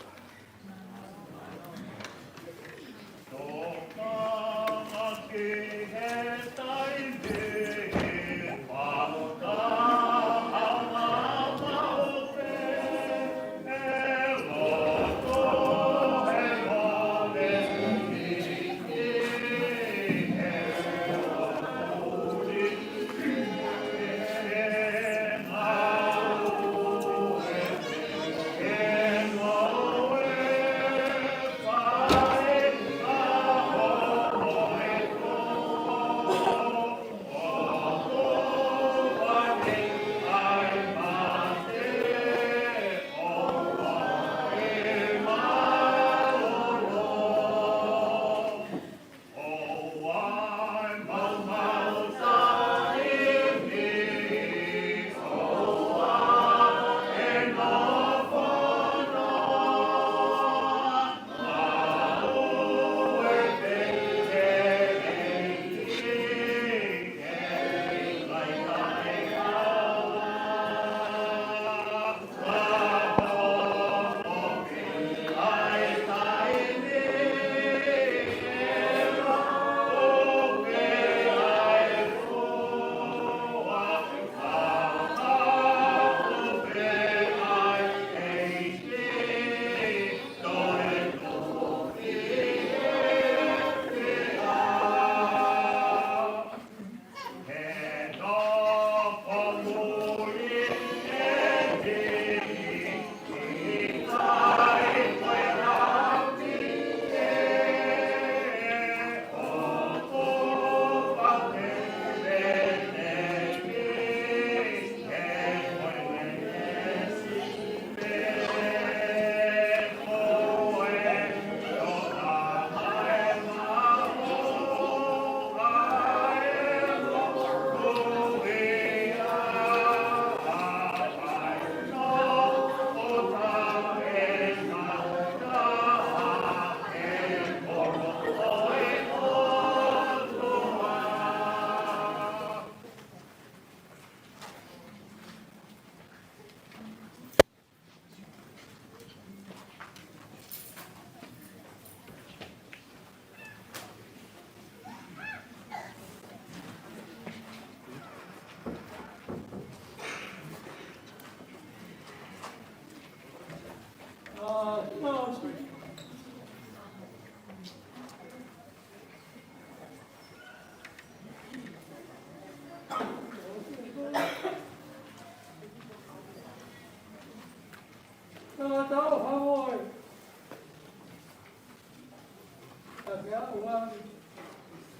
Ke aʻu ai,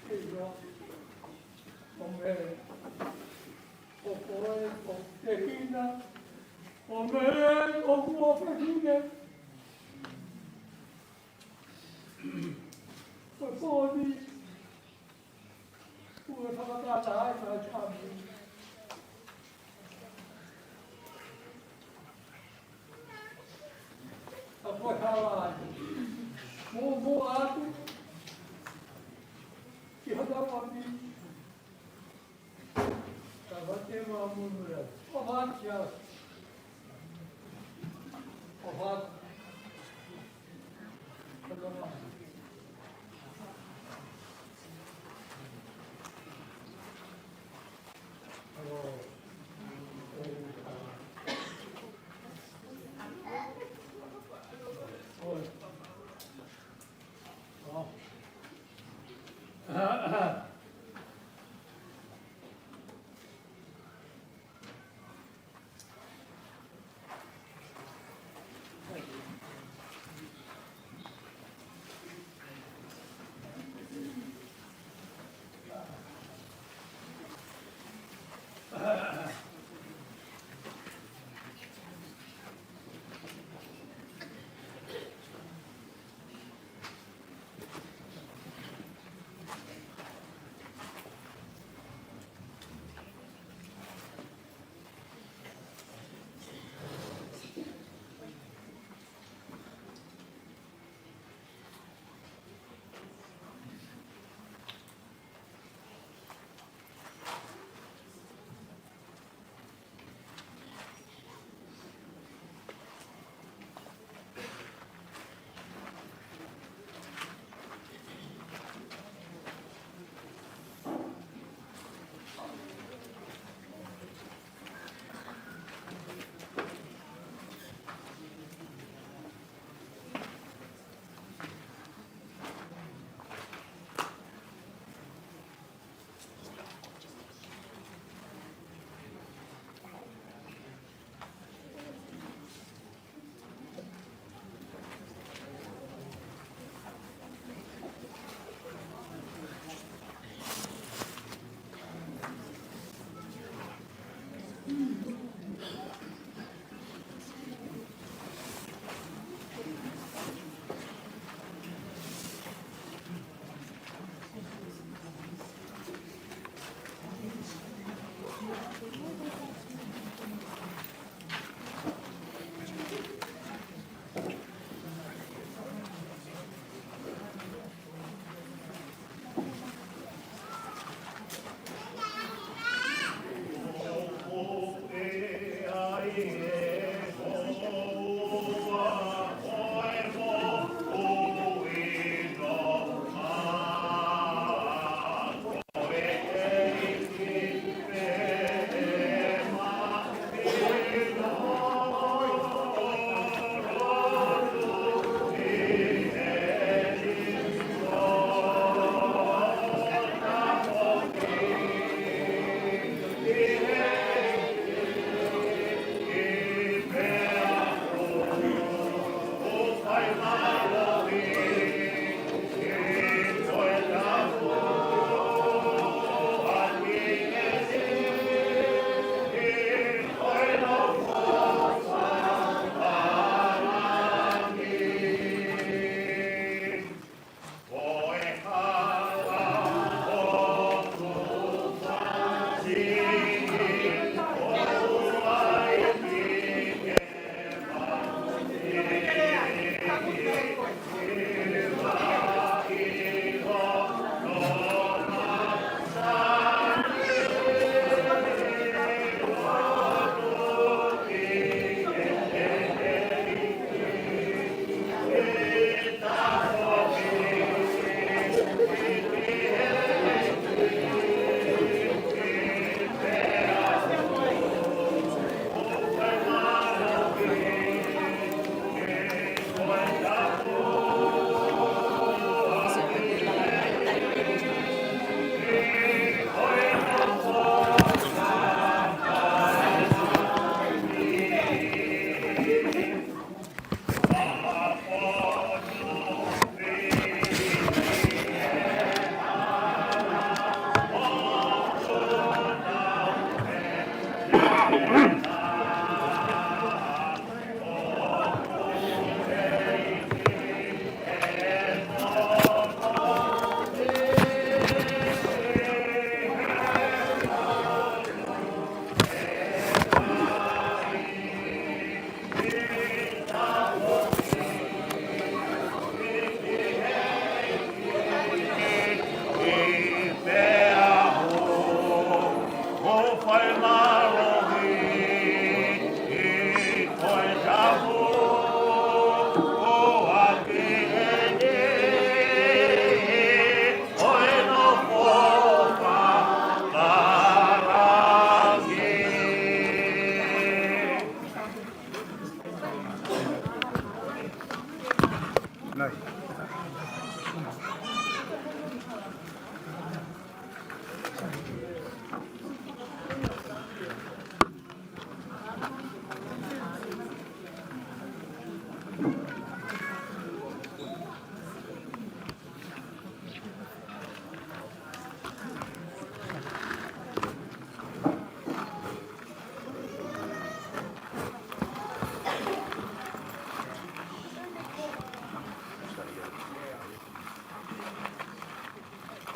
ke ʻilo, ʻo meʻa, ʻo koe, ʻo Tehina, ʻo meʻa, ʻo Kuo Fefine. Ko e pō ni, ʻoku fakatata ai mai kami. Ka ko e hala ai. Mo, mo atu. Ki hata papi. Ka vate ma mo mo ya. O va kia. O va.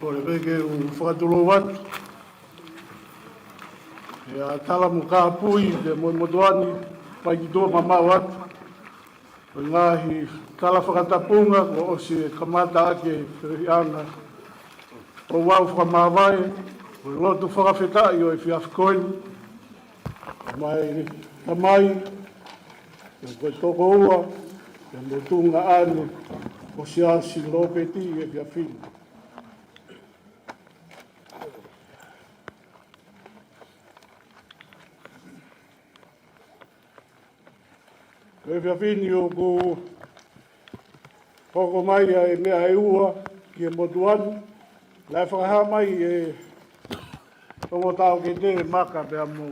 Kole pē ke u fakatulou atu ʻa e tala mo kāpui ʻa e motuʻa ni, fai ki tuʻa mamaʻo atu ʻo e ngaahi tala fakatapunga kuo ʻosi kamata ʻaki e fehiʻanga. ʻOku ou fakamāvae ʻa e lotu fakafetaʻi ʻo e efiafi ko eni maʻa e tamai, ko e tokoua, pea mo e tuʻunga ʻaʻana ʻo e siasi Lōpeti ʻi he efiafi ni. Ko e efiafi ni ʻoku hoko mai ʻa e meʻa ʻe ua ki he motuʻa ni, naʻe fakahā mai ʻe Tongataʻokete Maka pea mo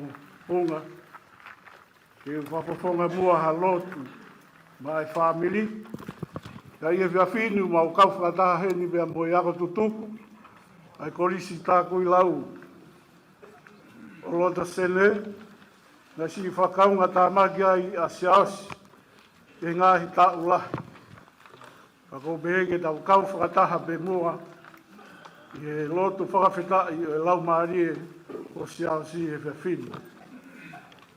Unga ke fakafofonga muʻa ha lotu maʻa e fāmili. Ka ʻi he efiafi ni ʻoku mau kau fakataha heni pea mo e ako tutuku ʻa e Kolisi Takuilau ʻo Lota Sene, naʻe siʻi fakaunga tāmaki ai ʻa Siaosi ʻi he ngaahi taʻu lahi. Ka ʻoku ou pehē ke tau kau fakataha pē muʻa ʻi he lotu fakafetaʻi ʻo e laumālie ʻo Siaosi he efiafi ni.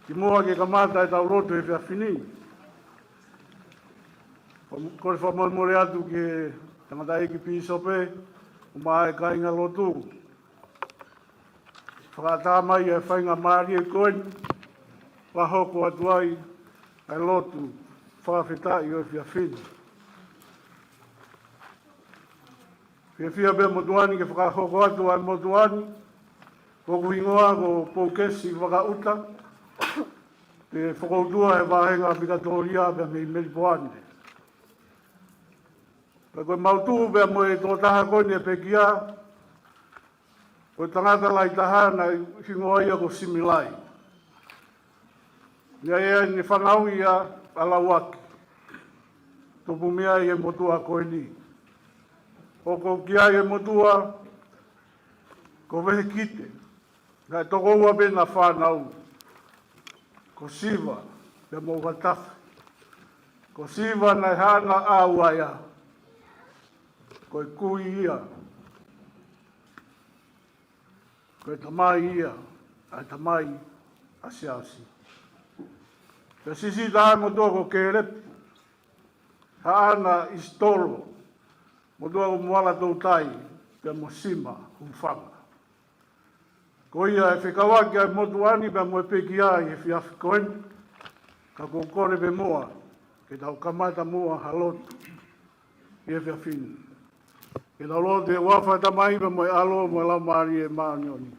Kimuʻa ke kamata ʻetau lotu he efiafi ni, kole fakamolemole atu ki he tangataʻeiki pīsope, maʻa e kāinga lotu, fakaʻatā mai ʻa e faingamālie ko eni, fakahoko atu ai ʻa e lotu fakafetaʻi ʻo e efiafi ni. Fiefia pē motuʻa ni ke fakahoko atu ʻa e motuʻa ni, ko hoku hingoa ko Poukesi Vakaʻuta, pea fokoutua he vāhenga Vikatōlia pea mei Melipoane. Pea ko e mau tuʻu pea mo e tokotaha ko eni ʻe pekia, ko e tangata lahi taha naʻe hingoa ia ko Similai. Naʻe ʻi ai ʻene fānau ia ʻa Lauaki, tupu mei ai e motuʻa ko eni. Hoko ki ai e motuʻa ko Vehikite, naʻe tokoua pē ʻena fānau, ko Siva pea mo Uatafe. Ko Siva naʻe haʻana ʻa Uaea, ko e kui ia, ko e tamai ia ʻa e tamai ʻa Siaosi. Pea siʻisiʻi taha e motuʻa ko Kelepu, haʻana ʻIsitolo, motuʻa ko Muala Toutai pea mo Sima Hufanga. Ko ia ʻe fekauʻaki ʻa e motuʻa ni pea mo e pekia ʻi he efiafi ko eni, ka ʻoku ou kole pē muʻa ke tau kamata muʻa ha lotu ʻi he efiafi ni. Ke tau lotu. ʻI he huafa ʻo e Tamai pea mo e ʻAlo mo e Laumālie Māʻoniʻoni.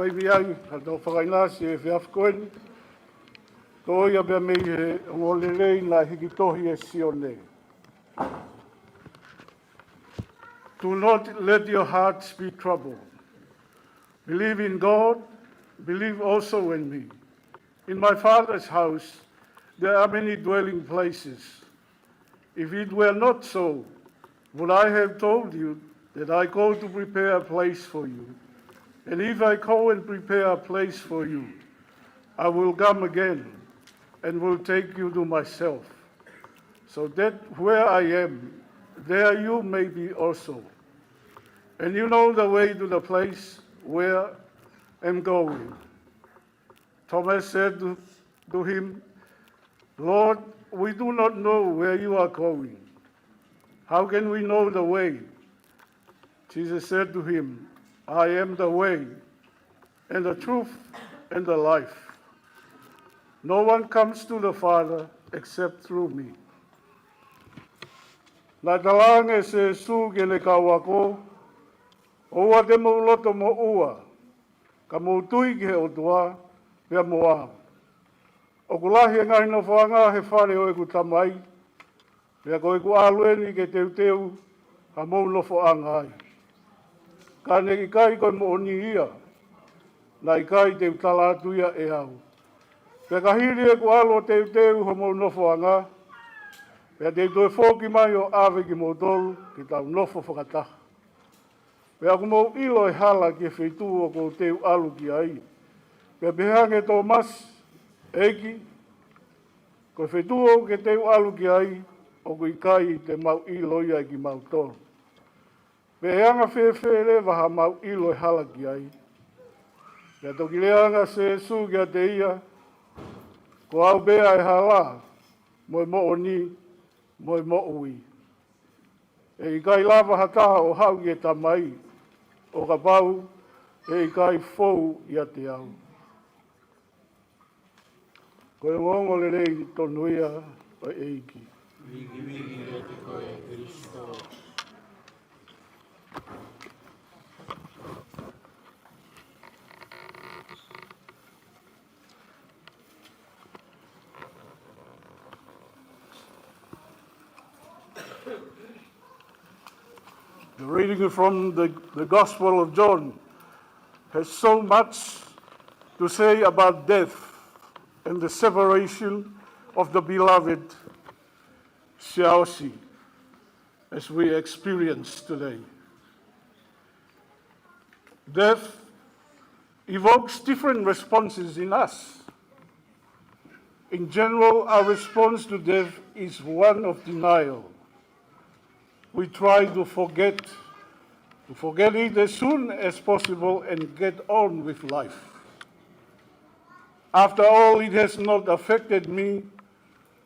Taimi ai, ka tau fakaʻinasi he efiafi ko eni, ko ia pea mei he ongoongolelei naʻe hiki tohi ʻe Sione. Do not let your hearts be troubled. Believe in God, believe also in me. In my Father's house there are many dwelling places. If it were not so, would I have told you that I go to prepare a place for you? And if I go and prepare a place for you, I will come again and will take you to myself, so that where I am, there you may be also. And you know the way to the place where I'm going. Thomas said to, to him, "Lord, we do not know where you are going. How can we know the way?" Jesus said to him, "I am the way, and the truth, and the life. No one comes to the Father except through me." Naʻe talaange ʻe Sīsū ki heʻene kau ako, "ʻOua te mou loto moʻua, ka mou tui ki he ʻOtua, pea mo au. ʻOku lahi e ngaahi nofoʻanga he fale ʻo ʻeku Tamai, pea ko ʻeku ʻalu eni ke teuteu hamou nofoʻanga ai. Ka ne ʻikai ko e moʻoni ia, naʻe ʻikai te u tala atu ia ʻe au. Pea ka hili ʻeku ʻalu ʻo teuteu homou nofoʻanga, pea te u toe foki mai ʻo ʻave kimoutolu ke tau nofo fakataha. Pea ʻoku mou ʻilo e hala ki he feituʻu ʻoku ou teu ʻalu ki ai." Pea pehē ange ʻe Tōmasi, "ʻEiki, ko e feituʻu ʻoku ke teu ʻalu ki ai, ʻoku ʻikai te mau ʻilo ia ʻe kimautolu. Pea ʻe anga fēfē leva haʻamau ʻilo e hala ki ai?" Pea toki lea ange ʻa Sīsū kiate ia, "Ko au pē ʻa e hala, mo e moʻoni, mo e moʻui. ʻE ʻikai lava ha taha ʻo haʻu ki he Tamai, ʻo kapau ʻe ʻikai fou ʻiate au." Ko e ongoongolelei tonu ia ʻo e ʻEiki. The reading from the, the Gospel of John has so much to say about death and the separation of the beloved Siaosi, as we experience today. Death evokes different responses in us. In general, our response to death is one of denial. We try to forget, to forget it as soon as possible and get on with life. "After all, it has not affected me.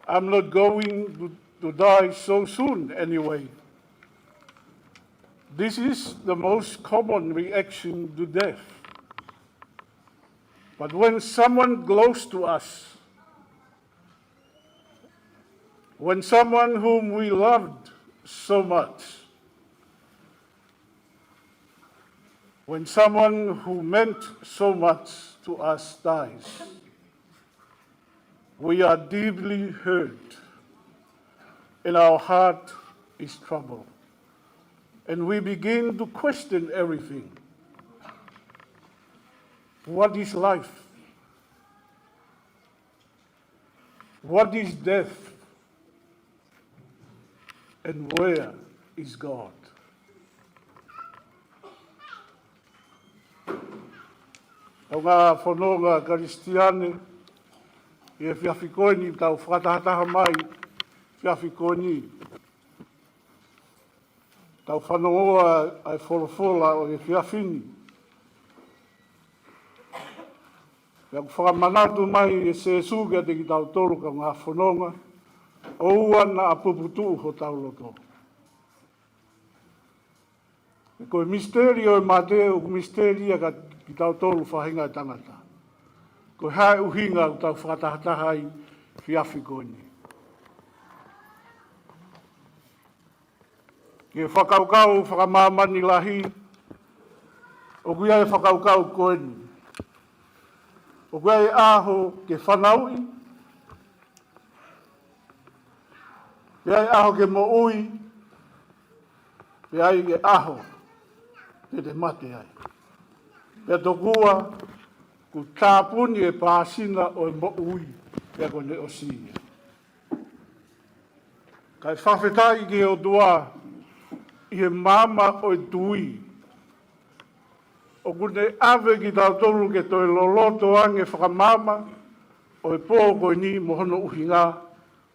I'm not going to, to die so soon anyway." This is the most common reaction to death. But when someone close to us, when someone whom we loved so much, when someone who meant so much to us dies, we are deeply hurt, and our heart is troubled, and we begin to question everything. What is life? What is death? And where is God? Kaungā fononga Kalisitiane, ʻi he efiafi ko eni, tau fakatahataha mai efiafi ko eni. Tau fanongoa ʻa e folofola ʻo e efiafi ni. Pea ʻoku fakamanatu mai ʻe Sīsū kiate kitautolu kaungā fononga, ʻoua naʻa puputuʻu hotau loto. Ko e misiteli ʻo e mate, ʻoku misiteli ia kiate kitautolu faʻahinga ʻo e tangata. Ko e hā e ʻuhinga ʻoku tau fakatahataha ai efiafi ko eni? Ki he fakakaukau fakamāmani lahi, ʻoku ʻi ai e fakakaukau ko eni: ʻOku ʻi ai e ʻaho ke fanauʻi, pea ʻi ai e ʻaho ke moʻui, pea ʻi ai e ʻaho te te mate ai. Pea tokua kuo tāpuni e pāsina ʻo e moʻui, pea kuo ne ʻosi ia. Kae fakafetaʻi ki he ʻOtua ʻi he maama ʻo e tui, ʻoku ne ʻave kitautolu ke toe loloto ange fakamaama ʻo e pō ko eni mo hono ʻuhinga,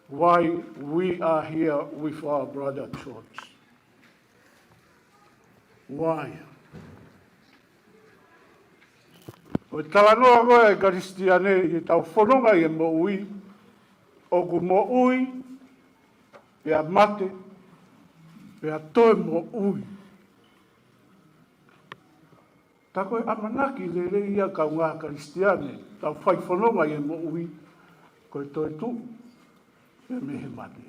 why we are here with our brother George. Why? Ko e talanoa ko ē ʻa e Kalisitiane ʻi heʻetau fononga ʻi he moʻui, ʻoku moʻui, pea mate, pea toe moʻui. Tā ko e ʻamanaki lelei ia, kaungā Kalisitiane, ʻetau fai fononga ʻi he moʻui, ko e toetuʻu pē mei he mate.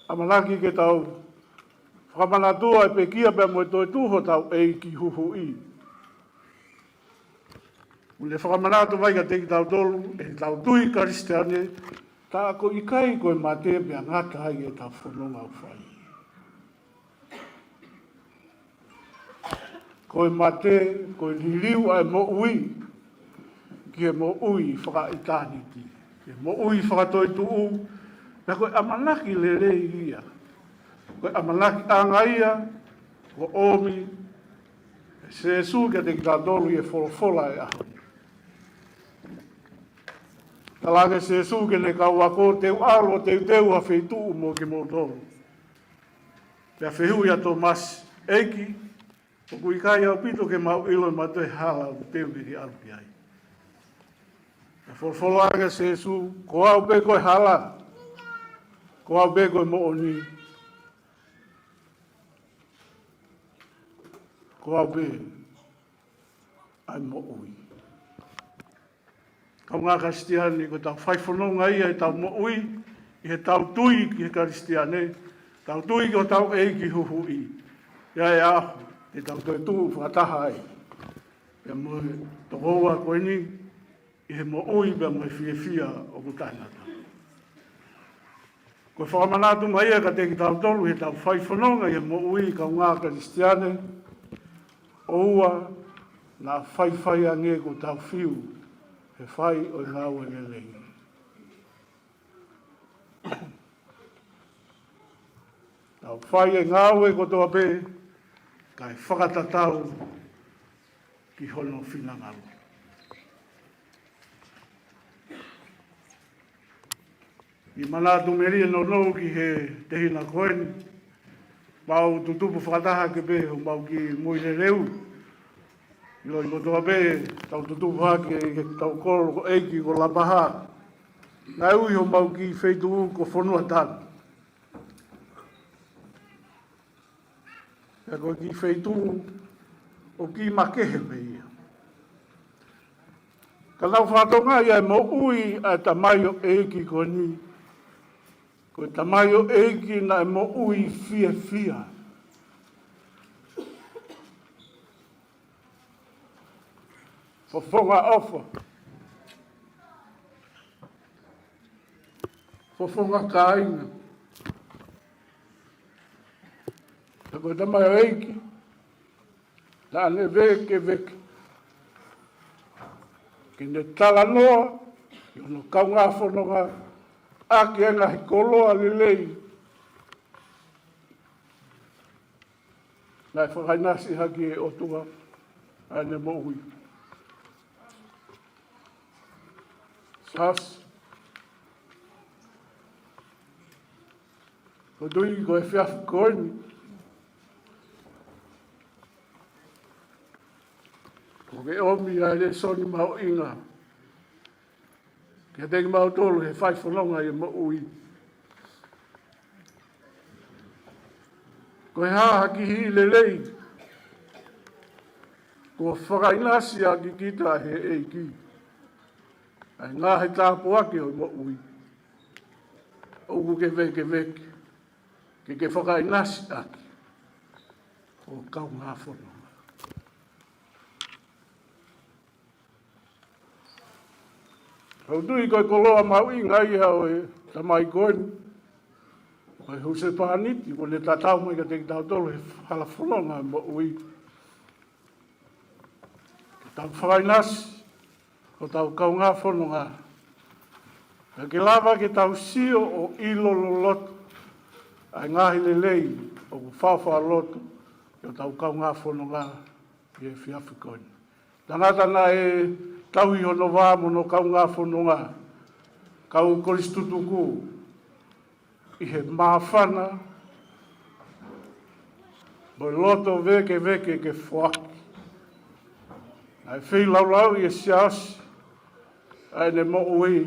ʻAmanaki ke tau fakamanatua e pekia pea mo e toetuʻu hotau ʻEiki Huhuʻi. ʻOku ne fakamanatu mai kiate kitautolu ʻetau tui Kalisitiane, tā ko e ʻikai ko e mate pea ngata ai ʻetau fononga ʻoku fai. Ko e mate, ko e liliu ʻa e moʻui ki he moʻui fakaʻitāniti, ki he moʻui fakatoetuʻu, pea ko e ʻamanaki lelei ia. Ko e ʻamanakiʻanga ia kuo ʻomi ʻe Sēsū kiate kitautolu ʻi he folofola ʻo e ʻaho ni. Talaange ʻe Sēsū ki heʻene kau ako, te u ʻalu ʻo teuteu ha feituʻu mo kimoutolu. Pea fehuʻi ʻa Tōmasi, ʻEiki, ʻoku ʻikai ʻaupito ke mau ʻilo ʻe mautolu e hala ʻoku teu ke ke ʻalu ki ai. Pea folofola ange ʻa Sēsū, ko au pē ko e hala, ko au pē ko e moʻoni, ko au pē ʻa e moʻui. Kaungā Kalisitiane, ko ʻetau fai fononga ia ʻi heʻetau moʻui, ʻi heʻetau tui ki he Kalisitiane, ʻetau tui ki hotau ʻEiki Huhuʻi. ʻI ai e ʻaho te tau toetuʻu fakataha ai pea mo e tokoua ko eni, ʻi he moʻui pea mo e fiefia ʻoku taʻengata. Ko e fakamanatu mai ia kiate kitautolu ʻi heʻetau fai fononga ʻi he moʻui, kaungā Kalisitiane, ʻoua naʻa faifai ange kuo tau fiu he fai ʻo e ngāue lelei. Tau fai e ngāue kotoa pē kae fakatatau ki hono finangalo. ʻI he manatu melie nounou ki he tehina ko eni, mau tutupu fakataha hake pē homau kiʻi mui leleu. ʻIloʻi kotoa pē, tau tutupu hake ʻi heʻetau kolo ko ʻEiki ko Lapaha. Naʻe ui homau kiʻi feituʻu ko Fonuatanu. Pea ko e kiʻi feituʻu ʻoku kiʻi makehe pē ia. Ka tau fakatokangaʻi ʻa e moʻui ʻa e tamaioʻeiki ko eni, ko e tamaioʻeiki naʻe moʻui fiefia. Fofonga ʻofa. Fofonga kāinga. Pea ko e tamaioʻeiki naʻa ne vēkeveke ke ne talanoa ki hono kaungā fononga ʻaki e ngaahi koloa lelei naʻe fakaʻinasi hake ʻe he ʻOtua ʻa ʻene moʻui. Siasi, ko e tui ko e efiafi ko eni, kuo ke ʻomi ʻa e lēsoni mahuʻinga kiate kimautolu he fai fononga ʻi he moʻui. Ko e hā ha kiʻi lelei kuo fakaʻinasi ʻaki kita ʻe he ʻEiki, ʻa e ngaahi tāpuaki ʻo e moʻui, ʻoku ke vēkeveke ke ke fakaʻinasi ʻaki ho kaungā fononga. ʻOku ou tui ko e koloa mahuʻinga ia ʻo e tamai ko eni, ko e husepāniti, kuo ne tatau mai kiate kitautolu he hala fononga moʻui. Ke tau fakaʻinasi hotau kaungā fononga. Ka ke lava ke tau sio ʻo ʻilo loloto ʻa e ngaahi lelei ʻoku faʻofaʻo loto ʻi hotau kaungā fononga ʻi he efiafi ko eni. Tangata naʻe tauhi hono vā mo hono kaungā fononga, kau kolisi tutuku, ʻi he māfana mo e loto vēkeveke ke foaki. Naʻe feilaulau ʻi he Siasi ʻa ʻene moʻui,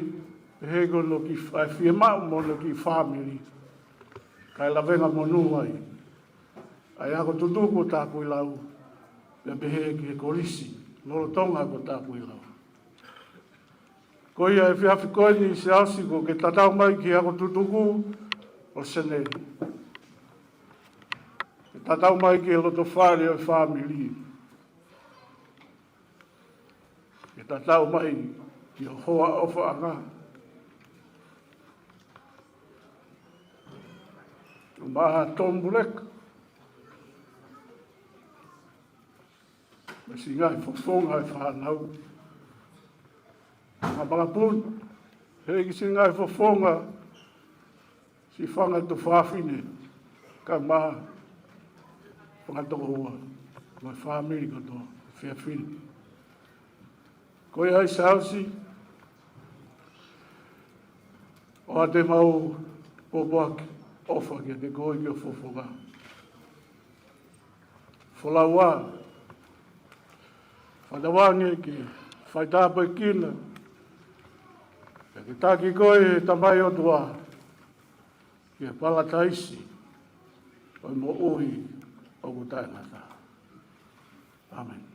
pehē ko hono kiʻi fa-, fiemaʻu mo hono kiʻi fāmili. Kae lavengamonū ai ʻa e ako tutuku ʻo Tapuilau, pea pehē ki he kolisi lolotonga ko Tapuilau. Ko ia he efiafi ko eni Siaosi, ʻoku ke tatau mai ki he ako tutuku ʻo Seneli. Ke tatau mai ki he loto fale ʻo e fāmili. Ke tatau mai ki he hoa ʻofaʻanga. Maʻa Tom Bulek. Mo siʻi ngaahi fofonga e fānau. Ngaahi makapuna. He ki siʻi ngaahi fofonga, siʻi fanga tuofāfine, kae ʻumaʻā fanga tokoua, mo e fāmili kotoa, efiafi ni. Ko ia ai Siaosi, ʻoku te mau pōpoaki ʻofa kiate koe ki ho fofonga. Folau ā, fakatauange ke faitāpuekina, pea ke taki koe ʻe he Tamai ʻOtua ki he palataisi ʻo e moʻui ʻoku taʻengata. ʻĀmeni.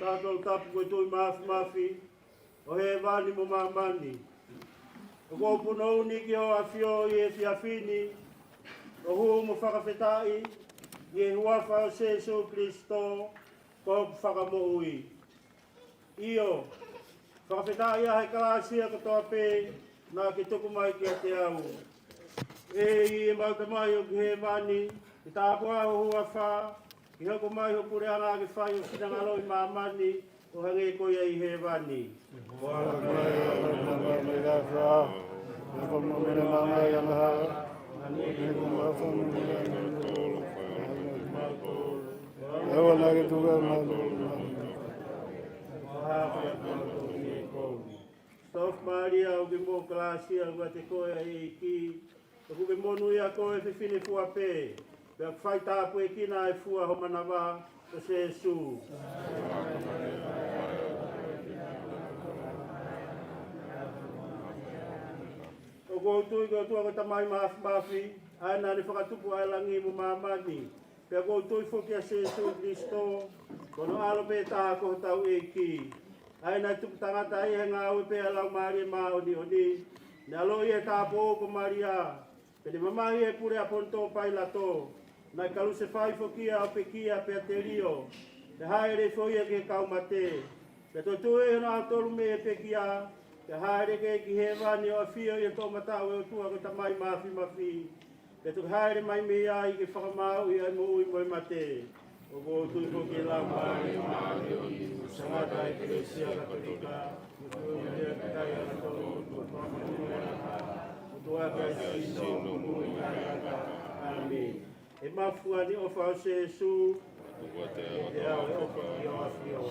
Tangata tapu ko e Tuʻi Māfimafi ʻo hēvani mo māmani. ʻOku ou punou ni ki hoʻo ʻAfio ʻi he efiafi ni, ʻo hū mo fakafetaʻi ʻi he huafa ʻo Sēsū Kilisitō, ko hoku Fakamoʻui. ʻIo, fakafetaʻi ʻa e kalāsia kotoa pē naʻa ke tuku mai kiate au. ʻEiki, ʻemau Tamai ʻoku ʻi hēvani, ke tāpuhā ho huafa, ke hoko mai ho puleʻanga, ke fai ho finangalo ʻi māmani, ʻo hangē ko ia ʻi hēvani. Tofu Malia, ʻoku ke maʻu ʻa e kalāsia, ʻoku ʻiate koe ʻa e ʻEiki. ʻOku ke monūʻia koe he fefine fua pē, pea ʻoku faitāpuekina ʻa e fua ho manava, ko Sēsū. ʻOku ou tui ki he ʻOtua ko e Tamai Māfimafi, ʻa ia naʻa ne fakatupu ʻa e langi mo māmani, pea ʻoku ou tui foki kia Sēsū Kilisitō, ko hono ʻAlo pē taha ko hotau ʻEiki. ʻA ia naʻe tupu tangata ia he ngāue pē ʻa e Laumālie Māʻoniʻoni, ne ʻaloʻi ʻi he tāupoʻou ko Malia, pea ne mamahi ʻi he pule ʻa Ponitō Pailato, naʻe kalusefai foki ia ʻo pekia pea telio, pea hāʻele hifo ia ki he kau mate, pea toe tūʻuta ʻi hono ʻaho tolu mei he pekia, pea hāʻele hake ki hēvani ʻo ʻafio ʻi he toʻomataʻu ʻo e ʻOtua ko e Tamai Māfimafi, pea toki hāʻele mai mei ai ke fakamāuʻi ʻa e moʻui mo e mate. ʻOku ou tui foki ki he Laumālie Māʻoniʻoni, ʻoku tangata ʻa e ʻEkelesia Katolika, ʻoku ou tui ki he angatonu, ʻoku ou tui ki he angatonu, ʻoku ou tui ki he sino, ʻoku ou tui ki he angatonu. ʻĒmeni. ʻE mafua ni ʻofa ʻo Sēsū, ʻe te au ʻe ʻofa ki ho ʻAfio.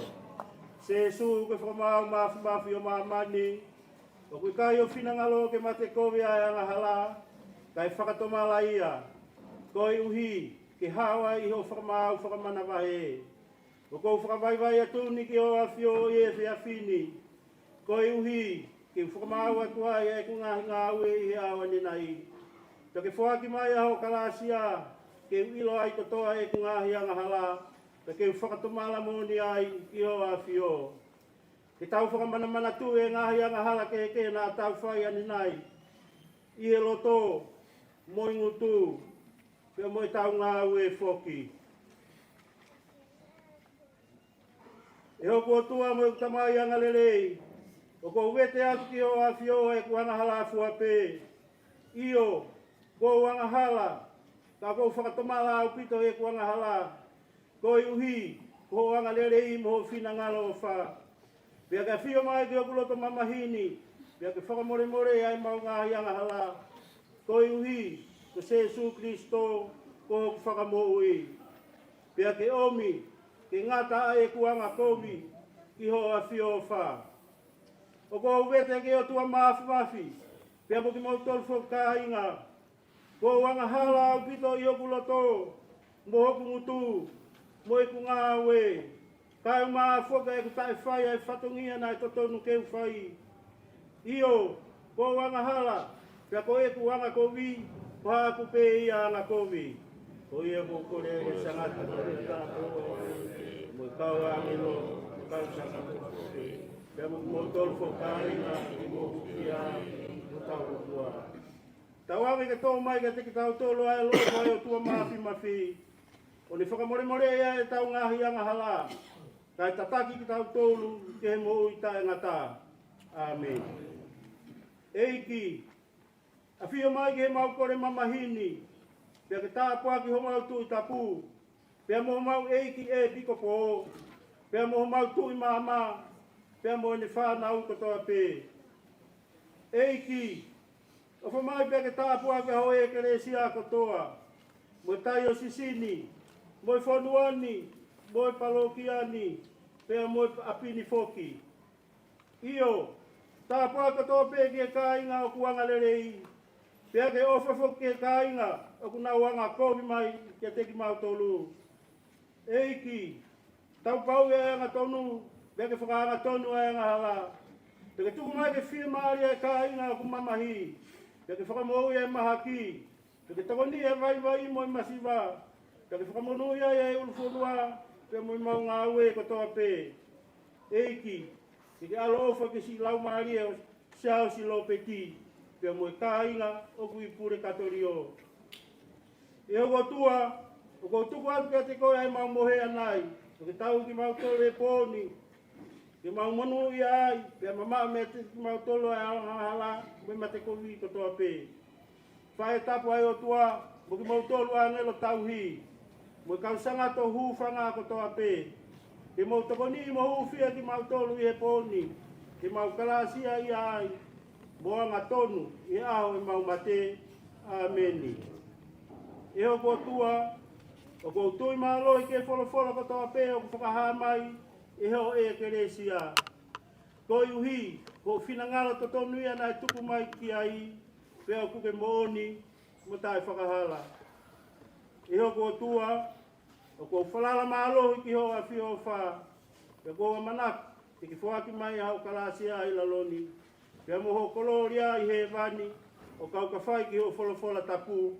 Sēsū, ko e Fakamaau Māfimafi ʻo māmani, ʻoku ʻikai ho finangalo ke mate kovi ʻa e angahala, kae fakatomala ia, koeʻuhi ke hao ai ʻi hoʻo fakamaau fakamanavahē. ʻOku ou fakavaivai atu ni ki ho ʻAfio ʻi he efiafi ni, koeʻuhi ke u fakamaau atu ai ʻa ʻeku ngaahi ngāue ʻi he ʻaho ʻanenai. Pea ke foaki mai ʻa hoʻo kalāsia, ke u ʻilo ai kotoa ʻeku ngaahi angahala, pea ke u fakatomala moʻoni ai ki ho ʻAfio. Ke tau fakamanamanatuʻi e ngaahi angahala kehekehe naʻa tau fai ʻanenai, ʻi he loto, mo e ngutu, pea mo ʻetau ngāue foki. ʻE hoku ʻOtua mo ʻeku Tamai angalelei, ʻoku ou vete atu ki ho ʻAfio ʻeku angahala fua pē. ʻIo, ʻoku ou angahala, ka ʻoku ou fakatomala ʻaupito ʻi heʻeku angahala, koeʻuhi ko hoʻo angalelei mo hoʻo finangalo ʻofa. Pea ke ʻafio mai ki hoku loto mamahi ni, pea ke fakamolemole ʻa ʻemau ngaahi angahala, koeʻuhi ko Sēsū Kilisitō ko hoku Fakamoʻui. Pea ke ʻomi ke ngata ʻa ʻeku angakovi ki ho ʻAfio ʻofa. ʻOku ou vete ki he ʻOtua Māfimafi, pea mo kimoutolu foki kāinga, ʻoku ou angahala ʻaupito ʻi hoku loto, mo hoku ngutu, mo ʻeku ngāue, kae ʻumaʻā foki ʻeku taʻefai ʻa e fatongia naʻe totonu ke u fai. ʻIo, ʻoku ou angahala, pea ko ʻeku angakovi, ko haʻaku pē ia angakovi. Ko ia ʻoku ou kole ke tangata ko e tāpuaki, mo e kau ʻāngelo, mo e kau sāpate, pea mo kimoutolu foki kāinga, ʻoku mou hūfia ai, ʻo tau ʻOtua. Tauange ke tō mai kiate kitautolu ʻa e ʻaloʻofa ʻa e ʻOtua Māfimafi, ʻo ne fakamolemoleʻi ʻa ʻetau ngaahi angahala, kae tataki kitautolu ki he moʻui taʻengata. ʻĀmeni. ʻEiki, ʻafio mai ki heʻemau kole mamahi ni, pea ke tāpuaki homau Tuʻi Tapu, pea mo homau ʻEiki ʻEpikopō, pea mo homau Tuʻi Māmā, pea mo ʻene fānau kotoa pē. ʻEiki, ʻofa mai pea ke tāpuakiʻi ho ʻEkelesia kotoa, mo e taiosisi ni, mo e fonua ni, mo e palokia ni, pea mo e ʻapi ni foki. ʻIo, tāpuaki kotoa pē ki he kāinga ʻoku angalelei, pea ke ʻofa foki ki he kāinga ʻoku nau angakovi mai kiate kimautolu. ʻEiki, tau pauʻi ʻa e angatonu, pea ke fakaangatonu ʻa e angahala. Pea ke tuku mai ke fiemālie ʻa e kāinga ʻoku mamahi, pea ke fakamoʻui ʻa e mahaki, pea ke tokoniʻi ʻa e vaivai mo e masiva, pea ke fakamonūʻia ʻa e ʻulufonua, pea mo ʻemau ngāue kotoa pē. ʻEiki, ke ke ʻaloʻofa ki he siʻi laumālie ʻo Siaosi Lopeti, pea mo e kāinga ʻoku ʻi Pulekatolio. ʻE hoku ʻOtua, ʻoku ou tuku atu kiate koe ʻa ʻemau mohe ʻanai, ʻo ke tauhi kimautolu he pō ni, ke mau monūʻia ai, pea mamaʻo meiate kimautolu ʻa e angahala mo e matekovi kotoa pē. Fai e tapu ʻa e ʻOtua, mo kimoutolu ʻāngelo tauhi, mo e kau sangato hūfanga kotoa pē, ke mou tokoniʻi mo hūfia kimautolu ʻi he pō ni, ke mau kalāsiaʻia ai, mo angatonu ʻi he ʻaho ʻemau mate. ʻĀmeni. ʻE hoku ʻOtua, ʻoku ou tui mālohi ki he folofola kotoa pē ʻoku fakahā mai ʻe hoʻo ʻEkelesia. Koeʻuhi, ko hoʻo finangalo totonu ia naʻe tuku mai ki ai, pea ʻoku ke moʻoni mo taʻefakahala. ʻE hoku ʻOtua, ʻoku ou falala mālohi ki hoʻo ʻafioʻofa, pea ʻoku ou ʻamanaki te ke foaki mai ʻa hoʻo kalāsia ʻi lalo ni, pea mo hoʻo kolōlia ʻi hēvani, ʻo kau ka fai ki hoʻo folofola tapu,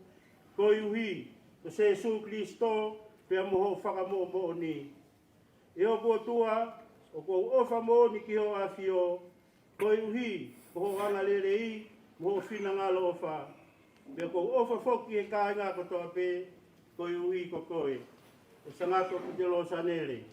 koeʻuhi ko Sēsū Kilisitō, pea mo hoʻo fakamoʻomoʻoni. ʻE hoku ʻOtua, ʻoku ou ʻofa moʻoni ki hoʻo ʻAfio, koeʻuhi ko hoʻo angalelei mo hoʻo finangalo ʻofa. Pea ʻoku ou ʻofa foki ki he kāinga kotoa pē, koeʻuhi ko koe. ʻE Sangato Pite Losanele.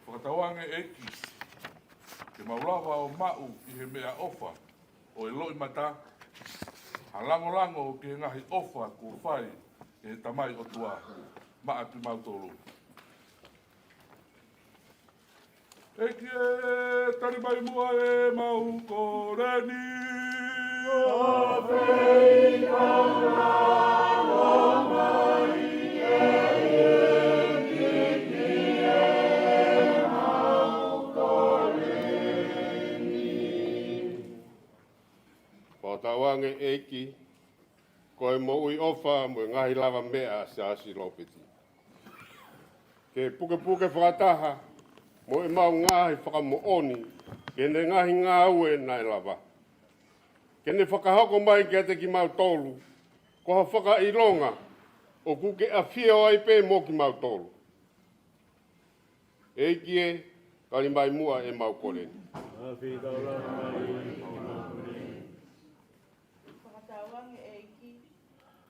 Fakatauange ʻEiki, ke mau lava ʻo maʻu ʻi he meʻaʻofa ʻo e loʻimata, ha langolango ki he ngaahi ʻofa kuo fai ʻe he Tamai ʻOtua maʻa kimautolu. ʻEiki ē, tali mai muʻa ʻemau kole ni. Fakatauange ʻEiki, ko e moʻui ʻofa mo e ngaahi lavameʻa ʻa Siaosi Lopeti. Ke pukepuke fakataha mo ʻemau ngaahi fakamoʻoni ki heʻene ngaahi ngāue naʻe lava. Ke ne fakahoko mai kiate kimautolu ko ha fakaʻilonga ʻoku ke ʻafio ai pē mo kimautolu. ʻEiki ē, tali mai muʻa ʻemau kole ni. Fakatauange ʻEiki,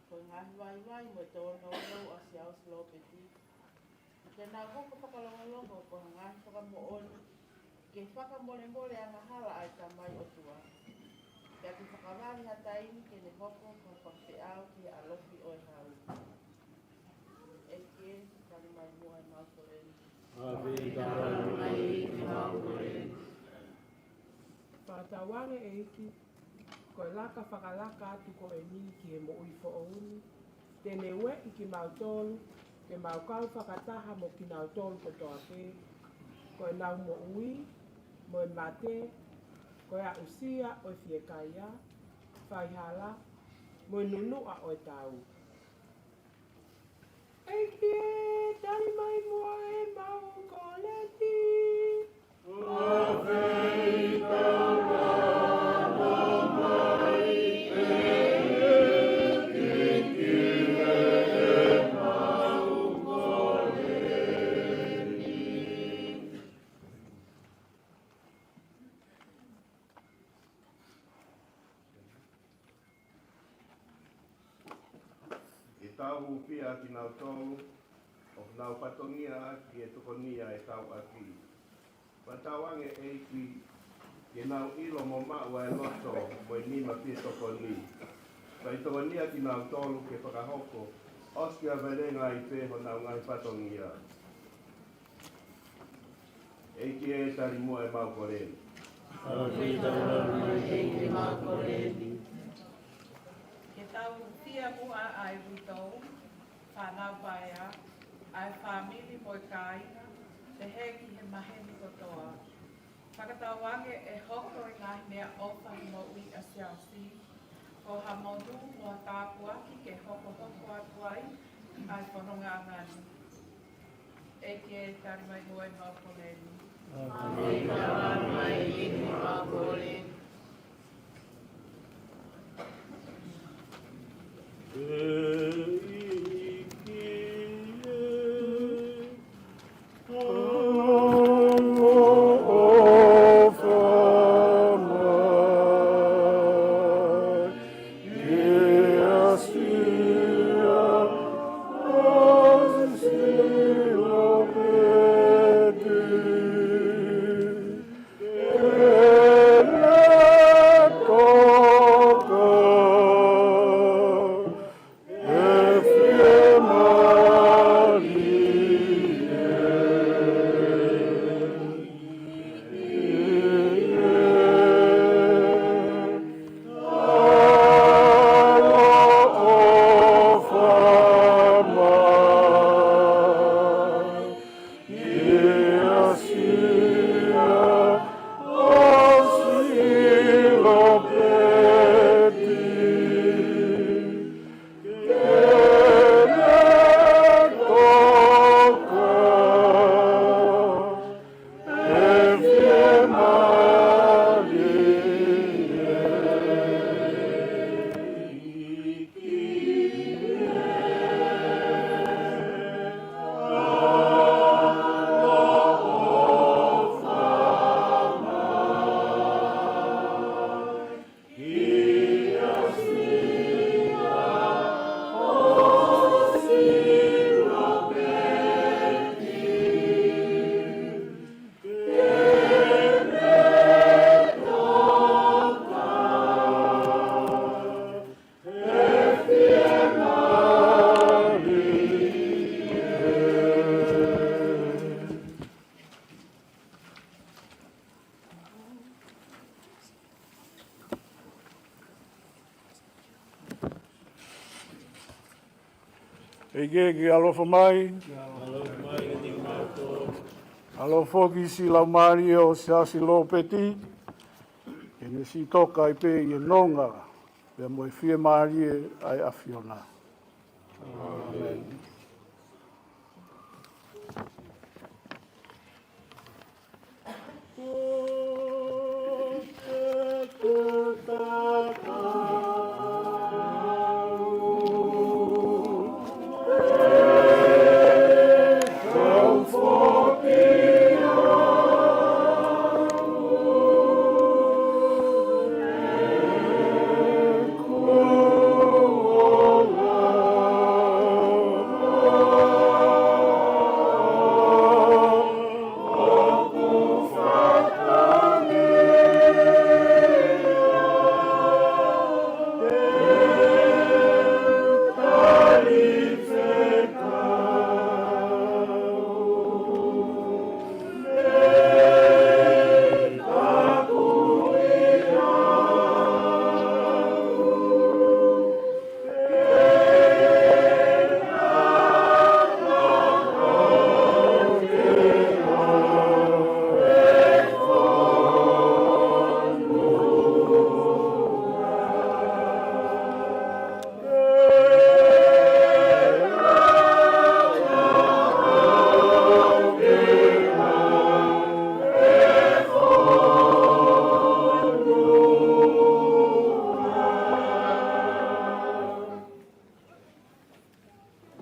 ko e ngaahi vaivai mo e tōnounou ʻa Siaosi Lopeti, ke nau hoko fakalongolongo ko ha ngaahi fakamoʻoni ki he fakamolemole angahala ʻa e Tamai ʻOtua. Pea ke fakavali ha taimi ke ne hoko ko ha fakafeʻao ki he ʻalofi ʻo e hau. ʻEiki ē, tali mai muʻa ʻemau kole ni. Fakatauange ʻEiki, ko e laka fakalaka atu ko eni ki he moʻui foʻou ni, te ne ueʻi kimautolu, ke mau kau fakataha mo kinautolu kotoa pē, ko ʻenau moʻui, mo e mate, ko e aʻusia ʻo e fiekaia, faihala, mo e nunuʻa ʻo e tau. ʻEiki ē, tali mai muʻa ʻemau kole ni. Ke tau hūfia kinautolu ʻoku nau fatongia ʻaki e tokoni ʻa e tauʻaki. Fakatauange ʻEiki, ke nau ʻilo mo maʻu ʻa e loto mo e nima fie tokoni. Fai tokoni ʻa kinautolu ke fakahoko ʻo siʻi ʻavelenga ai pē honau ngaahi fatongia. ʻEiki ē, tali muʻa ʻemau kole ni. Ke tau hūfia muʻa ʻa e uitou, fānau paea, ʻa e fāmili mo e kāinga, pehē ki he maheni kotoa. Fakatauange ʻe hoko e ngaahi meʻaʻofa he moʻui ʻa Siaosi ko ha monū mo ha tāpuaki ke hokohoko atu ai ʻa e fononga ʻanga ni. ʻEiki ē, tali mai muʻa ʻemau kole ni. ʻEiki ke ʻaloʻofa mai. ʻAloʻofa foki ki he Laumālie ʻo Siaosi Lopeti, ke ne siʻi toka ai pē ʻi he nonga, pea mo e fiemālie ʻa e ʻAfiona. ʻĀmeni.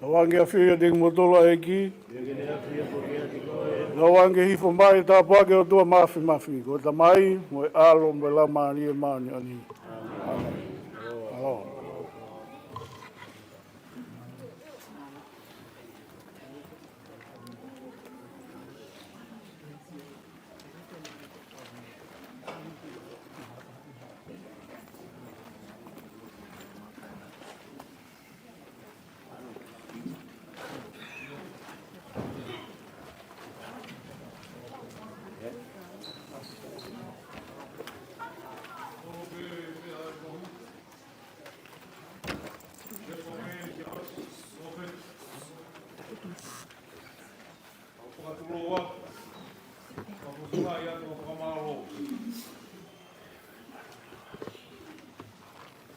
Tauange ʻafio ʻiate kimoutolu ʻa e ʻEiki. Tauange hifo mai e tāpuaki ʻa e ʻOtua Māfimafi, ko e Tamai, mo e ʻAlo, mo e Laumālie Māʻoniʻoni. ʻĀmeni. ʻAlo. Kau fakatulou atu, kau fakafetaʻi atu, kau fakamālō.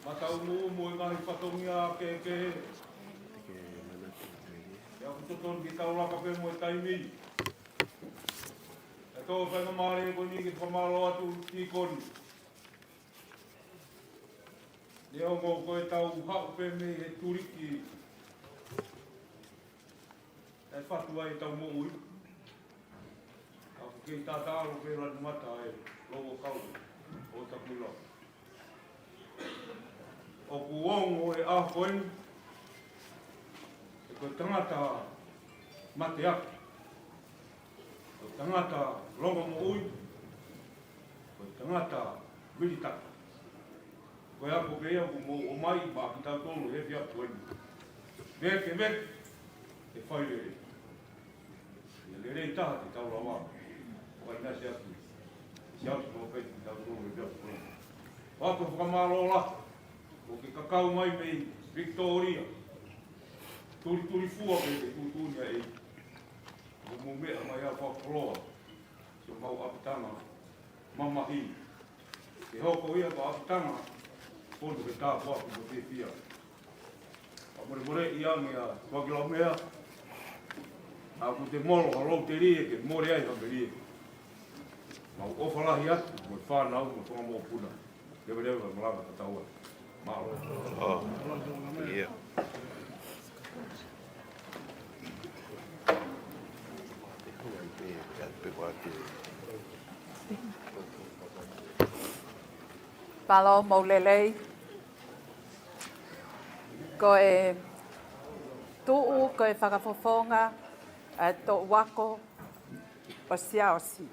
Mataʻunuʻu mo e ngaahi fatongia kehekehe. Pea ʻoku totonu ke tau laka pē mo e taimi. Kae tau faingamālie ko eni ke fakamālō atu tīkoni. Neongo ko e tau haʻu pē mei he tuliki ʻe fatu ai ʻetau moʻui. Ka ʻoku kei tātālo pē lanu mata e lou ʻo kau ʻo takuila. ʻOku ongo e ʻaho ko eni, he ko e tangata mateaki, ko e tangata longomoʻui, ko e tangata vilitaki. Ko e ako pē ia ʻoku mou ʻomai maʻa kitautolu he efiafi ko eni. Vēkeveke, ʻe fai lelei. ʻIo, lelei taha ke tau lava ʻo ʻinasi atu. Siaosi Lopeti, kitautolu he efiafi ko eni. ʻOatu e fakamālō lahi, ʻoku ke kakau mai mei Victoria. Tulitulifua pē ke tuʻutuʻuni ʻa e ʻEiki. ʻOku mou meʻa mai ʻa e fakakoloa. Siʻomau ʻapitanga mamahi. Ke hoko ia ko e ʻapitanga, pono ke tāpuaki mo fiefia. Ka molemole ia meʻa Tuʻakilaumea, ʻa ʻoku te molo ha lou telie ke mole ai ha melie. Mau ʻofa lahi atu, mo e fānau, mo e fanga mokopuna. Leveleva e malanga ka tau atu. Mālō. ʻO, ʻio. Mālō mo e lelei. Ko e tuʻu, ko e fakafofonga ʻa e Toʻu Ako ʻo Siaosi.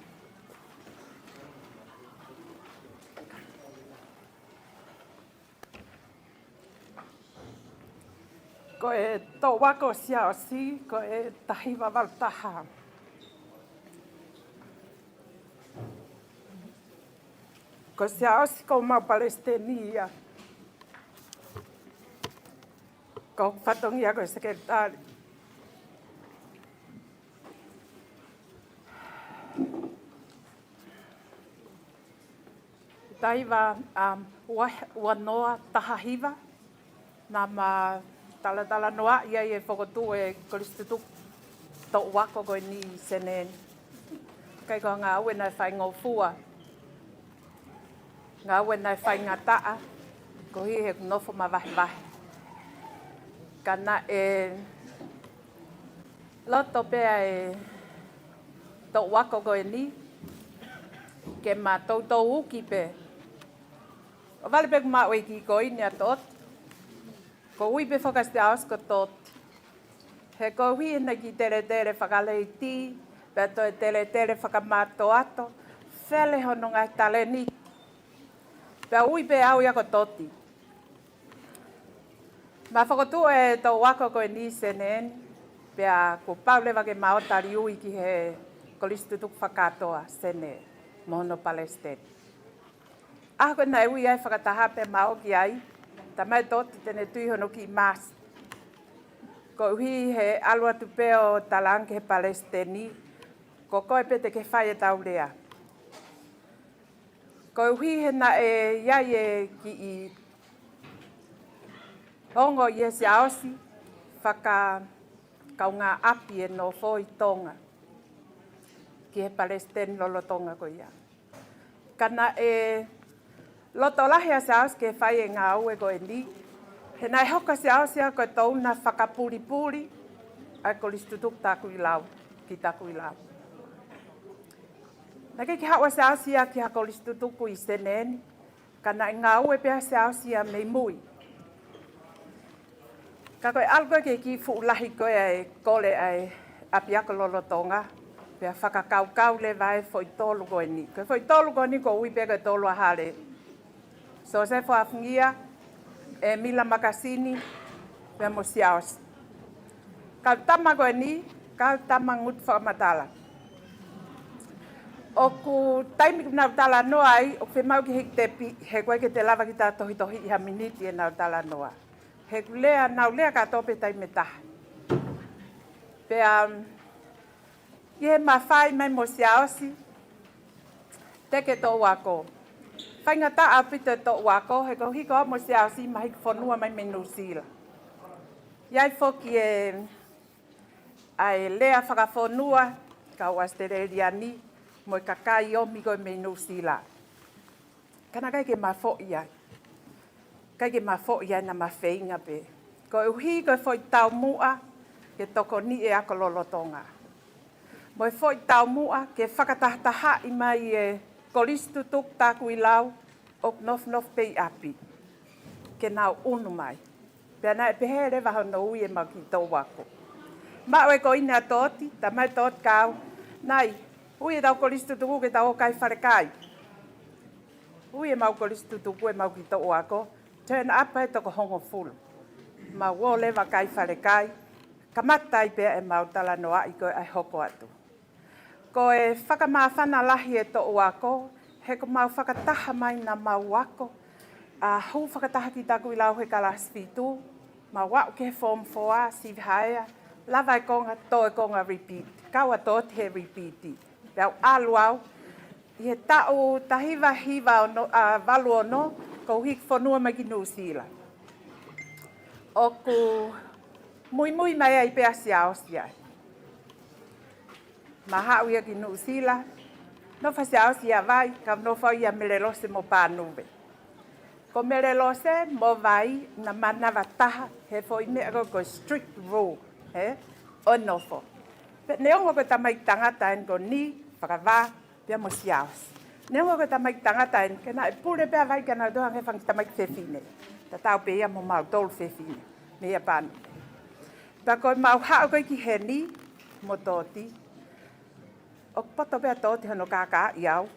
Ko e Toʻu Ako ʻo Siaosi, ko e taha hiva valu taha. Ko Siaosi ko homau palesiteni ia. Ko e fatongia ko e sekelitali. Taha hiva, um, ua, ua noa taha hiva, naʻá ma talatalanoaʻi ai e fokotuʻu e kolisi tutuku toʻu ako ko eni ʻi Senē ni. ʻIkai ko e ngāue naʻe faingofua, ngāue naʻe faingataʻa, koeʻuhi he ʻoku nofo mavahevahe. Ka naʻe loto pē ʻa e toʻu ako ko eni ke ma toutou uki pē. ʻOku vale pē ʻeku maʻu e kiʻi koini ʻa Toti. Ko e ui pē foki ʻa Siaosi ko Toti. He koeʻuhi ʻene kiʻi teletele fakaleiti, pea toe teletele fakamātoato, fele hono ngaahi talēniti. Pea ui pē au ia ko Toti. Ma fokotuʻu e toʻu ako ko eni ʻi Senē ni, pea kuo pau leva ke ma ō ʻo tali ui ki he kolisi tutuku fakakātoa Senē mo hono palesiteni. ʻAho ko ē naʻe ui ai fakataha pē ma ō ki ai, talamai ʻe Toti te ne tui hono kiʻi maasi. Koeʻuhi he ʻalu atu pē ʻo talaange ki he palesiteni, ko koe pē te ke fai ʻetau lea. Koeʻuhi he naʻe ʻi ai e kiʻi ongo ʻi he Siaosi fakakaungāʻapi e nofo ʻi Tonga ki he palesiteni lolotonga ko ia. Ka naʻe loto lahi ʻa Siaosi ke fai e ngāue ko eni, he naʻe hoko ʻa Siaosi ia ko e toʻu na fakapulipuli ʻa e kolisi tutuku Takuilau ki Takuilau. Naʻe ʻikai ke haʻu ʻa Siaosi ia ki ha kolisi tutuku ʻi Senē ni, ka naʻe ngāue pē ʻa Siaosi ia mei mui. Ka ko e ʻalu ko ē ki he kiʻi fuʻu lahi ko ē ʻa e kole ʻa e ʻapiako lolotonga, pea fakakaukau leva e foʻi tolu ko eni. Ko e foʻi tolu ko eni ʻoku ui pē ko e tolu ʻa Hale. Sosefo ʻAfungia, ʻEmila Makasini, pea mo Siaosi. Kau tama ko eni, kau tama ngutu fakamatala. ʻOku taimi ʻoku nau talanoa ai, ʻoku fiemaʻu ke hiki tepi, he ʻoku ʻikai ke te lava ke ta tohitohiʻi ha miniti ʻenau talanoa. He ʻoku lea, nau lea kātoa pē taimi ʻe taha. Pea, um, ʻi he mafai mai mo Siaosi, teke toʻu ako. Faingataʻa ʻaupito e toʻu ako, he ko e hiko mo Siaosi ma hiki fonua mai mei Nuʻusila. ʻI ai foki e, ʻa e lea fakafonua, kau ʻAositelēlia ni, mo e kakai ʻomi ko ē mei Nuʻusila. Ka naʻe ʻikai ke ma foʻi ai. ʻIkai ke ma foʻi ai, naʻa ma feinga pē. Koeʻuhi ko e foʻi taumuʻa ke tokoniʻi e ako lolotonga. Mo e foʻi taumuʻa ke fakatahatahaʻi mai e kolisi tutuku Takuilau ʻoku nofonofo pē ʻi ʻapi. Ke nau ʻunu mai. Pea naʻe pehē leva hono ui ʻemau kiʻi toʻu ako. Maʻu e koini ʻa Toti, talamai ʻe Toti kia au, Nai, ui ʻetau kolisi tutuku ke tau ō kai falekai. Ui ʻemau kolisi tutuku ʻemau kiʻi toʻu ako, turn up ai toko hongofulu. Mau ō leva kai falekai, kamata ai pē ʻemau talanoaʻi ko ē ʻa e hoko atu. Ko e fakamāfana lahi e toʻu ako, he ʻoku mau fakataha mai naʻa mau ako, ʻa, hū fakataha ki Takuilau he kalasi fitu, mau aʻu ki he form four, sivi haea, lava e konga, tō e konga repeat. Kau ʻa Toti he repeat. Pea u ʻalu au, ʻi he taʻu taha hiva hiva ono, ʻa, valu ono, kuo u hiki fonua mai ki Nuʻusila. ʻOku muimui mai ai pē ʻa Siaosi ai. Ma haʻu ia ki Nuʻusila, nofo ʻa Siaosi ʻi Havaiʻi, kau nofo au ʻia Melelose mo Pānuve. Ko Melelose mo Havaiʻi, naʻa manava taha, he foʻi meʻa ko ē ko e strict rule, he, ʻo e nofo. Pea neongo ko e tamaiki tangata eni ko Ni, Fakavā, pea mo Siaosi. Neongo ko e tamaiki tangata eni, ka naʻe pule pē ʻa Havaiʻi ke nau toe hangē ha fanga tamaiki fefine. Tatau pē ia mo mautolu fefine, meia Pānuve. Pea ko ʻemau haʻu ko ē ki heni mo Toti, ʻoku poto pē ʻa Toti hono kākaaʻi au.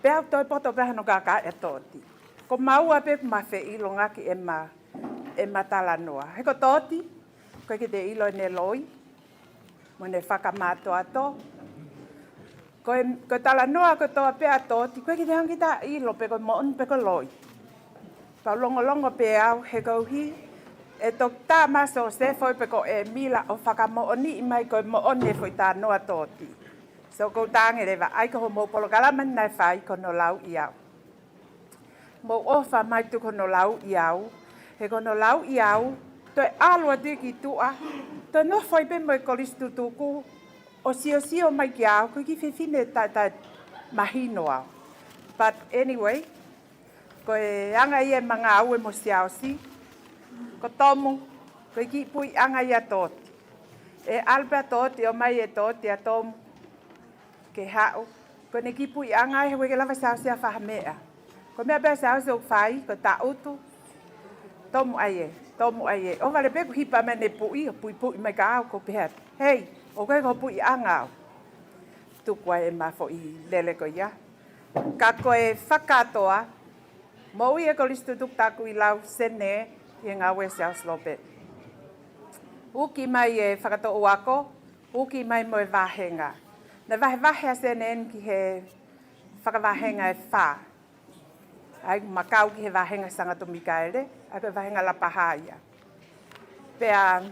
Pea u toe poto pē hono kākaaʻi ʻa Toti. Ko maua pē ʻoku ma feʻilongaki ʻema, ʻema talanoa. He ko Toti, ʻoku ʻikai ke te ʻilo ʻene loi, mo ʻene fakamātoato. Ko e, ko e talanoa kotoa pē ʻa Toti, ʻoku ʻikai ke te hanga ʻe kita ʻilo pe ko e moʻoni pe ko e loi. Pea u longolongo pē au, he koeʻuhi, ʻe Toketā Mā Sosefo pe ko ʻEmila ʻo fakamoʻoniʻi mai ko e moʻoni e foʻi talanoa Toti. So ʻoku ou talaange leva ai ko hoʻomou polokalama naʻe fai ko hono lauʻi au. Mou ʻofa mai tuku hono lauʻi au. He ko hono lauʻi au, toe ʻalu atu ia ki tuʻa, toe nofo ai pē mo e kolisi tutuku, ʻo siosio mai kiate au, ko e kiʻi fefine taʻetaʻemahino au. But anyway, ko e anga ia ʻema ngāue mo Siaosi, ko Tomu, ko e kiʻi puiʻanga ia ʻa Toti. ʻE ʻalu pē ʻa Toti, ʻomai ʻe Toti ʻa Tomu ke haʻu. Ko ʻene kiʻi puiʻanga ia he ʻoku ʻikai ke lava Siaosi ʻo fai ha meʻa. Ko e meʻa pē ʻa Siaosi ʻoku fai, ko e taʻutu. Tomu ʻai ē, Tomu ʻai ē. ʻOhovale pē kuo hipa mai ʻene puʻi, ʻo puipuʻi mai kiate au, ʻoku ou pehē atu, hei, ʻoku ʻikai ko e puiʻanga au. Tuku ai ʻema foʻi lele ko ia. Ka ko e fakakātoa, moʻui e kolisi tutuku, taʻu ʻe lau sene ʻi he ngāue ʻa Siaosi Lopeti. Uki mai e fakatoʻu ako, uki mai mo e vāhenga. Naʻe vahevahe ʻa sene eni ki he fakavāhenga ʻe fā. ʻA ia ʻoku ma kau ki he vāhenga Sangato Mikaele, ʻa ia ko e vāhenga Lapaha ia. Pea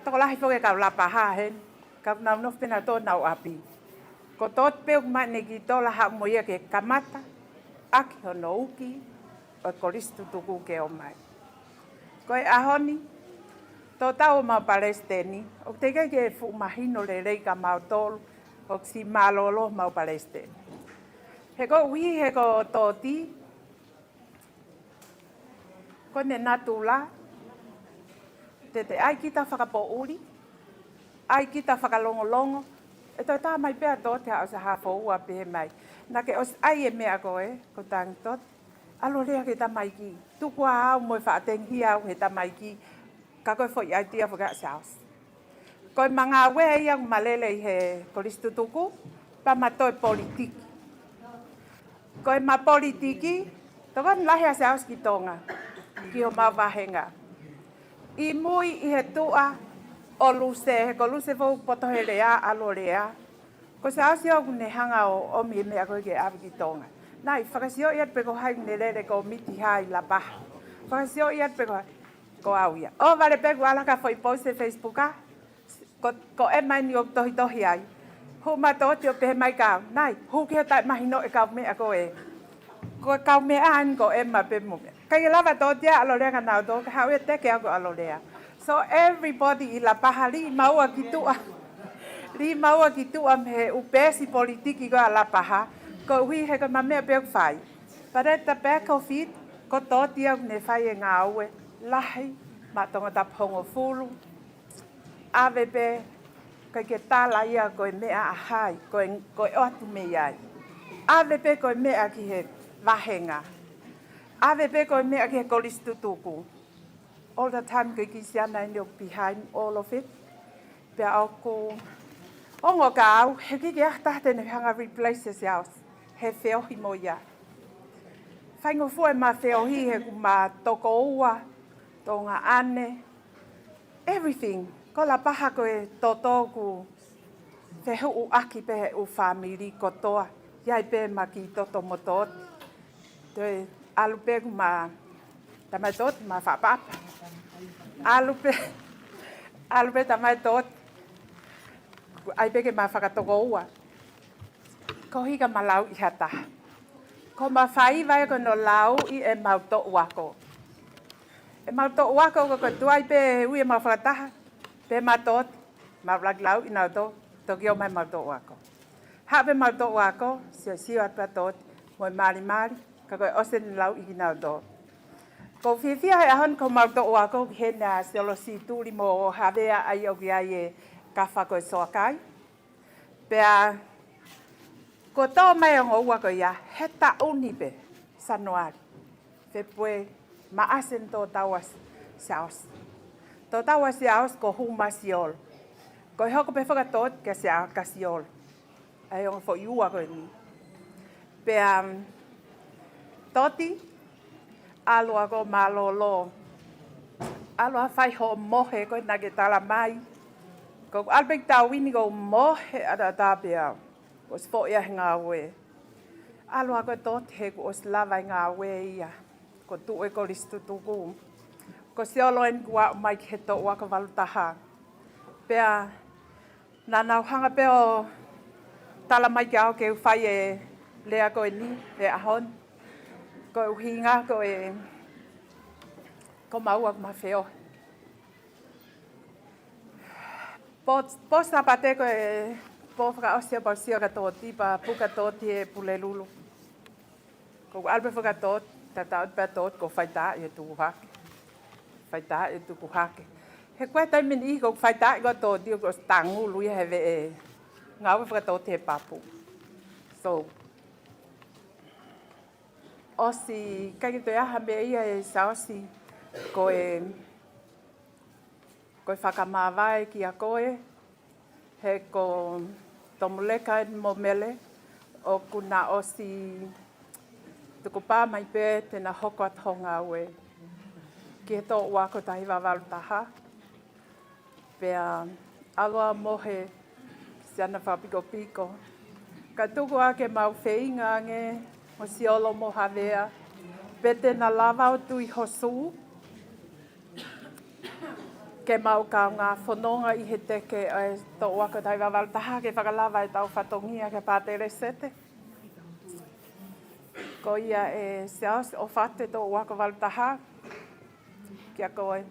tokolahi foki e kau Lapaha heni, ka ʻoku nau nofo pē nautolu ʻenau ʻapi. Ko Toti pē ʻoku maʻu ʻene kiʻi tola haʻu mo ia ke kamata ʻaki hono uki ʻo e kolisi tutuku ke ō mai. Ko e ʻaho ni, tō tau ʻemau palesiteni, ʻoku teʻeki ai ke fuʻu mahino lelei kia mautolu ʻoku siʻi mālōlō ʻemau palesiteni. He koeʻuhi he ko Toti, ko ʻene natula, te te ʻai kita ʻo fakapoʻuli, ʻai kita ʻo fakalongolongo, ʻe toe tā mai pē ʻa Toti ha ʻosi ha foʻi ua pehē mai, naʻa ke ʻosi ʻai e meʻa ko ē, ko e tangi Toti, ʻalu ʻo lea ki he tamaiki, tuku ā au mo e faʻa tengihia au he tamaiki, ka ko e foʻi ʻaitia foki ʻa Siaosi. Ko ʻema ngāue ia ʻoku ma lele ʻi he kolisi tutuku, pea ma toe politiki. Ko ʻema politiki, tokoni lahi ʻa Siaosi ki Tonga, ki homau vāhenga. ʻI mui ʻi he tuʻa ʻo Luse, he ko Luse foki ʻoku poto he lea, ʻalu ʻo lea. Ko Siaosi ʻoku ne hanga ʻo ʻomi e meʻa ko ē ke ʻave ki Tonga. Naʻe fakasioʻi atu pē ko hai ʻoku ne lele kōmiti ʻi Lapaha. Fakasioʻi atu pē ko hai, ko au ia. ʻOhovale pē kuo ʻalu hake ha foʻi post he Facebook ā, ko, ko ʻEma eni ʻoku tohitohi ai. Hū mai Toti ʻo pehē mai kia au, nai, hū ki he taʻemahino e kaumeʻa ko ē. Ko e kaumeʻa eni ko ʻEma pē mo meʻa. ʻIkai ke lava Toti ia ʻo ʻalu ʻo lea kia nautolu, ka haʻu ia ʻo teke au ke u ʻalu ʻo lea. So everybody ʻi Lapaha, liʻi maua ki tuʻa. Liʻi maua ki tuʻa mei he ʻū peesi politiki ko ē ʻa Lapaha, koeʻuhi he ko ʻema meʻa pē ʻoku fai. But at the back of it, ko Toti ia ʻoku ne fai e ngāue lahi maʻa Tongatapu hongofulu. ʻAve pē, ʻikai ke tala ia ko e meʻa ʻa hai, ko e, ko e ʻoatu mei ai. ʻAve pē ko e meʻa ki he vāhenga. ʻAve pē ko e meʻa ki he kolisi tutuku. All the time ko e kiʻi siana eni ʻoku behind all of it. Pea ʻoku ongo kia au, he ʻikai ke ʻi ai ha taha te ne hanga ʻo replace ʻa Siaosi he feohi mo ia. Faingofua ʻema feohi he ʻoku ma tokoua, Tonga ʻaʻana, everything. Ko Lapaha ko e toto ʻoku fehuʻuʻaki pē he ʻū fāmili kotoa. ʻI ai pē ʻema kiʻi toto mo Toti. Toe ʻalu pē ʻoku ma, talamai ʻe Toti ma faʻa papa. ʻAlu pē, ʻalu pē talamai ʻe Toti, ʻai pē ke ma fakatokoua. Koeʻuhi ka ma lauʻi ha taha. Ko ʻema faiva ia ko hono lauʻi ʻemau toʻu ako. ʻEmau toʻu ako ko, ko e tuai pē ui ʻemau fakataha, pehē mai ʻe Toti, mau ʻuluaki lauʻi nautolu, toki ō mai ʻemau toʻu ako. Haʻu pē ʻemau toʻu ako, siosio atu pē ʻa Toti mo e malimali, ka ko e ʻosi ʻene lauʻi kinautolu. ʻOku ou fiefia he ʻaho ni ko homau toʻu ako ki heni, ʻa Siolo Situli mo Havea, ʻa ia ʻoku ʻi ai e kafa ko e Soakai. Pea kuo tō mai e ongo ua ko ia he taʻu ni pē, Sānuali, Fēpueli, Maʻasi eni tō tau ʻa Siaosi. Tō tau ʻa Siaosi ko Huma Siolo. Ko e hoko pē foki ʻa Toti kia Sia-, kia Siolo. ʻA e ongo foʻi ua ko eni. Pea, um, Toti, ʻalu ā koe ʻo mālōlō. ʻAlu ā ʻo fai hoʻo mohe ko ē naʻa ke talamai. Ko ʻeku ʻalu pē ki Tāuini ʻoku ou mohe ʻataʻatā pē au. Kuo ʻosi foʻi ʻa e ngāue. ʻAlu ā koe Toti he kuo ʻosi lava e ngāue ia. ko Tuʻe Kolisi Tutuku. Ko Siolo eni kuo aʻu mai ki he Toʻu Ako Valu Taha. Pea naʻa nau hanga pē ʻo tala mai kiate au ke u fai e lea ko eni he ʻaho ni. Ko e ʻuhinga ko e, ko maua ʻoku ma feohi. Pō, pō Sāpate ko e pō fakaʻosi ʻo pau sia ka tōti pea puka tōti ʻe Pulelulu. Ko ʻeku ʻalu pē fakatōti, tatau pē tōti, ko e faitaaʻi ʻo tuku hake. Faitaaʻi ʻo tuku hake. He ko e taimi ni ko e faitaaʻi ko e tōti, ko e tangulu ia he veʻe ngāue fakatōti he papu. So, ʻosi, ʻikai ke toe ʻi ai ha meʻa ia ʻe Siaosi, ko e, ko e fakamāvae kiate koe, he ko Tomuleka mo Mele, ʻoku na ʻosi tukupā mai pē te na hoko atu hoʻo ngāue ki he Toʻu Ako Taha Hiva Valu Taha. Pea ʻalu ā mo e siana fakapikopiko. Ka tuku ā ke mau feinga ange mo Siolo mo Havea, pe te na lava ʻo tui ho sū, ke mau kaungā fononga ʻi he teke ʻo e Toʻu Ako Taha Hiva Valu Taha ke fakalava ʻetau fatongia kia Pātele Sete. Ko ia ʻe Siaosi, ʻofa atu e Toʻu Ako Valu Taha kiate koe.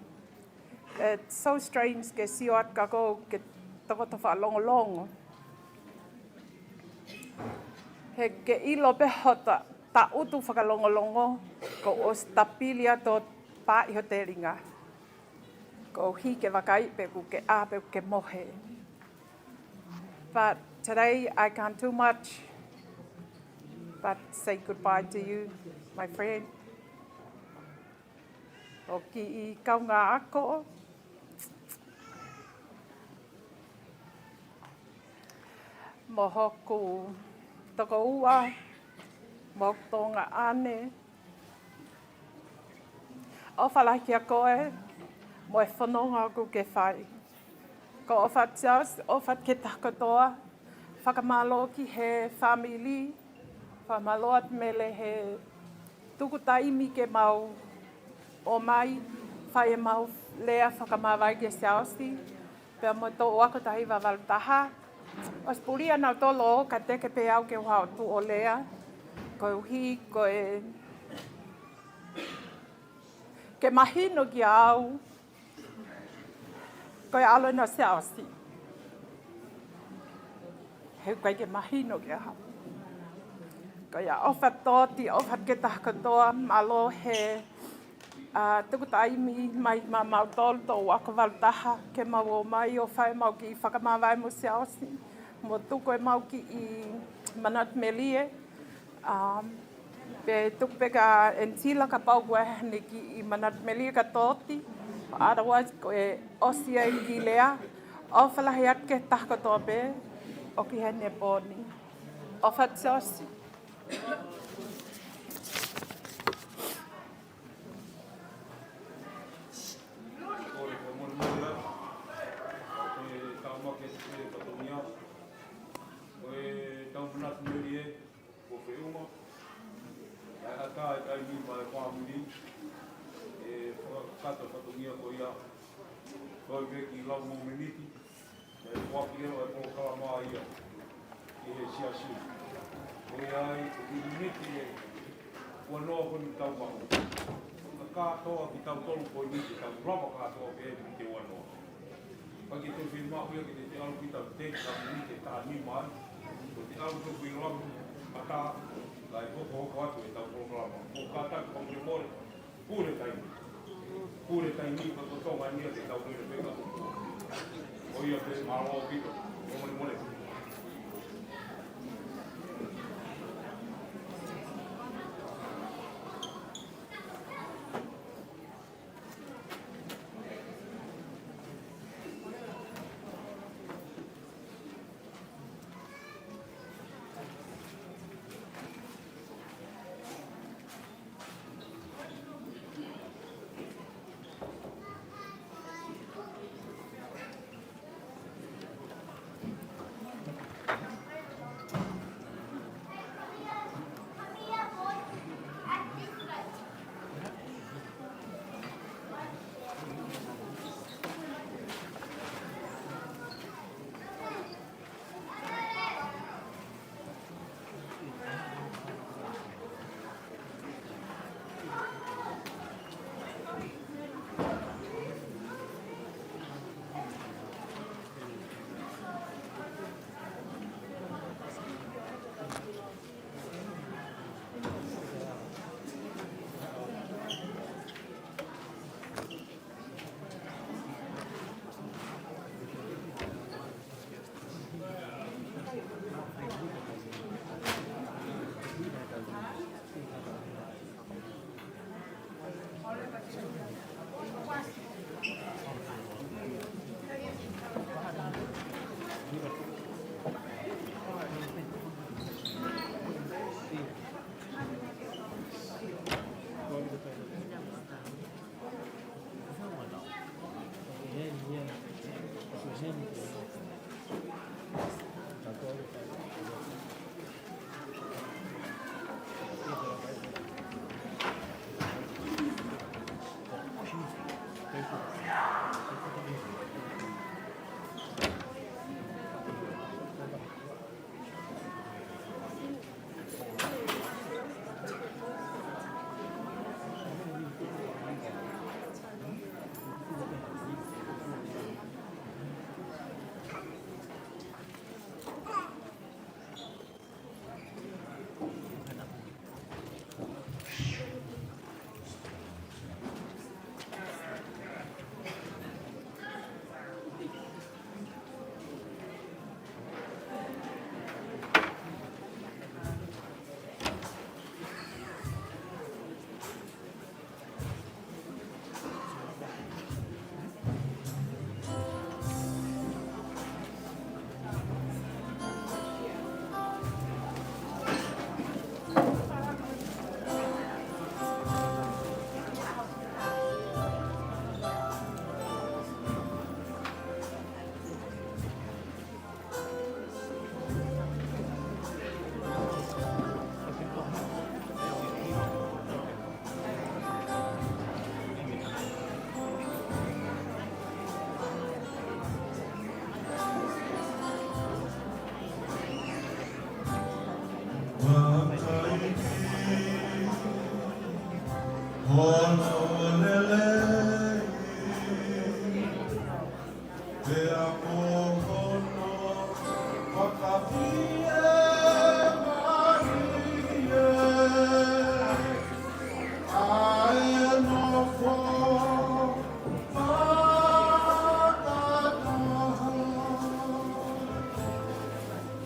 It's so strange ke sio atu kia koe ke tokoto fakalongolongo. He ke ʻilo pē hoʻo ta, taʻutu fakalongolongo, kuo ʻosi tapili atu ʻo pāʻi ho telinga. Koeʻuhi ke vakai pe ʻoku ke ʻā pe ʻoku ke mohe. But today I can't do much but say goodbye to you, my friend. Hoʻo kiʻi kaungā ako, mo hoku tokoua, mo hoku tuongaʻane, ʻofa lahi kiate koe mo e fononga ʻoku ke fai. Ko e ʻofa atu Siaosi, ʻofa atu ki he taha kotoa, fakamālō ki he fāmili, fakamālō atu Mele he tuku taimi ke mau ō mai, fai ʻemau lea fakamāvae kia Siaosi, pea mo e Toʻu Ako Taha Hiva Valu Taha. ʻOsi puli ʻa nautolu ʻo ka teke pē au ke u haʻu atu ʻo lea, koeʻuhi ko e, ke mahino kiate au, ko e ʻalu ena ʻo Siaosi. He ʻoku ʻikai ke mahino kiate au. Ko ia, ʻofa atu Toti, ʻofa atu ki he taha kotoa, mālō he, ā, tuku taimi mai maʻamautolu Toʻu Ako Valu Taha, ke mau ō mai ʻo fai ʻemau kiʻi fakamāvae mo Siaosi, mo tuku ʻemau kiʻi manatu melie, Um, pe tuku pē kia Entila kapau ʻoku ʻi ai haʻane kiʻi manatu melie kia Toti. Otherwise, ko e ʻosi ia ʻeku kiʻi lea. ʻOfa lahi atu ki he taha kotoa pē ʻoku ʻi heni he pō ni. ʻOfa atu Siaosi. Ko e tau manatu ki he fatongia, ko e tau manatu melie, ko e feʻunga, ʻa e ʻatā e taimi maʻa e fāmili, ʻe fakakakato e fatongia ko ia, ko e kiʻi lau momeniti, ʻe foaki ʻe he polokalama ia ki he siasi. Ko ia ai, ko e kiʻi miniti ʻe ua noa ko eni tau maʻu. Ka kātoa kitautolu ko eni te tau lava kātoa pē miniti ʻe ua noa. Ka ke te fiemaʻu ia ke te ʻalu kita ʻo teke ha miniti ʻe taha nima ai. Ko te ʻalu tofu i lava ʻatā, kae hokohoko atu ʻetau polokalama. Ko kātaki pau ke mole, pule taimi. Pule taimi ko e totongi eni ia ke tau lele pē ka. Ko ia pē, mālō ʻaupito. Mole mole.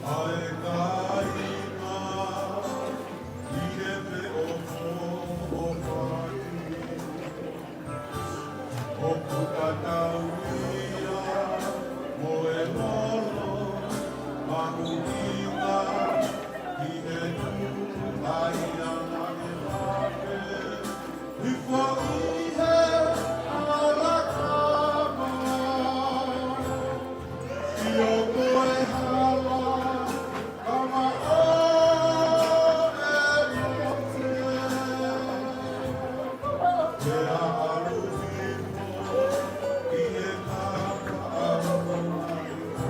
ʻA e kāinga ʻi he meʻofoʻofani, ʻoku tatau ia mo e lolo mahuʻinga ʻi he tuʻu ʻa ia naʻe lape. Hifo ʻi he hala kava, ʻio ko e hala kava ʻo e lotu. Pea ʻalu hifo ʻi he kapa ʻa e lotu.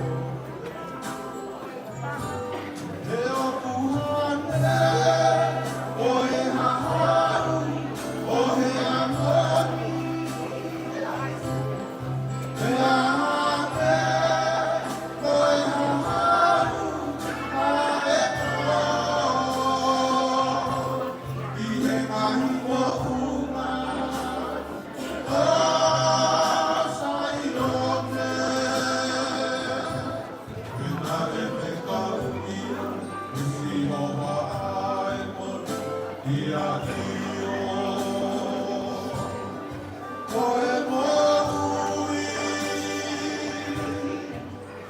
He ʻoku hangē ko e hahau ʻo e anga ni. He hangē ko e hahau ʻa e tō ʻi he ngaahi moʻunga ʻo Saione. Pea naʻe fekau ia ʻe Sihova ʻa e moʻui ʻia ʻIo, ko e moʻui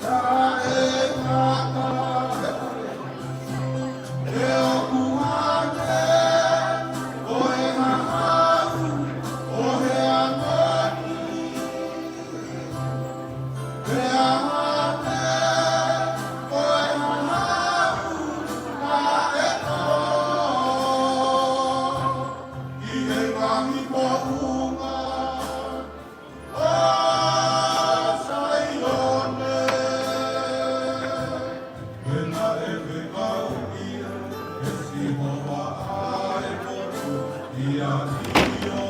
taʻengata. He ʻoku hangē ko e hahau ʻo e anga ni. He hangē ko e hahau ʻa e tō ʻi he ngaahi moʻunga ʻo Saione. Pea naʻe fekau ia ʻe Sihova ʻa e moʻui ʻia ʻIo,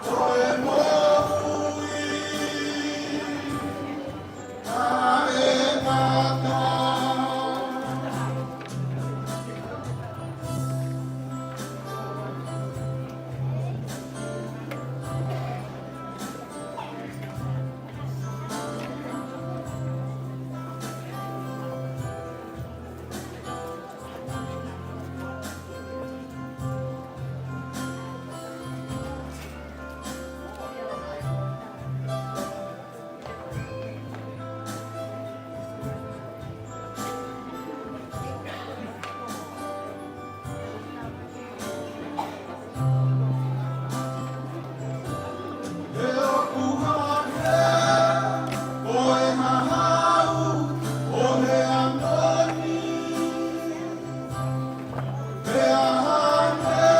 ko e moʻui taʻengata. He ʻoku hangē ko e hahau ʻo e anga ni. He hangē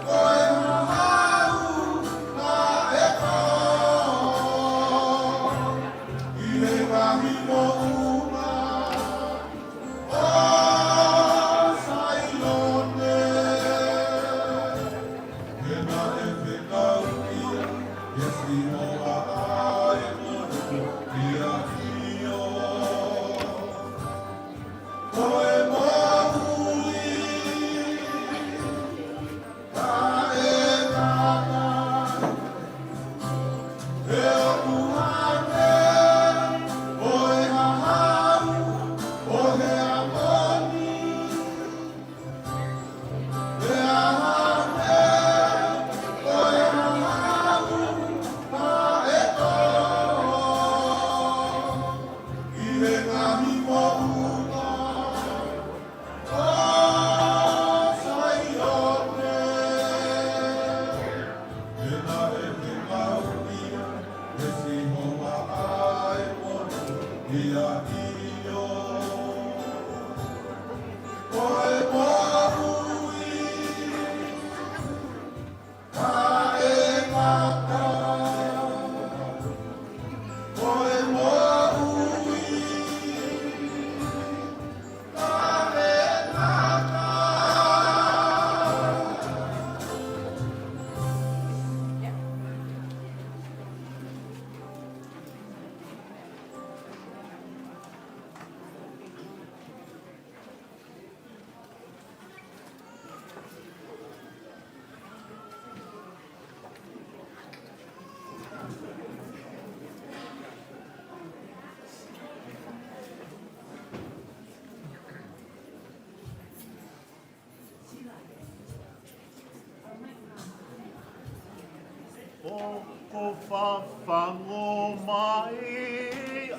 ko e hahau ʻa e tō ʻi he ngaahi moʻunga ʻo Saione. Pea naʻe fekau ia ʻe Sihova ʻa e moʻui ʻia ʻIo, ko e moʻui taʻengata. He ʻoku hangē ko e hahau ʻo e anga ni. He hangē ko e hahau ʻa e tō ʻi he ngaahi moʻunga ʻo Saione. Pea naʻe fekau ia ʻe Sihova ʻa e moʻui ʻia ʻIo, ko e moʻui taʻengata. Ko e moʻui taʻengata. Fangu mai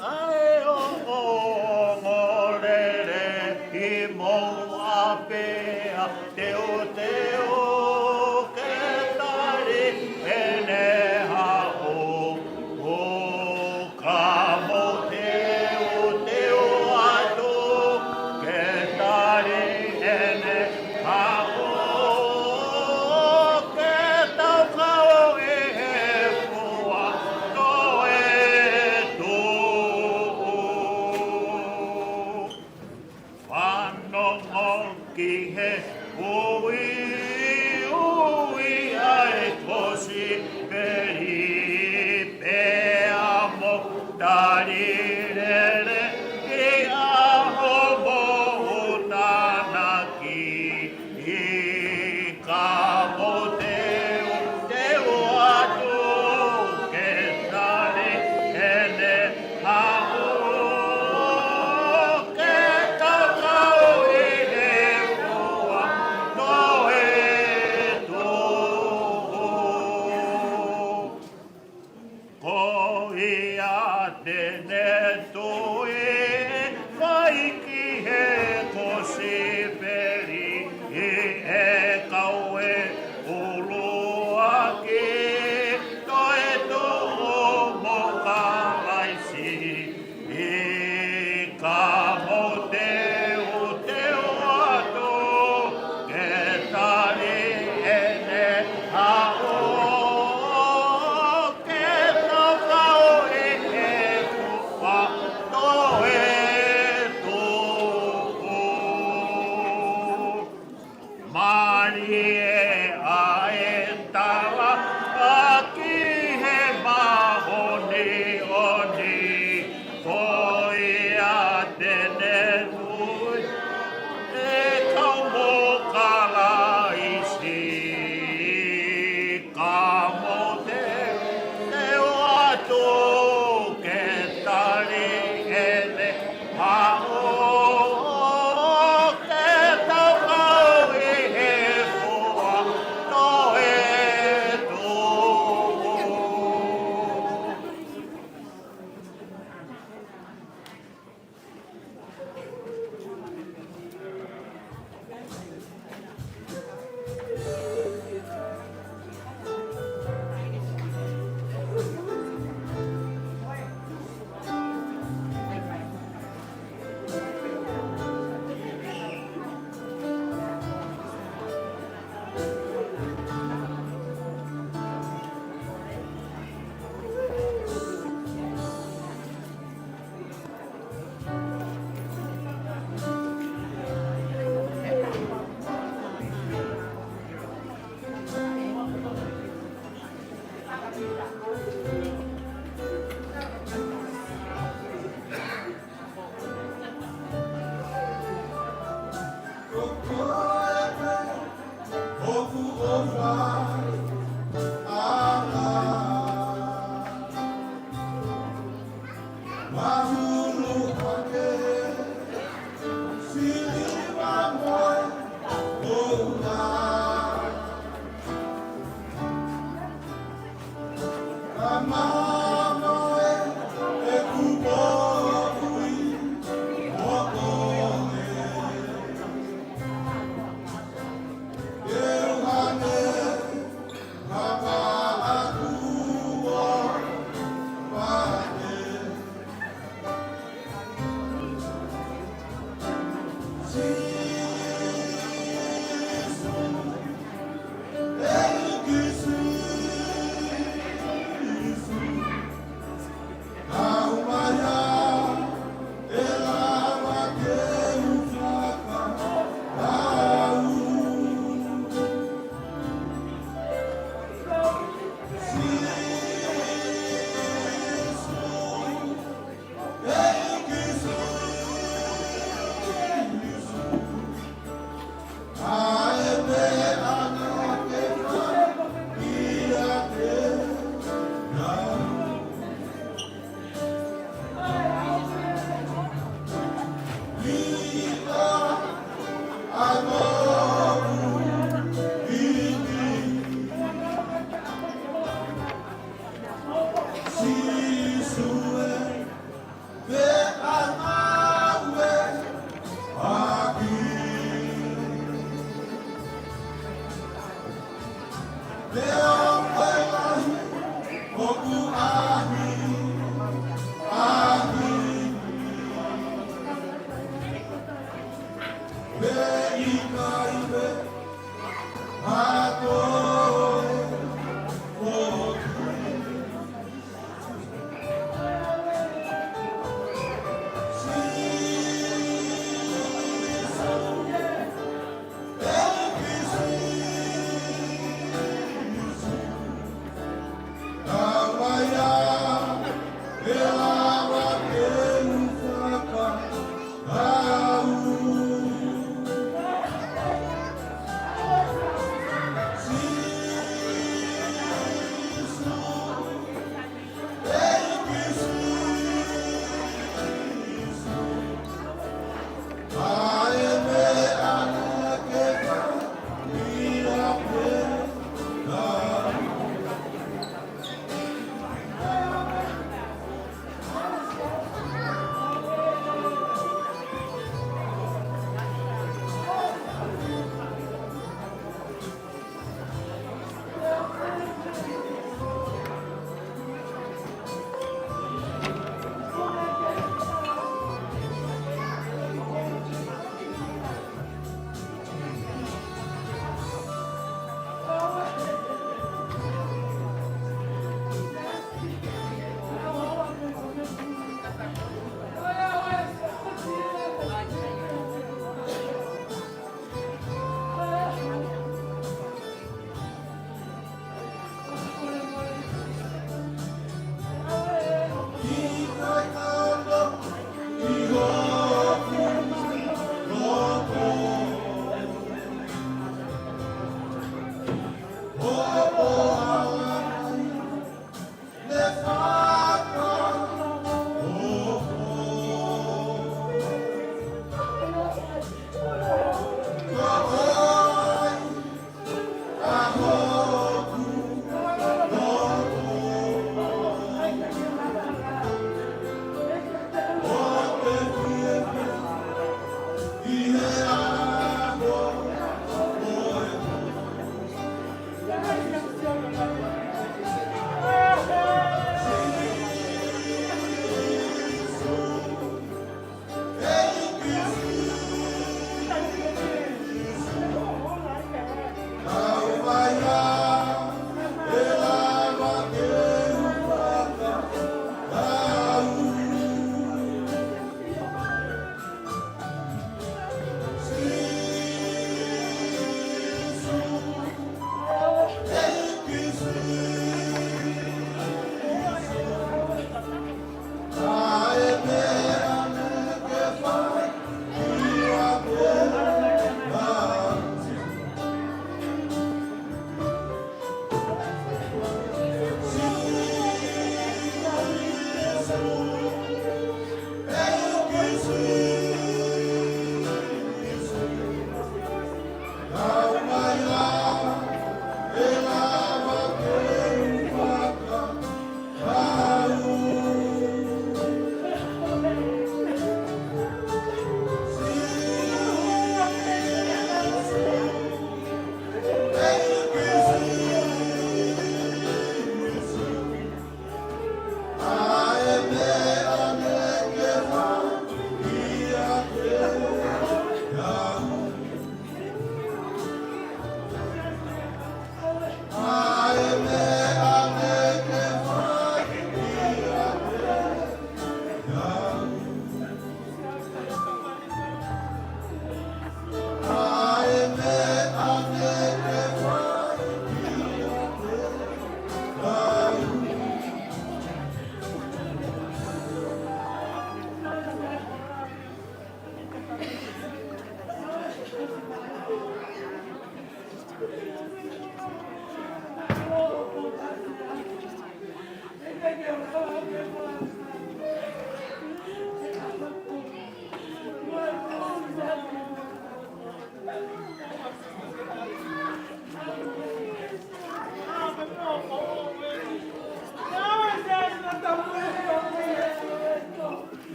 ʻa e ongoongo lelei mo ʻapea teuteu ke tali ʻene haʻu. ʻO ka mou teuteu atu ke tali ʻene haʻu, ke tau kau ʻi he fua toetuʻu. Fanongo ki he uiui ʻa e kosipeli pea mo tali lelei ʻi he ʻaho mo e tānaki. ʻI ka mou teuteu atu ke tali ʻene haʻu, ke tau kau ʻi he fua toetuʻu. Ko ia te ne tui mai ki he kosipeli ʻi he kau ʻuluaki toetuʻu mo Kalaisi. ʻI ka mou teuteu atu ke tali ʻene haʻu, ke tau kau ʻi he fua toetuʻu. Mālie ʻa e tala ʻaki he māʻoniʻoni, ko ia te ne tui ʻe kau mo Kalaisi. Ka mou teuteu atu ke tali ʻene haʻu, ke tau kau ʻi he fua toetuʻu.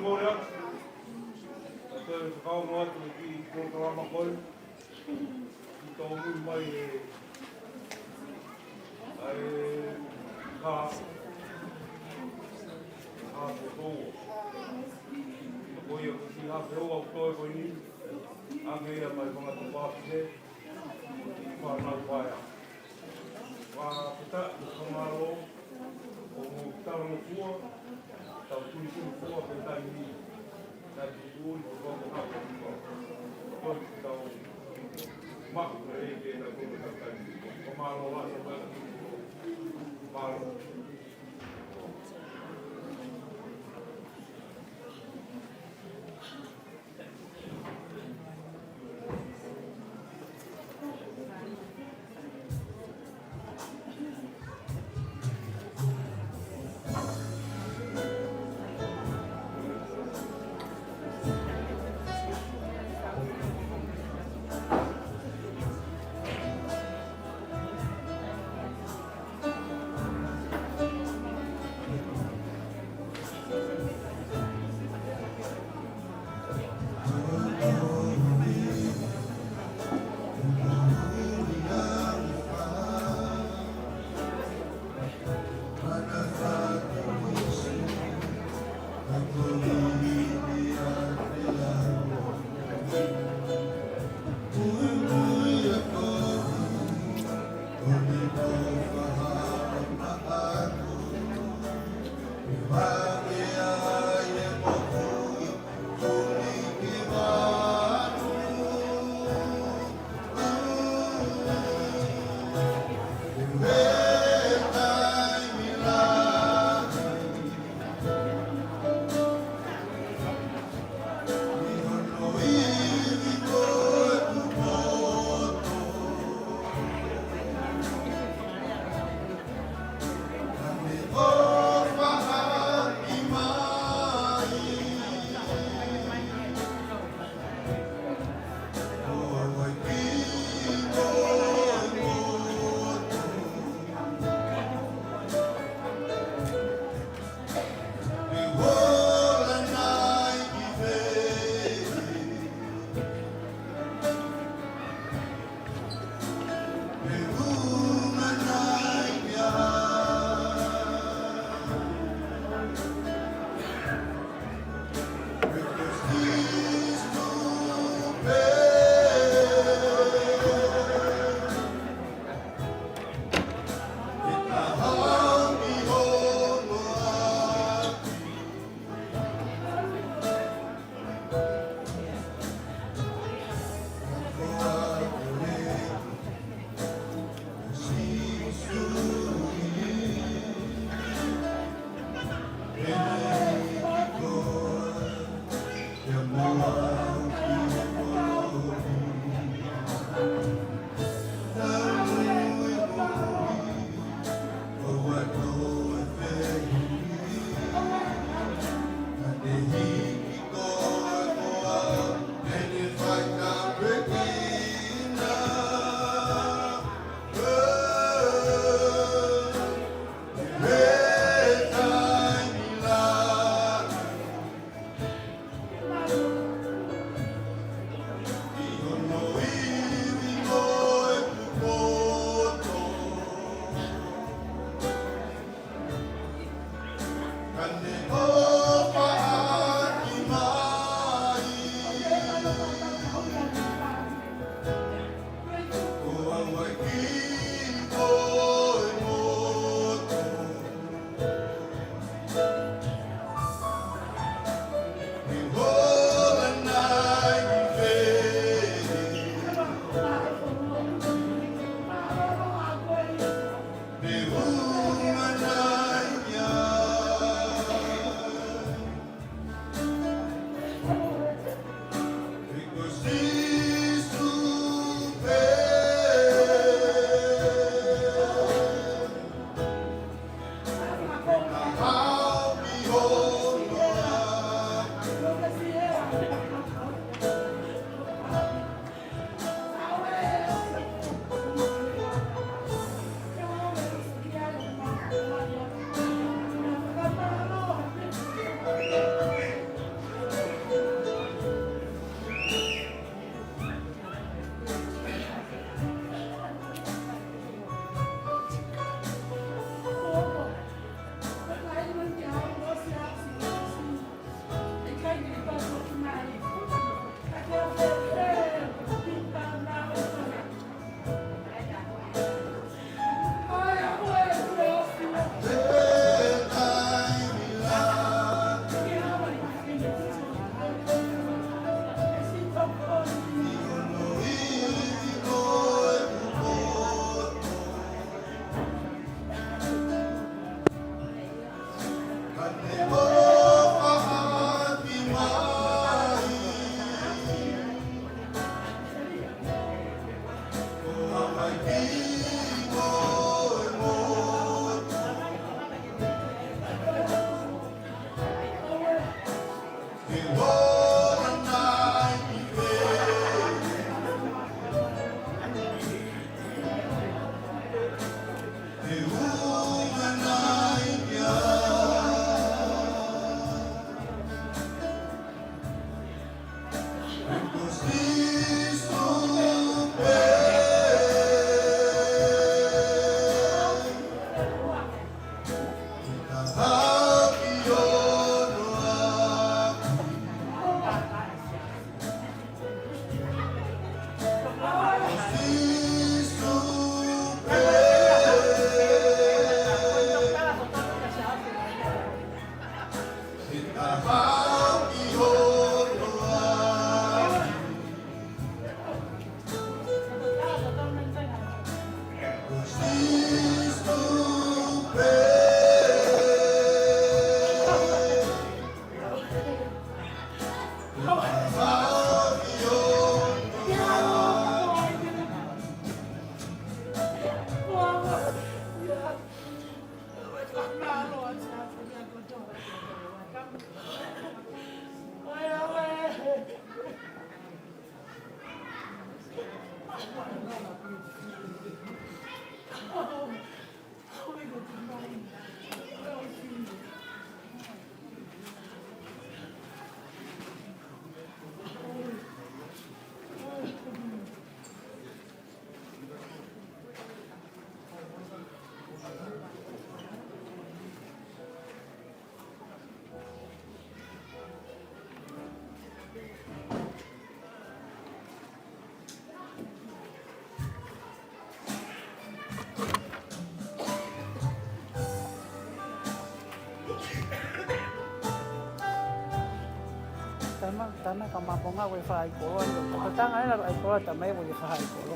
Ko ia, ʻa e toe fakaongo atu e kiʻi polokalama ko ē, ʻi tōmui mai e, ʻa e kā, kā ko tō. Ko ia ko e kiʻi hā pē ʻoku toe ko eni, ʻa e meʻa mai fanga tupa ki he, fānau paea. Fakafetaʻi mo fakamālō, ʻoku tau talangofua, tau tulifua he taimi ni. Naʻe tuʻu ʻi he kau kau kau kau. Ko e tau maʻu e ke tau kau kau kau. Fakamālō lahi ʻa e kau mālō. Tama, tama ka maponga ue fai kolo, ando. Ko tanga ela ai kolo, tama e ue fai kolo.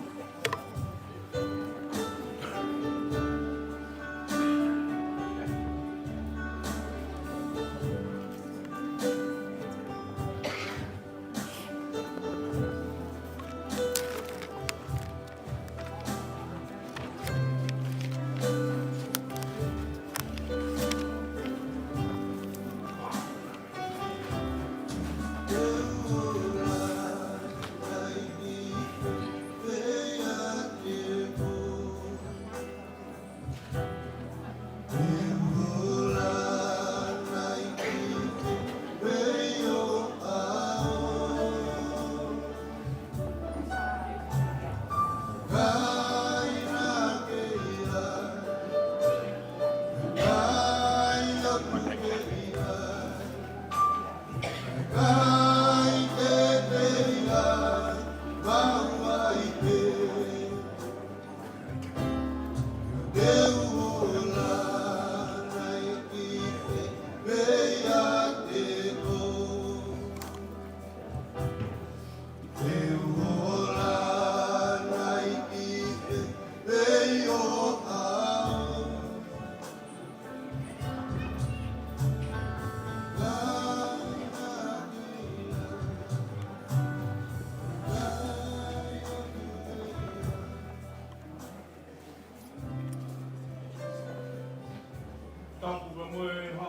Tapu ka mo e ha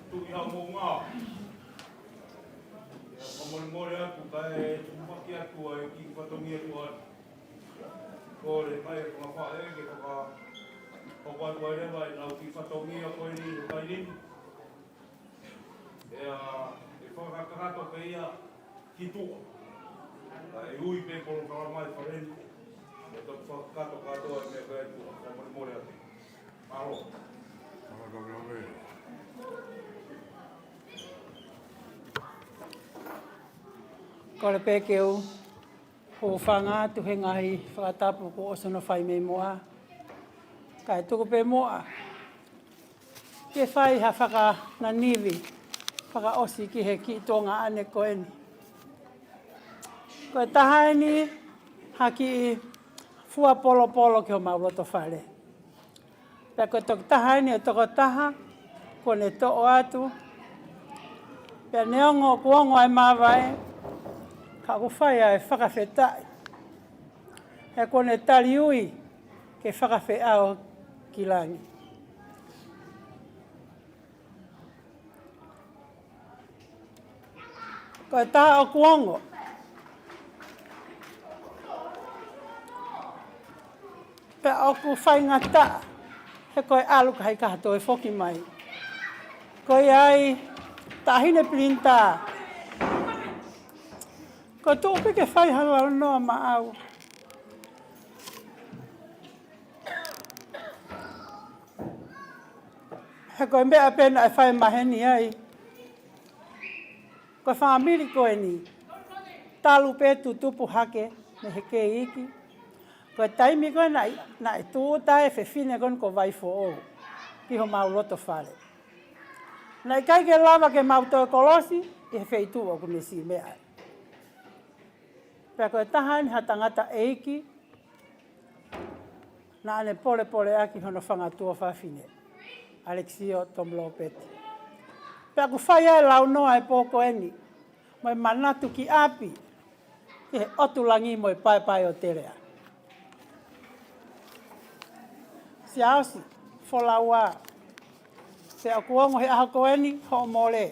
Tuʻi Haʻamoʻunga. ʻIo, fakamolemole atu, kae tuku hake atu ai ki fatongia atu ai. Kole mai e kau faʻē ke faka-, fakahoko atu ai leva ʻenau kiʻi fatongia ko eni he taimi ni. ʻE, ʻe fakakakato pē ia ki tuʻa. Kae ui pē polokalama ʻi fale ni. ʻE toki fakakakato kātoa e meʻa ko ē ʻi tuʻa. Fakamolemole atu. Mālō. Kole pē ke u hūfanga atu he ngaahi fakatapu kuo ʻosi hono fai mei muʻa. Kae tuku pē muʻa ke fai ha fakananivi fakaʻosi ki he kiʻi tuongaʻane ko eni. Ko e taha eni ha kiʻi fua polopolo ki homau loto fale. Pea ko e tokotaha eni e tokotaha kuo ne toʻo atu. Pea neongo kuo ongo ai māvae, ka ʻoku fai ai e fakafetaʻi. He kuo ne tali ui ke fakafeʻao ki langi. Ko e taha ʻoku ongo. Pea ʻoku faingataʻa, he ko e ʻalu ka heʻikai ha toe foki mai. Ko ia ai, Taʻahine Pilinitā. Ko e tuʻu pē ke fai ha launoa maʻau. He ko e meʻa pē naʻe fai maheni ai, ko e fāmili ko eni, talu pē tutupu hake mei he kei iiki. Ko e taimi ko ē naʻe, naʻe tūʻuta e fefine ko eni ko Vaifoʻou ki homau loto fale, naʻe ʻikai ke lava ke mau toe kolosi ʻi he feituʻu ʻoku ne siʻi meʻa ai. Pea ko e taha eni ha tangataʻeiki naʻa ne polepole ʻaki hono fanga tuofāfine, ʻAlekisio Tomu Lopeti. Pea ʻoku fai ai e launoa e pō ko eni mo e manatu ki ʻapi ki he ʻotu langi mo e paepae ʻo Telea. Siaosi, Folaua, pea ʻoku ongo he ʻaho ko eni hoʻo mole.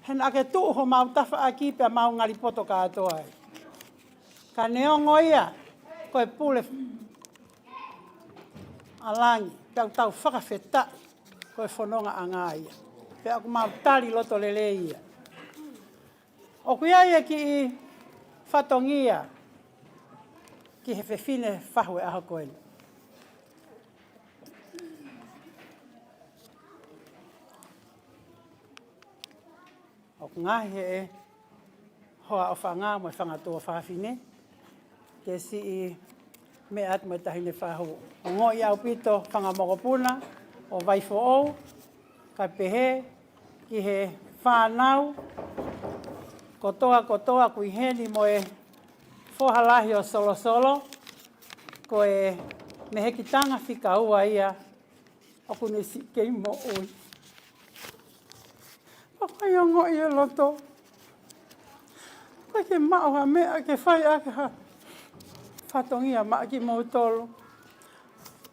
He naʻa ke tuʻu homau tafaʻaki pea mau ngali poto kātoa ai. Ka neongo ia, ko e pule ʻa langi, pea ʻoku tau fakafetaʻi ko e fonongaʻanga ia. Pea ʻoku mau tali loto lelei ia. ʻOku ʻi ai e kiʻi fatongia ki he fefine fahu e ʻaho ko eni. ʻOku ngaohi ʻe he hoa ʻofaʻanga mo e fanga tuofāfine ke siʻi meʻa atu mo e taʻahine fahu. Ongoʻi ʻaupito fanga mokopuna ʻo Vaifoʻou, kae pehē ki he fānau kotoa kotoa ʻoku ʻi heni mo e foha lahi ʻo Solosolo, ko e mehekitanga fika ua ia ʻoku ne siʻi kei moʻui. Pea ʻoku ʻi ai e ongoʻi e loto. ʻOku ʻikai ke maʻu ha meʻa ke fai ʻaki ha fatongia maʻa kimoutolu.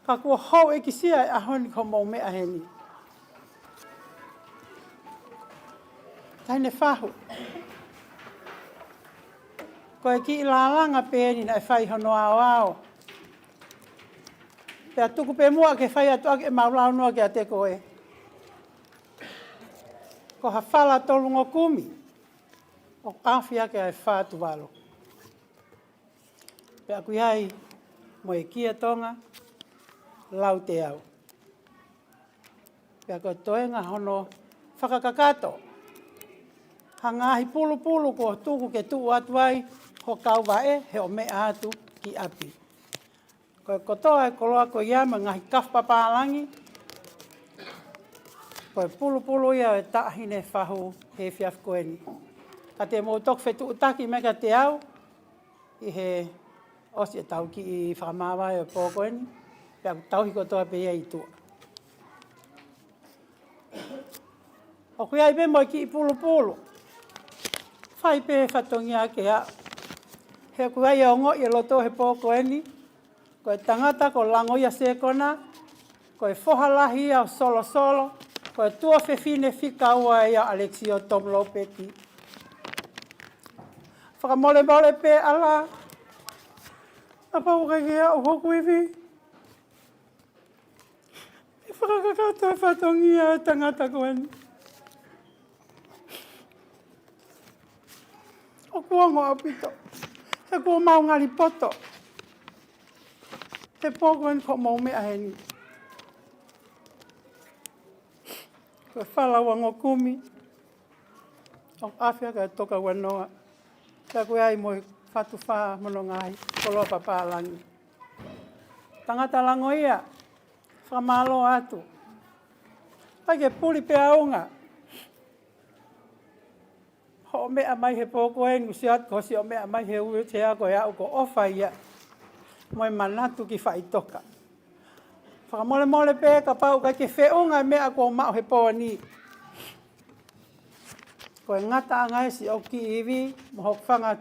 Ka kuo houʻeikisia e ʻaho ni ko hoʻomou meʻa heni. Taʻahine fahu, ko e kiʻi lālanga pē eni naʻe fai hono aoao. Pea tuku pē muʻa ke fai atu ʻaki ʻemau launoa kiate koe. Ko ha fala tolungokumi ʻoku ʻaofi ʻaki ʻa e fā Tuvalu. Pea ʻoku ʻi ai mo e Kia Tonga lauteau. Pea ko e toenga hono fakakakato ha ngaahi pulupulu kuo tuku ke tuʻu atu ai ho kauvaʻe he ʻo meʻa atu ki ʻapi. Ko e kotoa e koloa ko ia mo e ngaahi kafu papālangi, ko e pulupulu ia ʻo e taʻahine fahu he efiafi ko eni. Ka te mou toki fetuʻutaki mai kiate au ʻi he ʻosi ʻetau kiʻi fakamāvae ʻo e pō ko eni, pea ʻoku tauhi kotoa pē ia ʻi tuʻa. ʻOku ʻi ai pē mo e kiʻi pulupulu. Fai pē fatongia ke aʻu. He ʻoku ʻi ai e ongoʻi e loto he pō ko eni. Ko e tangata ko Langoia Sekona, ko e foha lahi ia ʻo Solosolo, ko e tuofefine fika ua ia ʻo ʻAlekisio Tomu Lopeti. Fakamolemole pē ʻAla, kapau ʻoku ʻikai ke aʻu hoku ivi ke fakakakato e fatongia e tangata ko eni. ʻOku ongo ʻaupito. He kuo mau ngali poto he pō ko eni ko hoʻomou meʻa heni. Ko e fala uangokumi ʻoku ʻaofi ʻaki ʻa e toka ua noa. Pea ʻoku ʻi ai mo e fatu fā mo hono ngaahi koloa papālangi. Tangata Langoia, fakamālō atu. ʻIkai ke puli pē ʻaunga hoʻo meʻa mai he pō ko eni, ʻosi atu ko hoʻo meʻa mai he uiutea ko e aʻu ko ʻofa ia mo e manatu ki faʻitoka. Fakamolemole pē kapau ʻoku ʻikai ke feʻunga e meʻa kuo u maʻu he pō ni. Ko e ngataʻanga ʻa siʻoku kiʻi ivi mo hoku fanga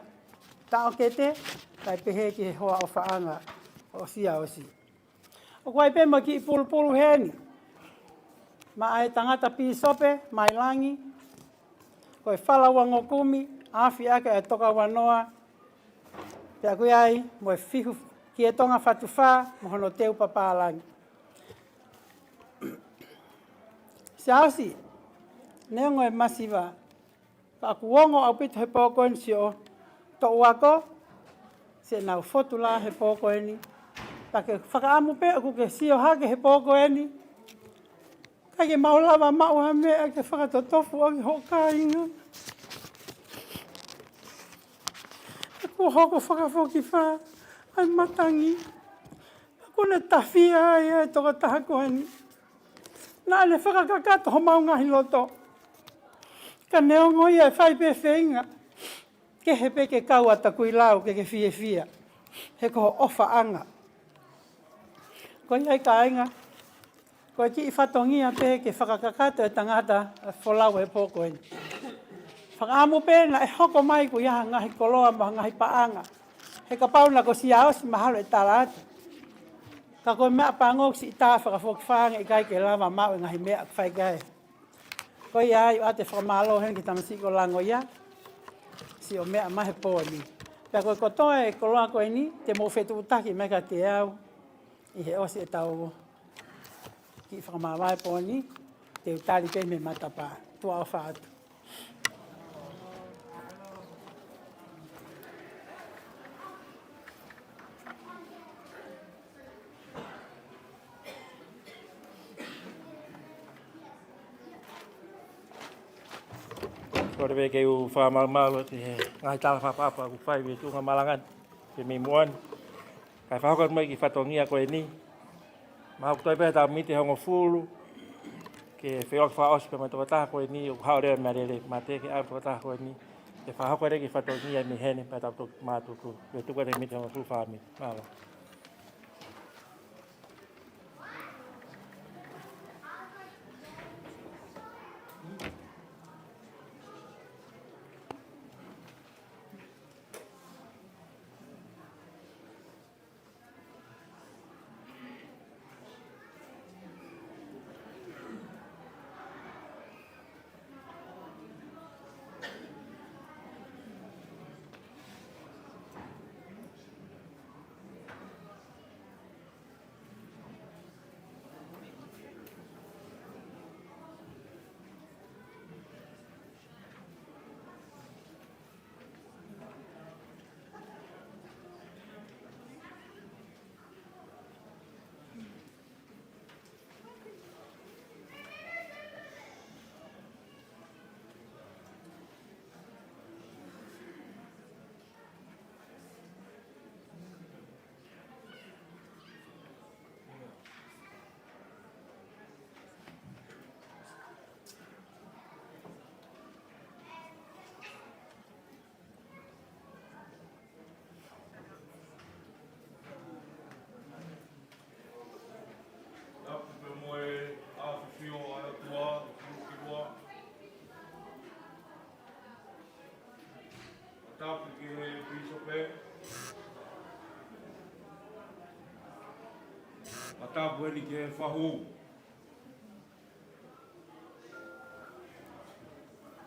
taʻokete, kae pehē ki he hoa ʻofaʻanga ʻo Siaosi. ʻOku ʻi ai pē mo e kiʻi pulupulu heni maʻa e tangata pīsope mai langi. Ko e fala uangokumi ʻaofi ʻaki ʻa e toka ua noa. Pea ʻoku ʻi ai mo e fihu Kia Tonga fatu fā mo hono teu papālangi. Siaosi, neongo e masiva, ka ʻoku ongo ʻaupito he pō ko eni siʻo toʻu ako, siʻenau fotu lā he pō ko eni. Pea ke fakaʻamu pē ʻoku ke sio hake he pō ko eni ke mau lava maʻu ha meʻa ke fakatotofu ʻaki hoʻo kāinga. He kuo hoko fakafokifā ʻa e matangi. Kuo ne tafia ai ʻa e tokotaha ko eni. Naʻa ne fakakakato homau ngaahi loto. Ka neongo ia ʻe fai pē feinga. Kehe pē ke kau ʻa Takuilau ke ke fiefia. He ko hoʻo ʻofaʻanga. Ko ia ai kāinga. Ko e kiʻi fatongia pē ke fakakakato e tangata ʻa e folau he pō ko eni. Fakaʻamu pē naʻe hoko mai ko ia ha ngaahi koloa mo ha ngaahi paʻanga. He kapau naʻa ko Siaosi mahalo ʻe tala atu. Ka ko e meʻa pango siʻi tā fakafokifā ange ʻikai ke lava maʻu e ngaahi meʻa fai ki ai. Ko ia ai ʻoatu e fakamālō heni ki he tamasiʻi ko Lango ia. Siʻo meʻa mai he pō ni. Pea ko e kotoa e koloa ko eni, te mou fetuʻutaki mai kiate au. ʻI he ʻosi ʻetau kiʻi fakamāvae pō ni, te u tali pē mei he matapā. Tuʻa ʻofa atu. Kole pē ke u fakamalumalu atu he ngaahi tala fakaʻapaʻapa kuo fai mei tuʻunga malanga ni, pea mei muʻa ni. Kae fakahoko mai e kiʻi fatongia ko eni. Mahalo kuo toe pē ʻetau miniti ʻe hongofulu. Ke feʻiloaki fakaʻosi pē mo e tokotaha ko eni, ʻoku haʻu leva mei he lele mate ke ʻave tokotaha ko eni. Ke fakahoko e kiʻi fatongia mei heni pea tau toki mātuku. Ke tuku atu e miniti ʻe hongofulu, fā miniti. Mālō. Tapu pē mo e ʻafifio ʻa e ʻOtua, ʻo kulu ki muʻa. Tapu ki he pīsope. Tapu heni ki he fahu.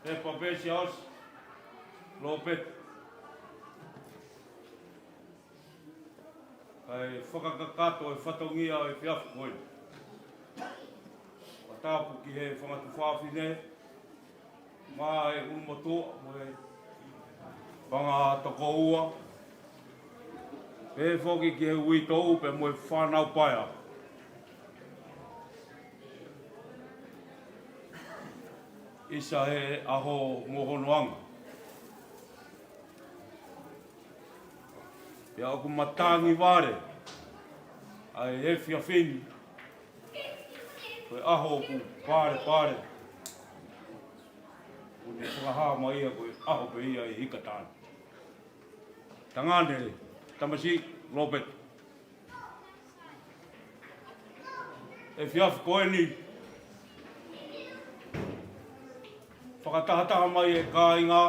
He papesi aus, Lopeti. Kae fakakakato e fatongia ʻo e efiafi ko eni. Tapu ki he fanga tuofāfine, mo e ʻulumotuʻa, mo e fanga tokoua. Pehē foki ki he uitou pea mo e fānau paea. ʻIsa he ʻaho mo hono anga. Pea ʻoku matangi vale ʻa e efiafi ni. Ko e ʻaho ʻoku palepale. ʻOku ne fakahā mai ia ko e ʻaho pē ia ʻe hika taha. Tangata, tamasiʻi, Lopeti. Efiafi ko eni, fakatahataha mai e kāinga,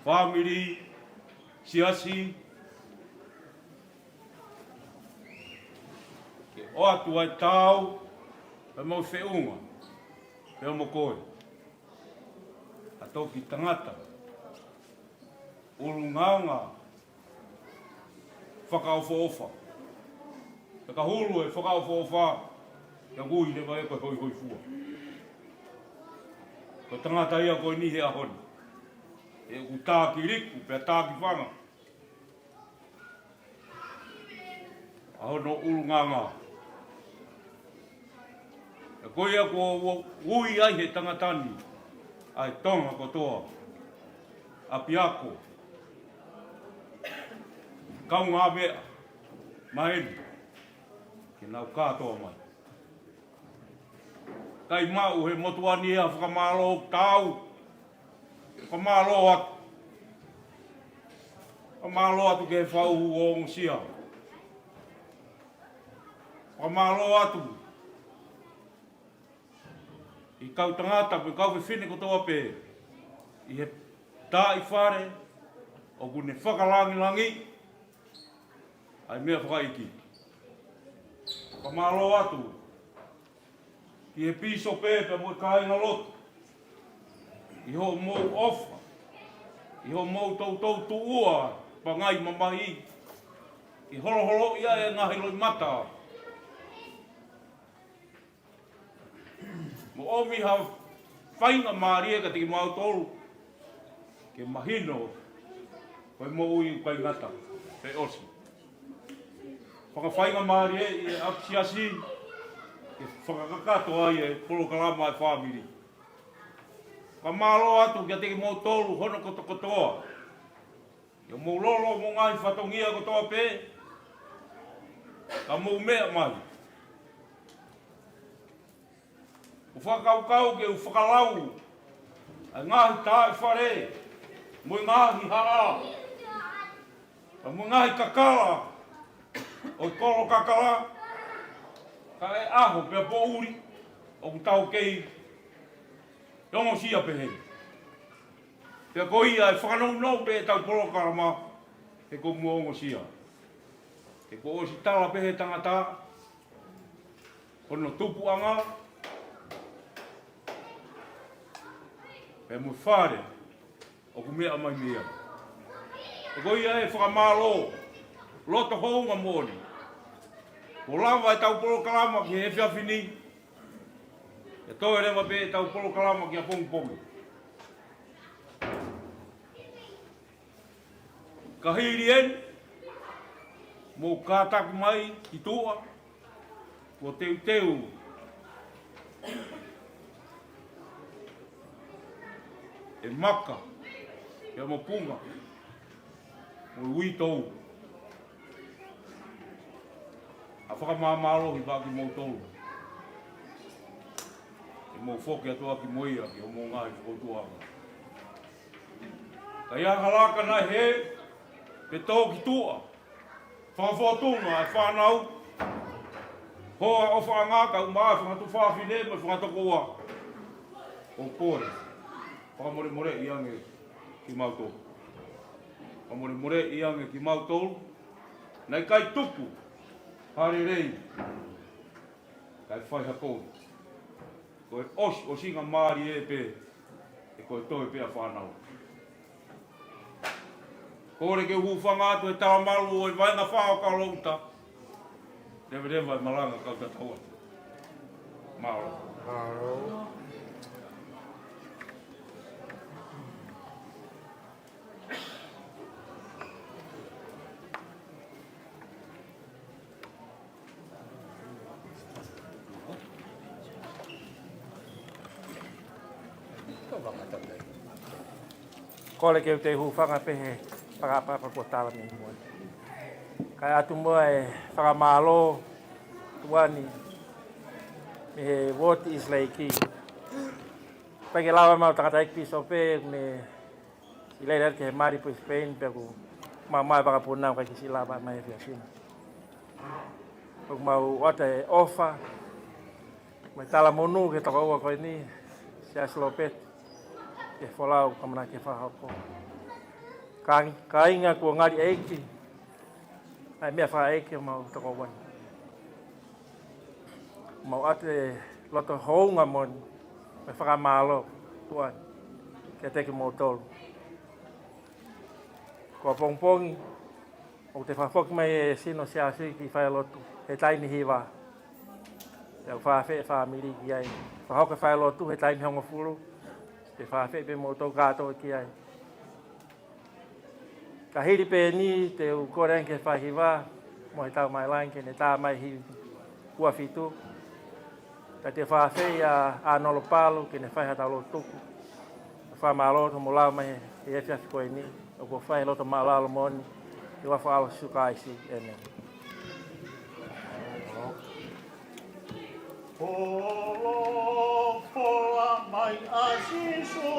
fāmili, siasi, ke ʻoatu ai e taau, pea mo e feʻunga, pea mo koe. ʻA e toki tangata ʻulungaanga fakaʻofoʻofa. Pea ka hulu e fakaʻofoʻofa, ʻe ui leva ia ko e hoihoifua. Ko e tangata ia ko eni he ʻaho ni. ʻOku tākiliku, pea tākifanga ʻa hono ʻulungaanga. Ko ia kuo ui ai he tangata ni ʻa e Tonga kotoa, ʻapiako, kaungāmeʻa, maheni, ke nau kātoa mai. ʻIkai maʻu he motuʻa ni ha fakamālō ʻoku taau. Fakamālō atu. Fakamālō atu ki he fau ʻo ongosia. Fakamālō atu ʻi he kau tangata mo e kau fefine kotoa pē ʻi he taaʻi fale ʻoku ne fakalangilangiʻi ʻa e meʻa fakaʻeiki. Fakamālō atu ki he pīsope pea mo e kāingalotu ʻi hoʻomou ʻofa, ʻi hoʻomou toutou tuʻua pangai mamahi, ʻi holoholoʻi ʻa e ngaahi loʻimata mo ʻomi ha faingamālie kiate kimautolu ke mahino ko e moʻui ʻoku ʻikai ngata pea ʻosi. Fakafaingamālie ʻi he ʻapisiasi ke fakakakato ai e polokalama e fāmili. Fakamālō atu kiate kimoutolu hono kotokotoa. ʻI hoʻomou lolo mo e ngaahi fatongia kotoa pē ka mou meʻa mai. ʻOku fakakaukau ke u fakalau ʻa e ngaahi taaʻi fale mo e ngaahi haʻa, pea mo e ngaahi kakala ʻo e kolo kakala, ka ʻi he ʻaho pea poʻuli ʻoku tau kei ongosia pehē. Pea ko ia ʻe fakanounou pē ʻetau polokalama he kuo mou ongosia. He kuo ʻosi tala pē he tangata hono tupuʻanga pea mo e fale ʻoku meʻa mai mei ai. He ko ia ʻe fakamālō, loto hounga moʻoni. Kuo lava ʻetau polokalama ki he efiafi ni, ʻe toe leva pē ʻetau polokalama ki ʻapongipongi. Ka hili eni, mou kātaki mai ki tuʻa, kuo teuteu e maka, pea mo e punga, mo e uitou. ʻA e fakamāmālohi kiate kimoutolu. ʻE mou foki atu ʻaki mo ia ki hoʻomou ngaahi fokoutua. Ka ʻi ai ha laka naʻe hē, pe tō ki tuʻa, fakafōtunga e fānau, hoa ʻofaʻanga, kae ʻumaʻā e fangatuʻa fefine mo e fanga tokoua, ʻoku ou kole fakamolemoleʻi ange kimautolu. Fakamolemoleʻi ange kimautolu. Naʻe ʻikai tuku ha lelei, kae fai ha kovi. Ko e ʻosiʻosingamālie pē, he ko e toe pē ʻa e fānau. Kole ke u hūfanga atu he talamalu ʻo e vaʻinga fā ʻo Kalalouta. Leveleva e malanga kau tatau atu. Mālō. Mālō. Kole ke u toe hūfanga pē he fakapapa kuo tala mei muʻa. Kae ʻatu muʻa e fakamālō tuʻa ni mei he Uooti East Lake. Pea ke lava mau tangataʻeiki pīsope mo e siʻi lelei atu ki he mali Brisbane pea ʻoku maumau e vakapuna ʻoku ʻikai ke siʻi lava mai he efiafi ni. ʻOku mau ʻoatu e ʻofa mo e talamonū ki he tokoua ko eni, Siasi Lopeti, ki he folau kuo ʻamanaki ke fakahoko. Kāinga, kāinga kuo ngali ʻeiki, ʻa e meʻa fakaʻeiki ʻo homau tokoua ni. Mau ʻoatu e loto hounga moʻoni mo e fakamālō tuʻa ni kiate kimoutolu. Ko ʻapongipongi ʻoku toe fakafoki mai e sino siasi ki falelotu he taimi hiva. Pea ʻoku fakaafeʻi e fāmili ki ai. Fakahoko e falelotu he taimi hongofulu. Pea fakaafeʻi pē moutolu kātoa ki ai. Ka hili pē eni te u kole ange ki he faihiva mo e tau mai langi ke ne tā mai hiva ua fitu. Ka te fafei ʻa ʻAnolo Palu ke ne fai ha tau lotu tuku. Fakamālō atu mo lava mai he efiafi ko eni, ʻoku fai loto mālalo moʻoni, ʻi he huafa ʻo Sīsū Kalaisi. ʻĒmeni. Folofola mai ʻa Sīsū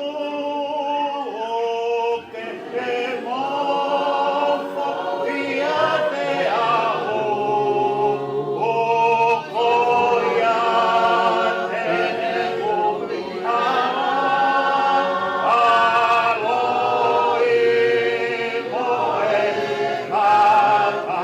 ke ke mofo ʻiate au, ʻo ko ia te ne kumi ʻa e ʻaloʻi mo e kaka.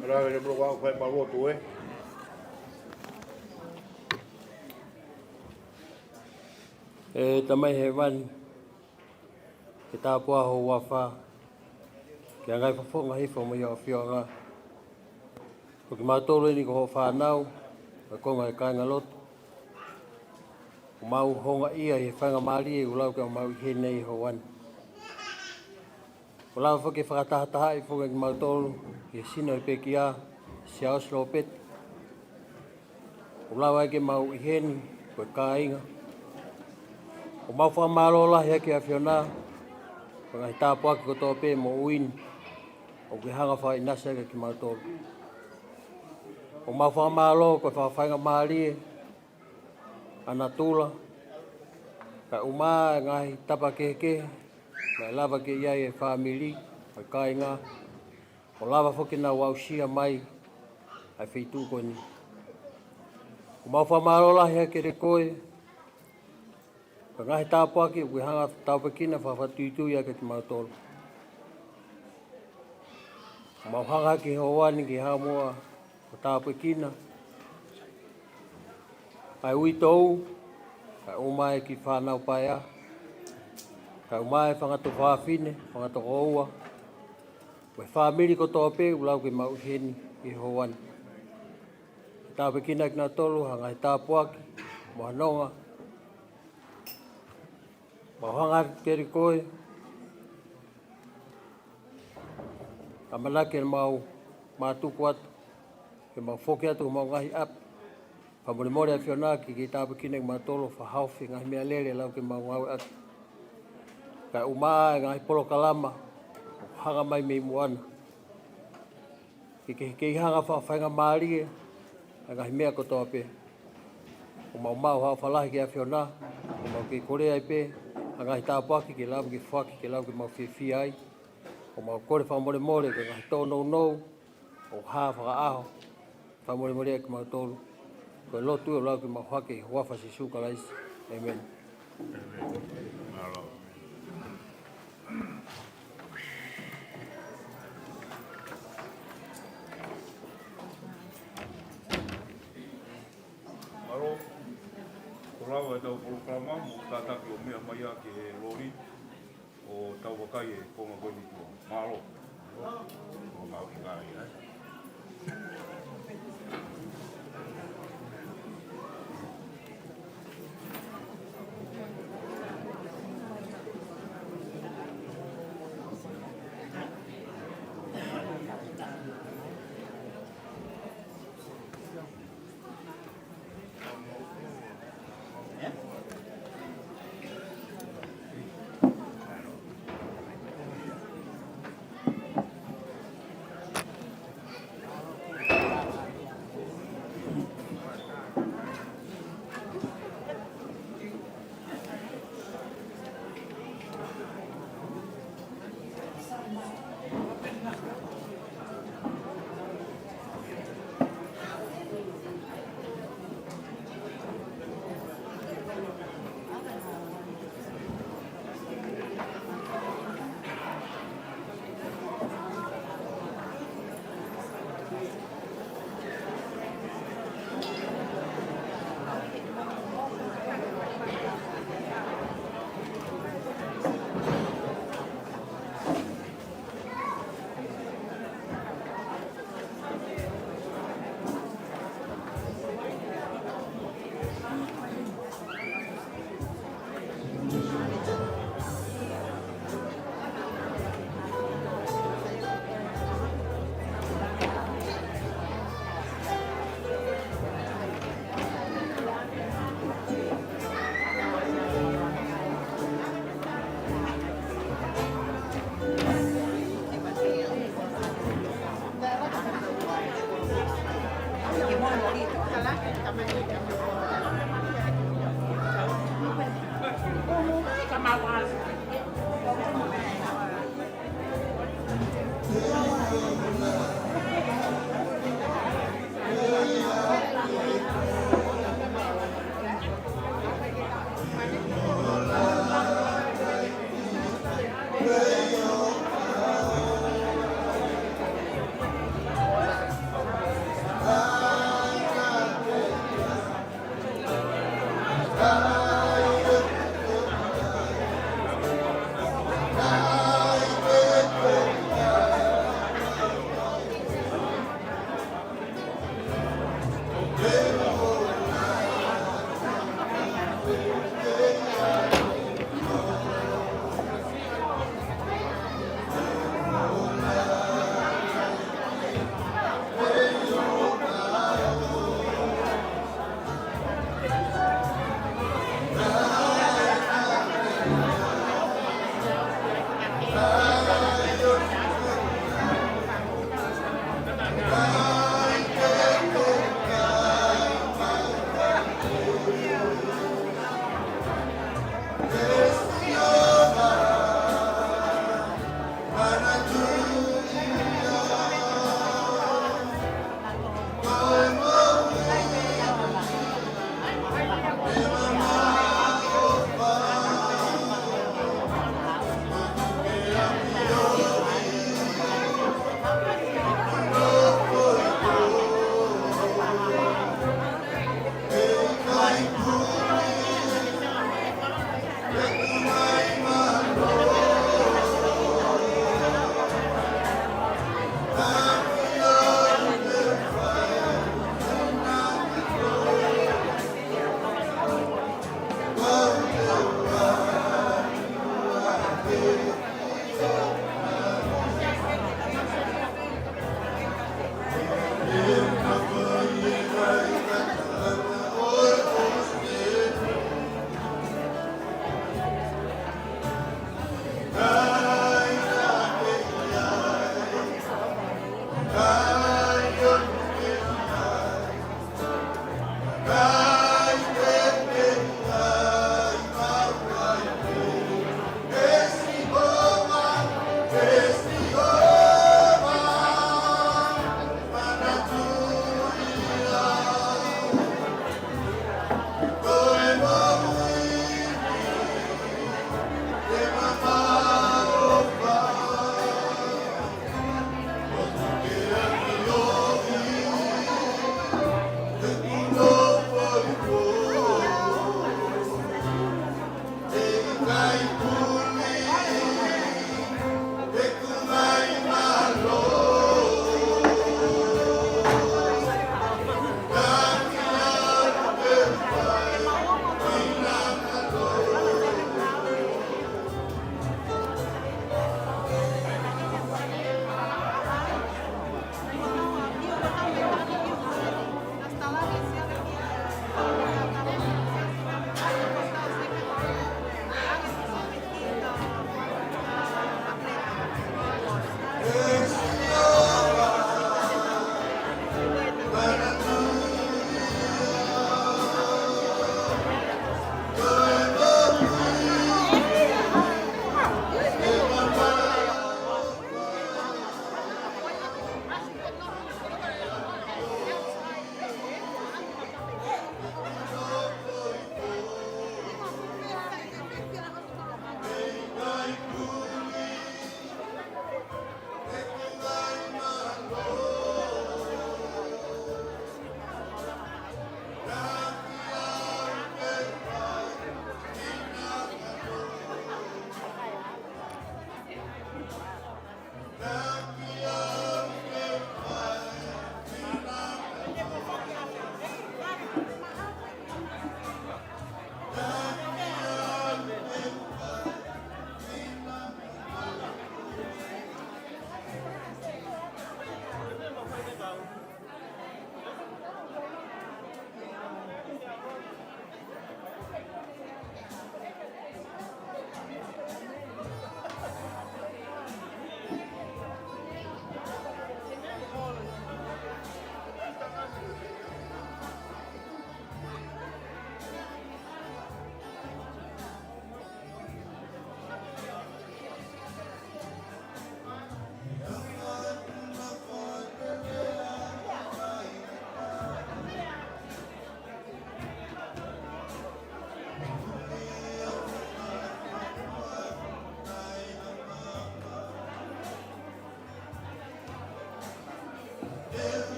Ora, ora, ora, ora, ora, ora, ora. ʻE Tamai Hēvani, ke tāpuhā ho huafa, ke ʻangaʻi fofonga hifo mo ʻio ʻafioʻanga. Ko kimautolu eni ko hoʻo fānau, ʻa e konga ʻo e kāingalotu. ʻOku mau houngaʻia ʻi he faingamālie ʻoku lau ke mau ʻi heni ʻi he ʻaho ni. ʻOku lava foki ke fakatahatahaʻi foki kimautolu ʻi he sino ʻo e pekia, Siaosi Lopeti. ʻOku lava ai ke mau ʻi heni, ko e kāinga. ʻOku mau fakamālō lahi ʻaki ʻAfiona, ko e ngaahi tāpuaki kotoa pē moʻui ni, ʻoku ke hanga fakaʻinasi ʻaki kimautolu. ʻOku mau fakamālō ko e fakafaingamālie ʻa natula, kae ʻumaʻā e ngaahi tapa kehekehe, naʻe lava ke ʻi ai e fāmili, ʻa e kāinga, ʻo lava foki ke nau aʻusia mai ʻa e feituʻu ko eni. ʻOku mau fakamālō lahi ʻaki kiate koe, ko e ngaahi tāpuaki ʻoku ke hanga tāpuekina fakafatuitui ʻaki kimautolu. ʻOku mau hanga ʻaki he ʻaho ni ke hanga muʻa ʻo tāpuekina ʻa e uitou, kae ʻumaʻā e kiʻi fānau paea, kae ʻumaʻā e fanga tuofāfine, fanga tokoua, mo e fāmili kotoa pē ʻoku lau ke mau ʻi heni ʻi he ʻaho ni. Tāpuekina kinautolu ha ngaahi tāpuaki, mo ha nonga, mau hanga atu kiate koe, ʻamanaki ʻemau mātuku atu, ke mau foki atu homau ngaahi ʻapi. Fakamolemole ʻAfiona ke ke tāpuekina kimautolu, fakahaofi e ngaahi meʻalele ʻe lava ke mau ngāueʻaki. Kae ʻumaʻā e ngaahi polokalama ʻoku hanga mai mei muʻa na. Ke ke kei hanga ʻo fakafaingamālie ʻa e ngaahi meʻa kotoa pē. ʻOku mau maʻu ha ʻofa lahi ki he ʻAfiona, ʻoku mau kei kole ai pē ha ngaahi tāpuaki ke lava ke foaki, ke lava ke mau fiefia ai. ʻOku mau kole fakamolemole ki he ngaahi tōnounou ʻoku hā fakaʻaho. Fakamolemole kimautolu. Ko e lotu ʻoku lau ke mau hake ʻi he huafa ʻo Sīsū Kalaisi. ʻĒmeni. Mālō. Ko e lava ʻetau polokalama mo e kātaki ʻo meʻa mai ʻa e loli ʻo tau vakai e konga ko eni ʻi tuʻa. Mālō. Mālō. Mālō.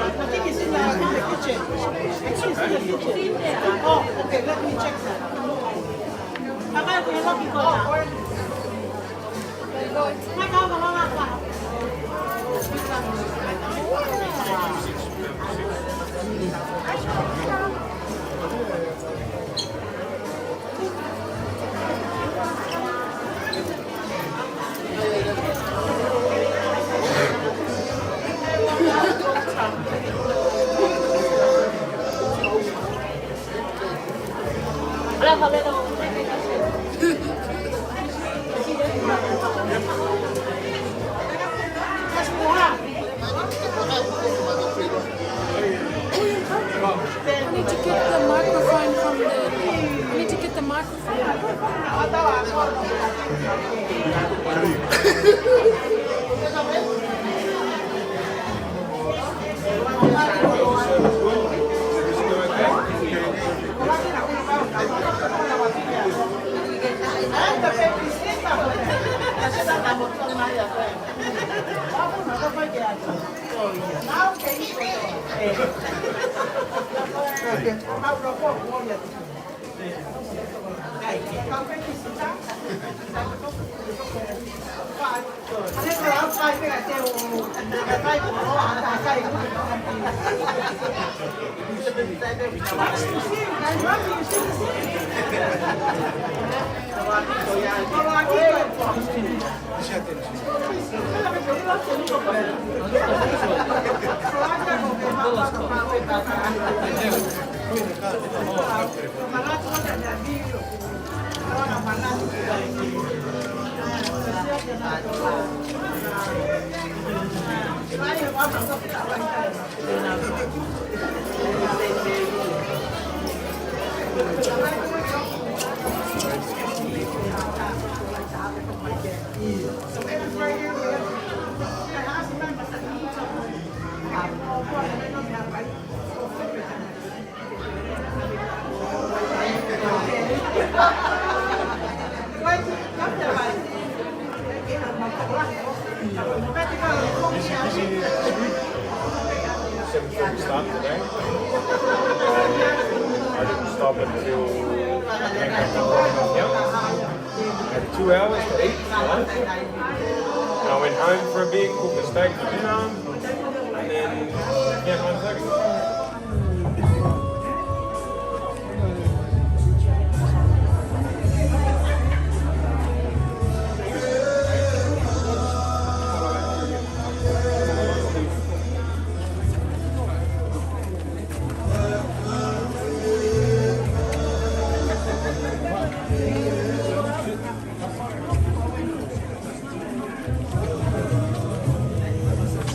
I think it's in the, in the kitchen. Actually, it's in the kitchen. Oh, okay, let me check that. I need to get the microphone from the, I need to get the microphone. Seven thirty start today. I didn't stop until I had two hours to eat. I went home for a bit, cooked a steak for dinner, and then, yeah, one second.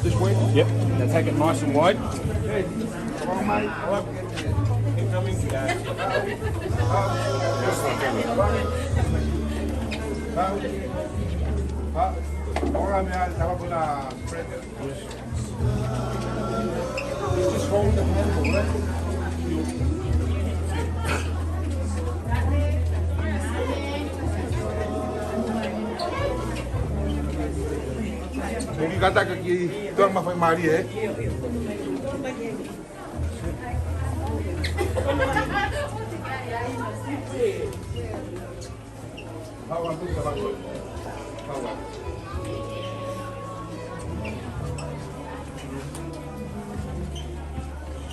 This way? Yep. Now take it nice and wide. Incoming. Ahora me ha-, estaba con la frente. Just hold the handle, right? Mo ki kata ka ki tuʻa ma fai mali, eh?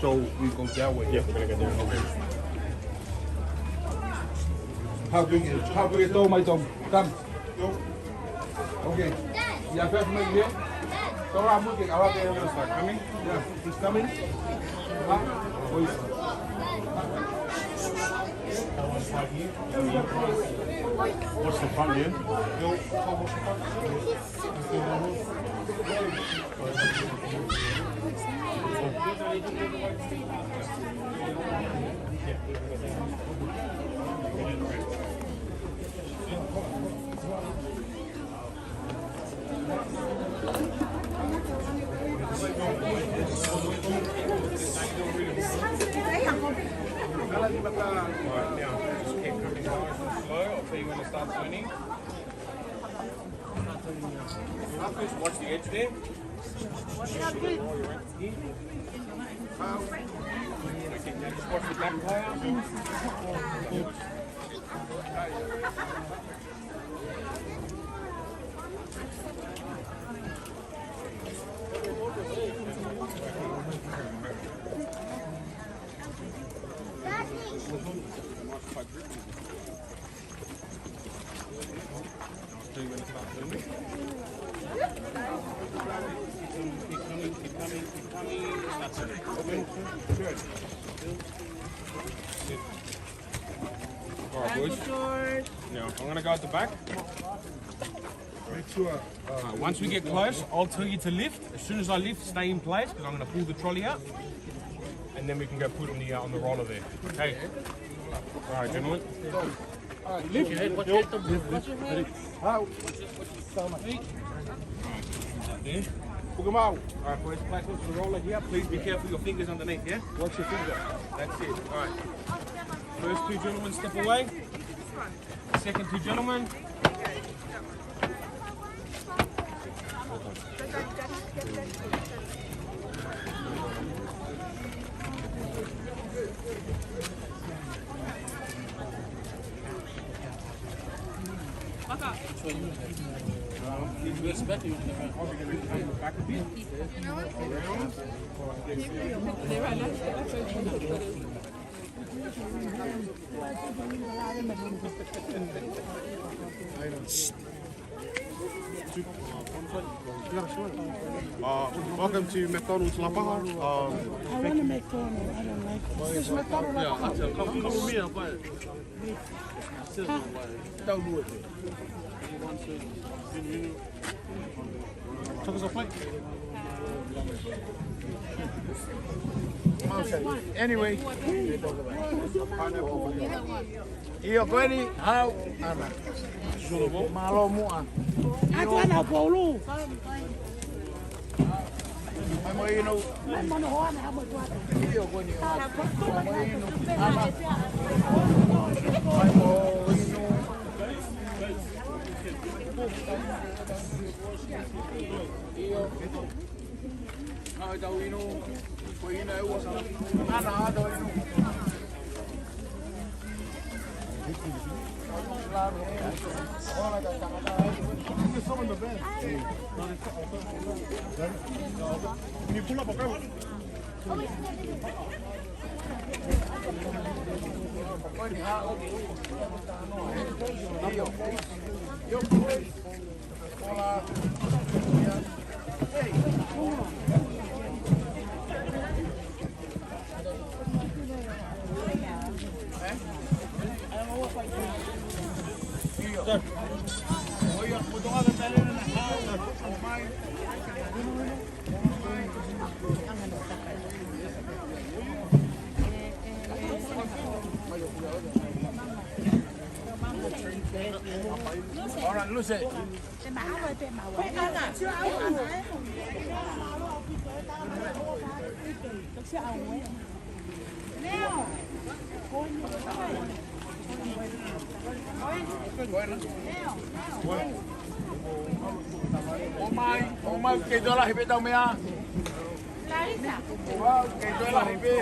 So we go that way. Yeah, we're gonna go there. Okay. How do you, how do you do, my Tom? Come. Okay. Yeah, first make here. So I'm looking. I want to start coming. Yeah, he's coming. Huh? Oh, he's What's the front end? I'll tell you when to start turning. Just watch the edge there. Okay, now just watch the back tire. All right, boys. Now, I'm gonna go at the back. Make sure. Uh, once we get close, I'll tell you to lift. As soon as I lift, stay in place because I'm gonna pull the trolley out, and then we can go put it on the, uh, on the roller there. Okay. All right, gentlemen. Lift. Lift. Lift. How? There. Put 'em out. All right, boys. Place onto the roller here. Please be careful your fingers underneath, yeah? Watch your finger. That's it. All right. First two gentlemen step away. Second two gentlemen. Uh, welcome to McDonald's Lapaha. Um, I want a McDonald's. I don't like this. This McDonald's. Yeah, I'll tell. Come, come with me. I'll buy it. Huh? Took us a plate. Okay. Anyway. ʻIo ko eni, hau, ana. Mālō muʻa. ʻAtu ana koulu. Mai mo inu. Mai mo noho ana, hau mo tuata. ʻIo ko eni. Mai mo inu. Ana. Mai mo inu. ʻIo. Ana, ʻoku tau inu. Ko ina e ua sa. Ana, ʻoku tau inu. Can you pull up a camera? All right, Lucy. ʻOmai, ʻomai, kei tuʻa lahi pē tau meʻa. Kei tuʻa lahi pē.